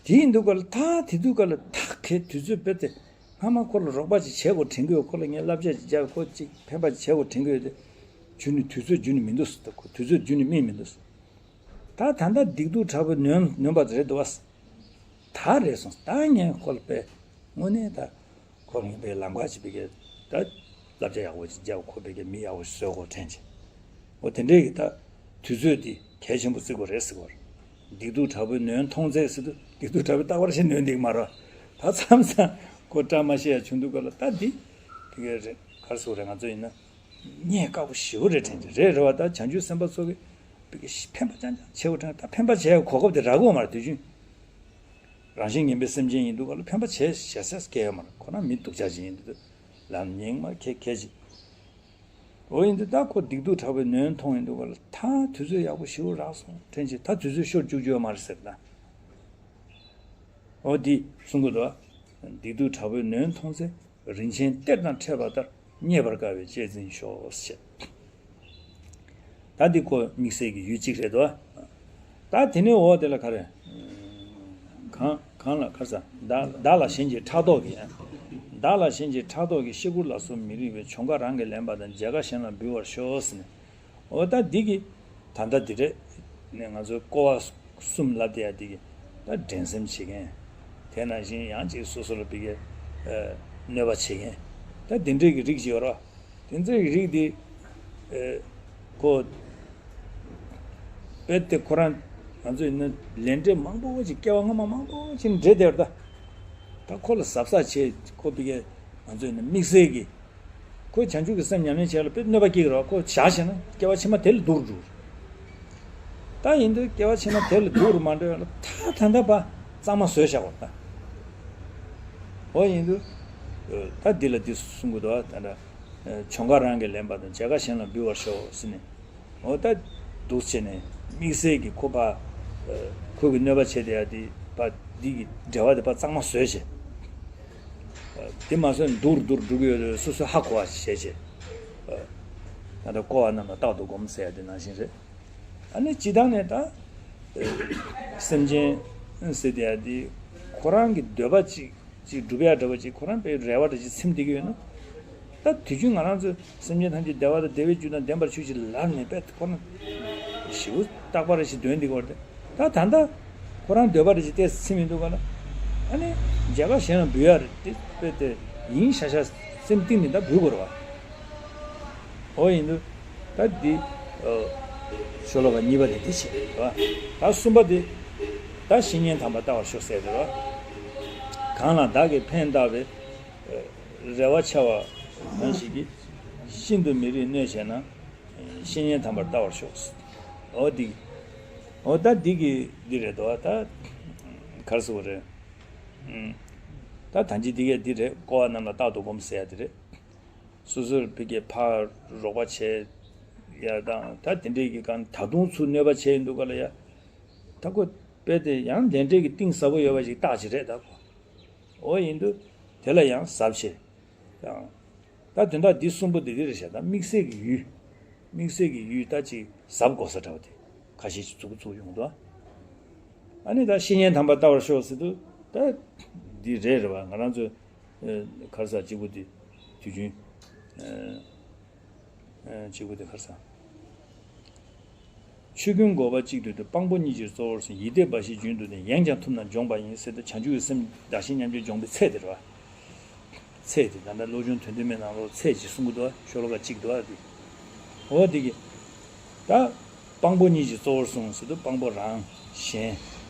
དེ་ཡིན་དུས་སྐབས་ལ་ད་དེ་དུས་སྐབས་ལ་ད་གའི་དུས་ཚོད་དཔེ་དེ་སྔ་མ་ཁོ་ལ་རོགས་པ་ཅིག་བྱེད་དགོས་དྲན་གྱི་ཡོད། ཁོ་ལ་ངས་བསླབ་བྱ་ཅིག་རྒྱབ། ཁོ་ཅིག་ཕན་པ་ཅིག་བྱེད་དགོས་དྲན་གྱི་ཡོད་དེ། རྒྱུན་ནས་དུས་ཚོད་རྒྱུན་ནས་མི་འདུག་ཟེར། ད་ཁོ་དུས་ཚོད་རྒྱུན་ནས་སྨིན་མི་འདུག་ཟེར། ད་ད་ལྟ་སྡིག་སྡུག་དྲག་པོས་ནོན་ནོན་པ་རེད་འདུག་བ། ད་རེད་སོང་། ད་ངས་ཁོ་ལ་དཔེ་དངོས་གནས་ད། ཁོ་ངས་པའི་ལམ་ཁ་ཅིག་བི་གའི་ད་བསླབ་བྱ་ཡག་པོ་ཅིག་རྒྱབ། ཁོ་བི་གའི་མི་ཡག་པོ་ཞིག་བཟོ་དགོས་དྲན་ཅིག་འོ་དེ་འདྲས་ཀྱི་ད་དུས་ཚོད་འདི་གལ་ཆེན་པོ་བརྩི་དགོས་རེད་ཟེར་གོ། སྡིག་སྡུག་དྲག་པོས་ནོན་མཐོང་ཚེ་ཟེར་དུས་སྡིག་སྡུག་དྲག་པོས་རྟག་པར་ཞིག་ནོན་འདུག་མ་རེད། ད་མཚམས་མཚམས་ཁོ་བཀྲ་མ་ཤིས་ཡ་བྱུང་དུས་སྐབས་ལ་ད་འདི་བི་གའི་རེད། ག་རེ་ཟེར་དགོས་རེད། ང་ཚོ་ཡིན་ན་རྙེད་དཀའ་པོ་ཞེ་པོ་རེད་དྲན་ཅིག་རེད་རེད་བ། ད་བྱང་ཆུབ་སེམས་དཔའ་ཚོ་གི་བི་གའི་ཕན་པ་རྐྱང་རྐྱང་བྱེད་དགོས་དྲན། ད་ཕན་པ་བྱེད་ཡ་གོ་སྐབས་དེ་རག་གི་ཡོད་མ་རེད་དུས་རྒྱུན། རང་བཞིན་ངན་པའི་སེམས་ཅན་ཡིན་དུས་སྐབས་ལ་ཕན་པ་བྱས་བྱས་སེ་སྐྱེ་ཡོད་མ་རེད། ཁོ་རང་མི་སྡུག་ཅག་ཅིག་ཡིན་དུས་ལམ་ཉེས་མ་ཁེ་ཁེ་ཅིག་འོ་ཡིན་དུས་ད་ཁོ་སྡིག་སྡུག་དྲག་པོས་ནོན་མཐོང་ཡིན་དུས་སྐབས་ལ་ད་དུས་ཚོད་ཡག་པོ་ཞེ་པོ་རག་སོང་དྲན་ཅིག་ད་དུས་ཚོད་ཤོར་བཅུག་རྒྱུ་ཡོད་མ་རེད་ཟེར་ན། འོ་འདི་གསུང་གི་འདུག་སྡིག་སྡུག་དྲག་པོས་ནོན་མཐོང་ཚེ། རིན་ཆེན་གཏེར་དང་འཕྲད་པ་ལྟར། རྙེད་པར་དཀའ་བས་གཅེས་འཛིན་ཤོག་ཞེས། ད་འདི་ཁོ་དམིགས་བསལ་གྱི་ཡུལ་གཅིག་རེད་དོ། ད་དེ་ནས་འོག་དེ་ལ་ག་རེ། གང་གང་ལ་ག་རེ་ཟ། བདག་བདག་ལ་གཞན་གྱིས་ཕྲག་དོག་གིས། བདག་ལ་གཞན་གྱིས་ཕྲག་དོག་གིས། བཤེ་སྐུར་ལ་སོགས་མི་རིགས་པའི། གྱོང་ཁ་རང་གིས་ལེན་པ་དང་། མཇལ་ཁ་གཞན་ལ་འབུལ་བར་ཤོག་ཟེར་ནས། འོ་ད་འདི་གི་ད་ལྟ་འདི་རེད། ནས་ང་ཚོའི་སྐོར་བ་གསུམ་ལབ་བསྡད་ཡ་འདི་གི་ད་འགྲན་སེམས་བྱེད་མཁན། དེ་ནང་བཞིན་ཡང་ཅིག་སོ་སོ་ལ་བི་གའི་གནོད་པ་བྱེད་མཁན། ད་འདི་འདྲའི་གི་རིགས་ཅིག་ཡོད་རེད་བ། དེ་ཚོའི་གི་རིགས་འདི་ཁོ་དཔེ་དེ་ཁོ་རང་ང་ཚོ་ཡིན་ན་ལས་འབྲས་མང་པོ་ཅིག་སྐྱེ་བ་སྔ་མ་མང་པོ་ཅིག་འདྲེས་བསྡད་ཡོད་རེད་ད། ད་ཁོ་ལ་གཟབ་གཟབ་བྱེད། ཁོ་བི་གའི་ང་ཚོ་ཡིན་ན་དམིགས་བསལ་གི་ཁོས་བྱང་ཆུབ་ཀྱི་སེམས་ཉམས་ལེན་བྱེད་ཡ་ལ་དཔེ་གནོད་པ་སྐྱེལ་གྱི་རེད་བ། ཁོ་བཞག་བྱས་ན་སྐྱེ་བ་ཕྱི་མ་དེ་ལ་སྡུག་རུ་འགྲོ་གི་རེད། ད་ཡིན་དུས་སྐྱེ་བ་ཕྱི་མ་དེ་ལ་སྡུག་རུ་མ་འགྲོ་ཡ་ལ་ད་ད་ལྟ་ཕར་གཙང་མ་བཟོས་བཞག་པ་རེད་ད། འོ་ཡིན་དུས་ད་འདི་ལ་འདི་གསུང་གི་འདུག་ད་ལྟ་གྱོང་ཁ་རང་གིས་ལེན་པ་དང་། མཇལ་ཁ་གཞན་ལ་འབུལ་བར་ཤོག་ཟེར་ནས། འོ་ད་འདུག་བྱས་ནས་དམིགས་བསལ་གྱི་ཁོ་ཕར་ཁོ་གི་གནོད་པ་བྱེད་བསྡད་ཡ་འདི་ཕར་འདི་གི་འབྲེལ་བ་དེ་ཕར་གཙང་མ་བཟོས་བྱས། དེ་མ་སོན་སྡུག་རུ་སྡུག་རུ་འགྲོ་གི་ཡོད་རེད། སོ་སོས་ཧ་གོ་བ་ཞིག་བྱས་བྱས། ད་ལྟ་སྐོར་བ་རྣམས་ལ་རྟག་ཏུ་སྒོམ་ཟེར་ཡ་དེ་ནང་བཞིན་རེད། ཨ་ནི་སྤྱིར་བཏང་ནས་ད་སེམས་ཅན་ཟེར་དེ་ཡ་དེ་ཁོ་རང་གི་འདོད་པ་ཅིག་ཅིག་སྒྲུབ་ཡ་འདྲ་བ་ཅིག་ཁོ་རང་དཔེ་རེ་བ་འདྲ་ཅིག་ཚིམ་བསྡད་ཀྱི་ཡོད་ན། ད་དུས་རྒྱུན་ང་རང་ཚོས་སེམས་ཅན་ཐམས་ཅད་བདེ་བ་དང་བདེ་བའི་རྒྱུ་དང་ལྡན་པར་གྱུར་ཅིག་ལབ་ནས་དཔེ་ཁོ་རང་ཞེ་པོ་རྟག་པ་རེ་ཞིག་འདོན་བསྡད་ཀྱི་ཡོད་རེད། ད་ད་ལྟ་ཁོ་རང་འདོད་པ་རེ་ཞིག་ཏོག་ཙམ་ཚིམ་ཡོང་དུས་སྒང་ལ། ཨ་ནི་མཇལ་ཁ་གཞན་ལ་འབུལ་ཡ་རེད་དེ་དཔེ་དེ་ཡིན་ཤག་ཤག་ སེམས་གཏིང་ནས་ད་འབུལ་དགོས་རེད་བ། འོ་ཡིན་དུས། ད་འདི། ཨ། ཤོ་ལོ་ཀ་གཉིས་པ་དེ་འདི་བྱེད་རེད་བ། ད་གསུམ་པ་དེ། ད་བཤེས་གཉེན་དམ་པར་ལྟ་བར་ཤོག་ཟེར་རེད་བ། གང་ལ་བདག་གིས་ཕན་བཏགས་པའི། ཨ། རེ་བ་ཆེ་བ་གང་ཞིག་གིས། ཤིན་ཏུ་མི་རིགས་གནོད་བྱས་ན། བཤེས་གཉེན་དམ་པར་ལྟ་བར་ཤོག་འོ་འདི། འོ་ད་འདི་གི་འདི་རེད་དོ། ད་ག་རེ་ཟེར་དགོས་རེད། ཨུམ། ད་ད་ཅི་འདི་གས་འདི་རེད། བསྐོ་བ་རྣམས་ལ་རྟག་ཏུ་སྒོམ་ཟེར་ཡ་འདི་རེད། སོ་སོར་ཕ་གིར་ཕར་རོགས་པ་བྱས་ཡ་དང་། ད་དེ་འདྲས་ཀྱི་གང་ད་དུང་ཚུར་གནོད་པ་བྱས་ཡོང་དུས་སྐབས་ལ་ཡ། ད་ཁོ་དཔེ་དེ་ཡང་ལས་འབྲས་ཀྱི་གཏིང་ཟབ་པོ་ཡོད་པ་ཞིག་བཏགས་ཀྱི་རེད་ད་ཁོ། འོ་ཡིན་དུས་དེ་ལ་ཡང་གཟབ་བྱས། ཡང་། ད་དོན་དག་འདི་གསུམ་པོ་འདི་འདི་རེད་བཞག་ད་དམིགས་བསལ་གྱི་ཡུལ། དམིགས་བསལ་གྱི་ཡུལ་ད་ཅིག་གཟབ་དགོས་ས་འདྲ་བ་དེ་ཁ་ཤས་ཅིག་ཚུགས་ཚུགས་ཡོང་འདུག་ཨ་ནི་ད་བཤེས་གཉེན་དམ་པར་ལྟ་བར་ཤོག་ཟེར་དུས་ད་འདི་རེད་རེད་བ། ང་རང་ཚོ། ཨ། ག་རེ་ཟེར། གཅིག་པོ་དེ་དུས་རྒྱུན། ཨ། ཨ། གཅིག་པོ་དེ་ག་རེ་ཟེར། ཆོས་ཀུན་འགོག་པ་གཅིག་ཏུ་ལྟོས། དཔང་པོ་གཉིས་ཀྱི་གཙོ་བོར་བཟུང་། ཡིད་བདེ་འབའ་ཞིག་རྒྱུན་དུ་ལྡན། ཡེངས་ཀྱང་ཐུབ་ན་འབྱོངས་པ་ཡིན་ཟེར་ཏེ། བྱང་ཆུབ་ཀྱི་སེམས་བདག་གཞན་མཉམ་བརྗེ་སྦྱོང་བའི་ཚད་དེ་རེད་བ། ཚད་དེ་ད་ལྟ་བློ་སྦྱོང་དོན་བདུན་མའི་ནང་ལོགས་ཚད་ཅིག་གསུང་གི་འདུག་བ། ཤོ་ལོ་ཀ་གཅིག་འདུག་བ་དེ། འོ་དེ་གི། ད་དཔང་པོ་གཉིས་ཀྱི་གཙོ་བོར་བཟུང་ཟེར་དུས་དཔང་པོ་རང་གཞན།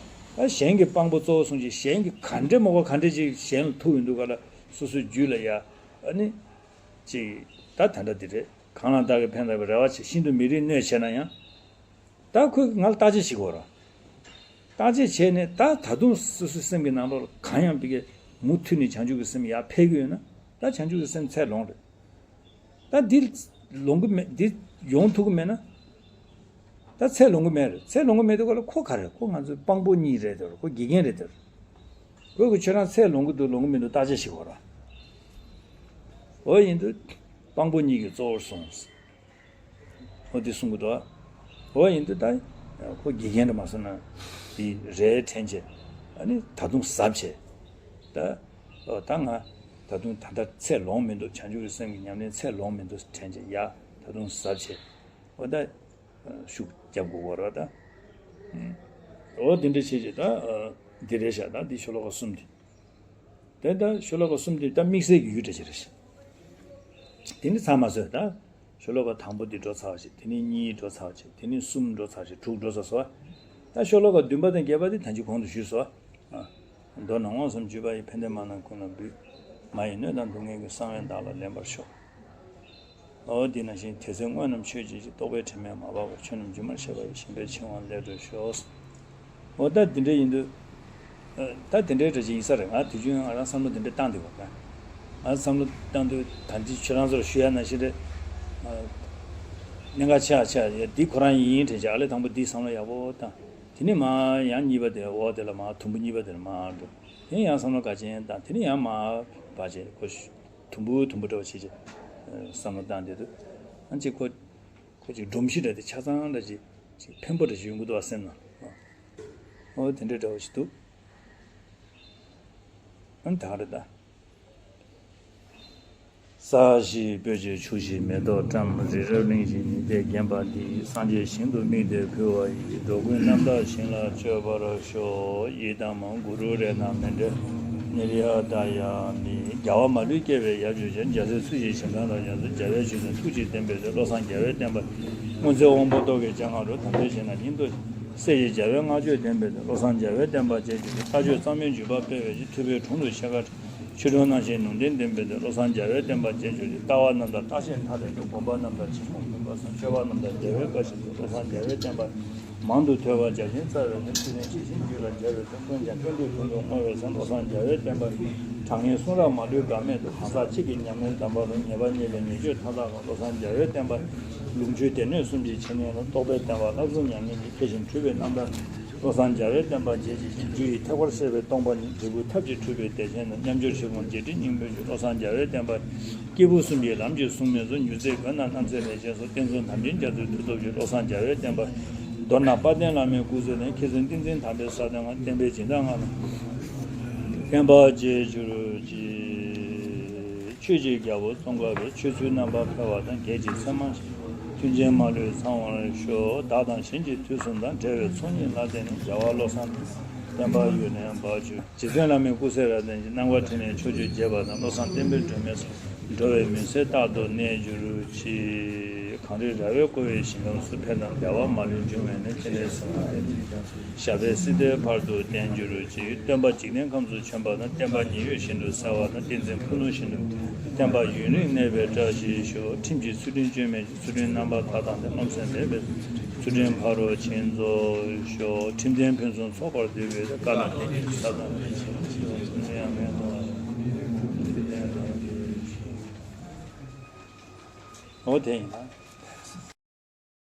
ད་གཞན་གྱི་དཔང་པོ་གཙོ་བོར་བཟུང་ཅིག་གཞན་གྱི་ག་འདྲས་མོ་ག་ག་འདྲས་ཅིག་གཞན་ལ་ཐུག་ཡོང་དུས་སྐབས་ལ་སོ་སོའི་རྒྱུད་ལ་ཡ། ཨ་ནི། ཅིག་ད་ད་ལྟ་འདི་རེད། གང་ལ་བདག་གིས་ཕན་བཏགས་པའི་རེ་བ་ཆེ། ཤིན་ཏུ་མི་རིགས་གནོད་བྱས་ན་ཡང་། ད་ཁོས་ང་ལ་བརྟག་དཔྱད་བྱེད་དགོས་རེད། བརྟག་དཔྱད་བྱས་ནས་ད་ད་དུང་སོ་སོའི་སེམས་ཀྱི་ནང་ལོགས་ལ་གང་ཡང་ཕ་གིར་མུ་མཐུད་ནས་བྱང་ཆུབ་ཀྱི་སེམས་ཡར་འཕེལ་གྱི་ཡོད་ན། ད་བྱང་ཆུབ་ཀྱི་སེམས་ཚད་ལོངས་རེད། ད་འདི་ལོངས་ཀྱི་མེད། འདི་ཡོང་ཐུབ་ཀྱི་མེད་ན། ད་ཚད་ལོངས་ཀྱི་མེད་རེད། ཚད་ལོངས་ཀྱི་མེད་དུས་སྐབས་ལ་ཁོ་ག་རེད། ཁོ་ང་ཚོའི་དཔང་པོ་གཉིས་རེད་དེ། ཁོ་དགེ་རྒན་རེད་དེ། ཁོས་ཁོ་ཁྱོད་རང་ཚད་ལོངས་ཀྱི་འདུག་ལོངས་ཀྱི་མི་འདུག་བརྟག་དཔྱད་བྱེད་དགོས་ར། འོ་ཡིན་དུས། དཔང་པོ་གཉིས་ཀྱི་གཙོ་བོར་བཟུང་། འོ་དེ་གསུང་གི་འདུག་འོ་ཡིན་དུས་ད། ཁོ་དགེ་རྒན་རེད་མ་སོང་ན། དེ་རེད་དྲན་བྱས། ཨ་ནི་ད་དུང་གཟབ་བྱས། ད། འོ་ད་ང་། ད་དུང་ད་ལྟ་ཚད་ལོངས་མི་འདུག་བྱང་ཆུབ་ཀྱི་སེམས་ཀྱི་ཉམས་ལེན་ཚད་ལོངས་མི་འདུག་དྲན་བྱས། ཡ། ད་དུང་གཟབ་བྱས། འོ་ད། ཤུགས་རྒྱབ་དགོས་པ་རེད་ད། ཨུམ། འོ་དེ་འདྲ་བྱས་བྱས་ད། ཨ། འདི་རེད་བཞག་ད་འདི་ཤོ་ལོ་ཀ་གསུམ་དེ། དེ་ད་ཤོ་ལོ་ཀ་གསུམ་དེ་ད་དམིགས་བསལ་གྱི་ཡུལ་འདྲ་ཅིག་རེད་བཞག་དེ་ནི་ཚར་མ་སོང་ད། ཤོ་ལོ་ཀ་དང་པོ་དེ་འགྲོ་ཚར་བ་བྱས། དེ་ནི་གཉིས་འགྲོ་ཚར་བ་བྱས། དེ་ནི་གསུམ་འགྲོ་ཚར་བ་བྱས། དྲུག་འགྲོ་ཚར་སོང་། ད་ཤོ་ལོ་ཀ་བདུན་པ་དང་བརྒྱད་པ་དེ་ད་ཅི་གོང་དུ་ཞུས་སོང་། ཨ། མདོར་ན་མངོན་སུམ་བརྒྱུད་པ་ཡི། ཕན་བདེ་མ་ལགས་ཀུན་ལ་འབུལ། མ་ཡི་གནོད་དང་སྡུག་བསྔལ་གྱི། གསང་བའི་བདག་ལ་ལེན་པར་ཤོག་འོ་འདི་ནང་བཞིན་དེ་ཚེ་དངོས་རྣམས་ཆོས་བྱེད་ཅིང་། རྟོག་པའི་དྲི་མས་མ་སྦགས་པར། ཆོས་རྣམས་སྒྱུ་མར་ཤེས་པ་ཡིས། ཞེན་པའི་འཆིང་བ་ལས་གྲོལ་ཤོག་འོ་ད་འདི་འདྲ་ཡིན་དུས། ཨ། ད་འདི་འདྲའི་འདྲ་ཅིག་ཡིན་ས་རེད། ང་དུས་རྒྱུན་ང་རང་བསམ་བློ་འདི་འདྲ་བཏང་བསྡད་པ་དང་། ང་བསམ་བློ་བཏང་དུས་ད་འདི་ཁྱོད་རང་ཚོར་ཞུ་ཡ་ནང་བཞིན་རེད། ཨ། གནད་འགག་ཆེ་བ་ཆེ་བ་ཡ་འདི་ཁོ་རང་ཡིན་དྲན་བྱས། ཨ་ལས་དང་པོ་འདི་བསམ་བློ་ཡག་པོ་བཏང་། དེ་ནས་མར་ཡང་གཉིས་པ་དེ། འོ་དེ་ལ་མར་དུམ་བུ་གཉིས་པ་དེ་ལ་མར་འགྲོ། དེ་ནས་ཡང་བསམ་བློ་འགའ་ཅན་བཏང་། དེ་ནས་ཡང་མར་བ་བྱས། ཁོ་དུམ་བུ་དུམ་བུ་འདྲ་བ་བྱས་བྱས་བསམ་བློ་བཏང་བསྡད་དུས། ཨ་ཅེ་ཁོ། ཁོ་ཅིག་སྒྲོམ་གཞི་འདྲ་དེ་ཆ་ཚང་འདྲ་ཅིག་ཅིག་འཕེན་པོ་འདྲ་ཅིག་ཡོང་གི་འདུག་བ་སེམས་ནང་། འོ་དེ་འདྲ་འདྲ་བ་ཞིག་འདུག་ཨ་ནི་ད་ག་རེད་ད། ས་གཞི་སྤོས་ཀྱི་ཆུ་བཞི་མེ་ཏོག་བཀྲམ། རི་རབ་གླིང་བཞི་ཉི་ཟླས་བརྒྱན་པ་འདི། སངས་རྒྱས་ཞིང་དུ་དམིགས་ཏེ་ཕུལ་བ་ཡིས། འགྲོ་ཀུན་རྣམ་དག་ཞིང་ལ་སྤྱོད་པར་ཤོག་ཡི་དམ་གུ་རུ་རཏྣ་མཎྜལ་ནཱ་ར་ཡ་ཏཱ་ཡ་མི། རྒྱལ་བ་མ་ལུས་སྐྱེ་བའི་ཡབ་ཡུམ་ཆེན། རྒྱལ་སྲས་ཚུལ་བཞིན་གཞན་ཕན་ལ། རྒྱལ་སྲས་རྒྱལ་བའི་མཆོད་སྤྲིན་ཐུགས་རྗེས་བསྟན་པའི་ཚེ། བློ་བཟང་རྒྱལ་བའི་བསྟན་པ། སྔོན་ཚེ་དབང་པོ་ཏོག་གི་སྤྱན་སྔ་རུ། དམ་པའི་ཞིང་ལ་སྙིང་ཐག་པ། སྲས་ཀྱི་རྒྱལ་བའི་བསྔགས་བརྗོད་ལྡན་པའི་ཚེ། བློ་བཟང་རྒྱལ་བའི་བསྟན་པ་རྒྱས་གྱུར་ཅིག་ལྟ་སྤྱོད་གཙང་མའི་འཇུག་པ་སྤེལ་བའི་ཕྱིར། ཐུབ་པའི་དྲུང་དུ་ཤེལ་དཀར་ཁྲི་སྲོང་ལྡེའུ་བཞིན་ནུས་ལྡན་ལྡན་པའི་ཚེ། བློ་བཟང་རྒྱལ་བའི་བསྟན་པ་རྒྱས་གྱུར་ཅིག་ལྟ་བ་རྣམ་དག་རྟག་ཆད་མཐའ་ཡས་ཚེ། སྒོམ་པ་རྣམ་དག་ཇི་བཞིན་ནུས་པ་སོགས། སྤྱོད་པ་རྣམ་དག་རྒྱལ་བའི་བཀའ་བཞིན་དུ། བློ་བཟང་རྒྱལ་བའི་བསྟན་པ་མང་དུ་ཐོས་པ་རྒྱ་ཆེན་རྩ་བའི་བློ། ཚུལ་ཁྲིམས་ཇི་བཞིན་རྒྱུད་ལ་སྦྱར་བའི་ཚེ། ཀུན་ཀྱང་ཀུན་ཏུ་ཀུན་ཏུ་བསྔོ་བའི་སེམས། བློ་བཟང་རྒྱལ་བའི་བསྟན་པ་དྲང་ངེས་གསུང་རབ་མ་ལུས་འགག་མེད་དུ། གང་ཟག་གཅིག་གི་ཉམས་ལེན་དམ་པ་རུ། ཉེས་པ་རྙེད་པའི་ཉེས་སྤྱོད་མཐའ་དག་གམ། བློ་བཟང་རྒྱལ་བའི་བསྟན་པ་ལོངས་སྤྱོད་སྡེ་སྣོད་གསུམ་གྱི་འཆད་ཉན་རུ། རྟོགས་པའི་བསྟན་པ་བསླབ་གསུམ་ཉམས་ལེན་གྱི། ཁྱད་གཞན་འཁྲུལ་པའི་རྣམ་ཐར། བློ་བཟང་རྒྱལ་བའི་བསྟན་པ་རྒྱས་གྱུར་ཅིག་རྒྱུ་ཡི་ཐེག་པར་བཤད་པའི་སྟོང་པ་ཉིད། འབྲས་བུ་ཐབས་ཀྱིས་འགྲུབ་པའི་བདེ་ཆེན་དང་། མཉམ་སྦྱོར་ཕྱིར་འོང་རྗེས་དྲན་སྙིང་པོའི་རྒྱུ། བློ་བཟང་རྒྱལ་བའི་བསྟན་པ་སྐྱེས་བུ་གསུམ་གྱི་ལམ་གྱི་སྲུང་མའི་གཙོ། མྱུར་མཛད་མགོན་དང་རྣམ་སྲས་ལས་བྱེད་སོགས། བསྟན་སྲུང་དམ་ཅན་རྒྱ་མཚོའི་མཐུ་སྟོབས་ཀྱིས། བློ་བཟང་རྒྱལ་བའི་བསྟན་པ། མདོར་ན་དཔལ་ལྡན་བླ་མའི་སྐུ་ཚེ་ལྡན། མཁས་བཙུན་ཏིང་འཛིན་དམ་པའི་ས་སྟེང་ང་། བསྟན་པའི་སྦྱིན་བདག་ང་ལ། བསྟན་པ་རྒྱས་གྱུར་ཅིག་ཆོས་ཀྱི་རྒྱལ་པོ་ཙོང་ཁ་པས། ཆོས་ཚུལ་རྣམ་པར་འཕེལ་བ་དང་། བགེགས་ཀྱི་མཚན་མ་ཞི། མཐུན་རྐྱེན་མ་ལུས་ཚང་བར་ཤོག་བདག་དང་གཞན་གྱི་དུས་གསུམ་དང་། འབྲེལ་བའི་ཚོགས་གཉིས་ལ་བརྟེན་ནས། རྒྱལ་བ་བློ་བཟང་བསྟན་པ་ཡུན་རིང་འབར་གྱུར། རྗེ་བཙུན་བླ་མའི་སྐུ་ཚེ་རབ་བརྟན་ཅིང་། རྣམ་དཀར་ཕྲིན་ལས་ཕྱོགས་བཅུར་རྒྱས་པ་དང་། བློ་བཟང་བསྟན་པའི་སྒྲོན་མེ་ཚོགས། འགྲོ་བའི་མུན་སེལ་རྟག་ཏུ་གནས་གྱུར་ཅིག་གངས་རི་ར་བས་བསྐོར་བའི་ཞིང་ཁམས་སུ། ཕན་དང་བདེ་བ་མ་ལུས་འབྱུང་བའི་གནས། སྤྱན་རས་གཟིགས་དབང་ཞབས་པད་སྲིད་མཐའི་བར་དུ་བརྟན་གྱུར་ཅིག་སྟོན་པ་འཇིག་རྟེན་ཁམས་སུ་བྱོན་པ་དང་། བསྟན་པ་ཉི་འོད་བཞིན་དུ་གསལ་བ་དང་། བསྟན་འཛིན་ཕུ་ནུ་བཞིན་དུ་བསྟན་པ་ཡུན་རིང་གནས་པའི་བཀྲ་ཤིས་ཤོག་ཁྲིམས་ཀྱི་ཚུལ་ཁྲིམས་སྐྱོན་མེད་ཅིང་། ཚུལ་ཁྲིམས་རྣམ་པར་དག་དང་ལྡན། རློམ་སེམས་མེད་པའི་ཚུལ་ཁྲིམས་ཕ་རོལ་ཕྱིན་རྫོགས་ཤོག་ཁྲིམས་ལྡན་ཕུན་སུམ་ཚོགས་པར་འདོད་པའི་བཀའ་དང་བསྟན་བཅོས་ས་དང་ཡང་མེད་དོ། འོ་དེ་ཡིན་ན།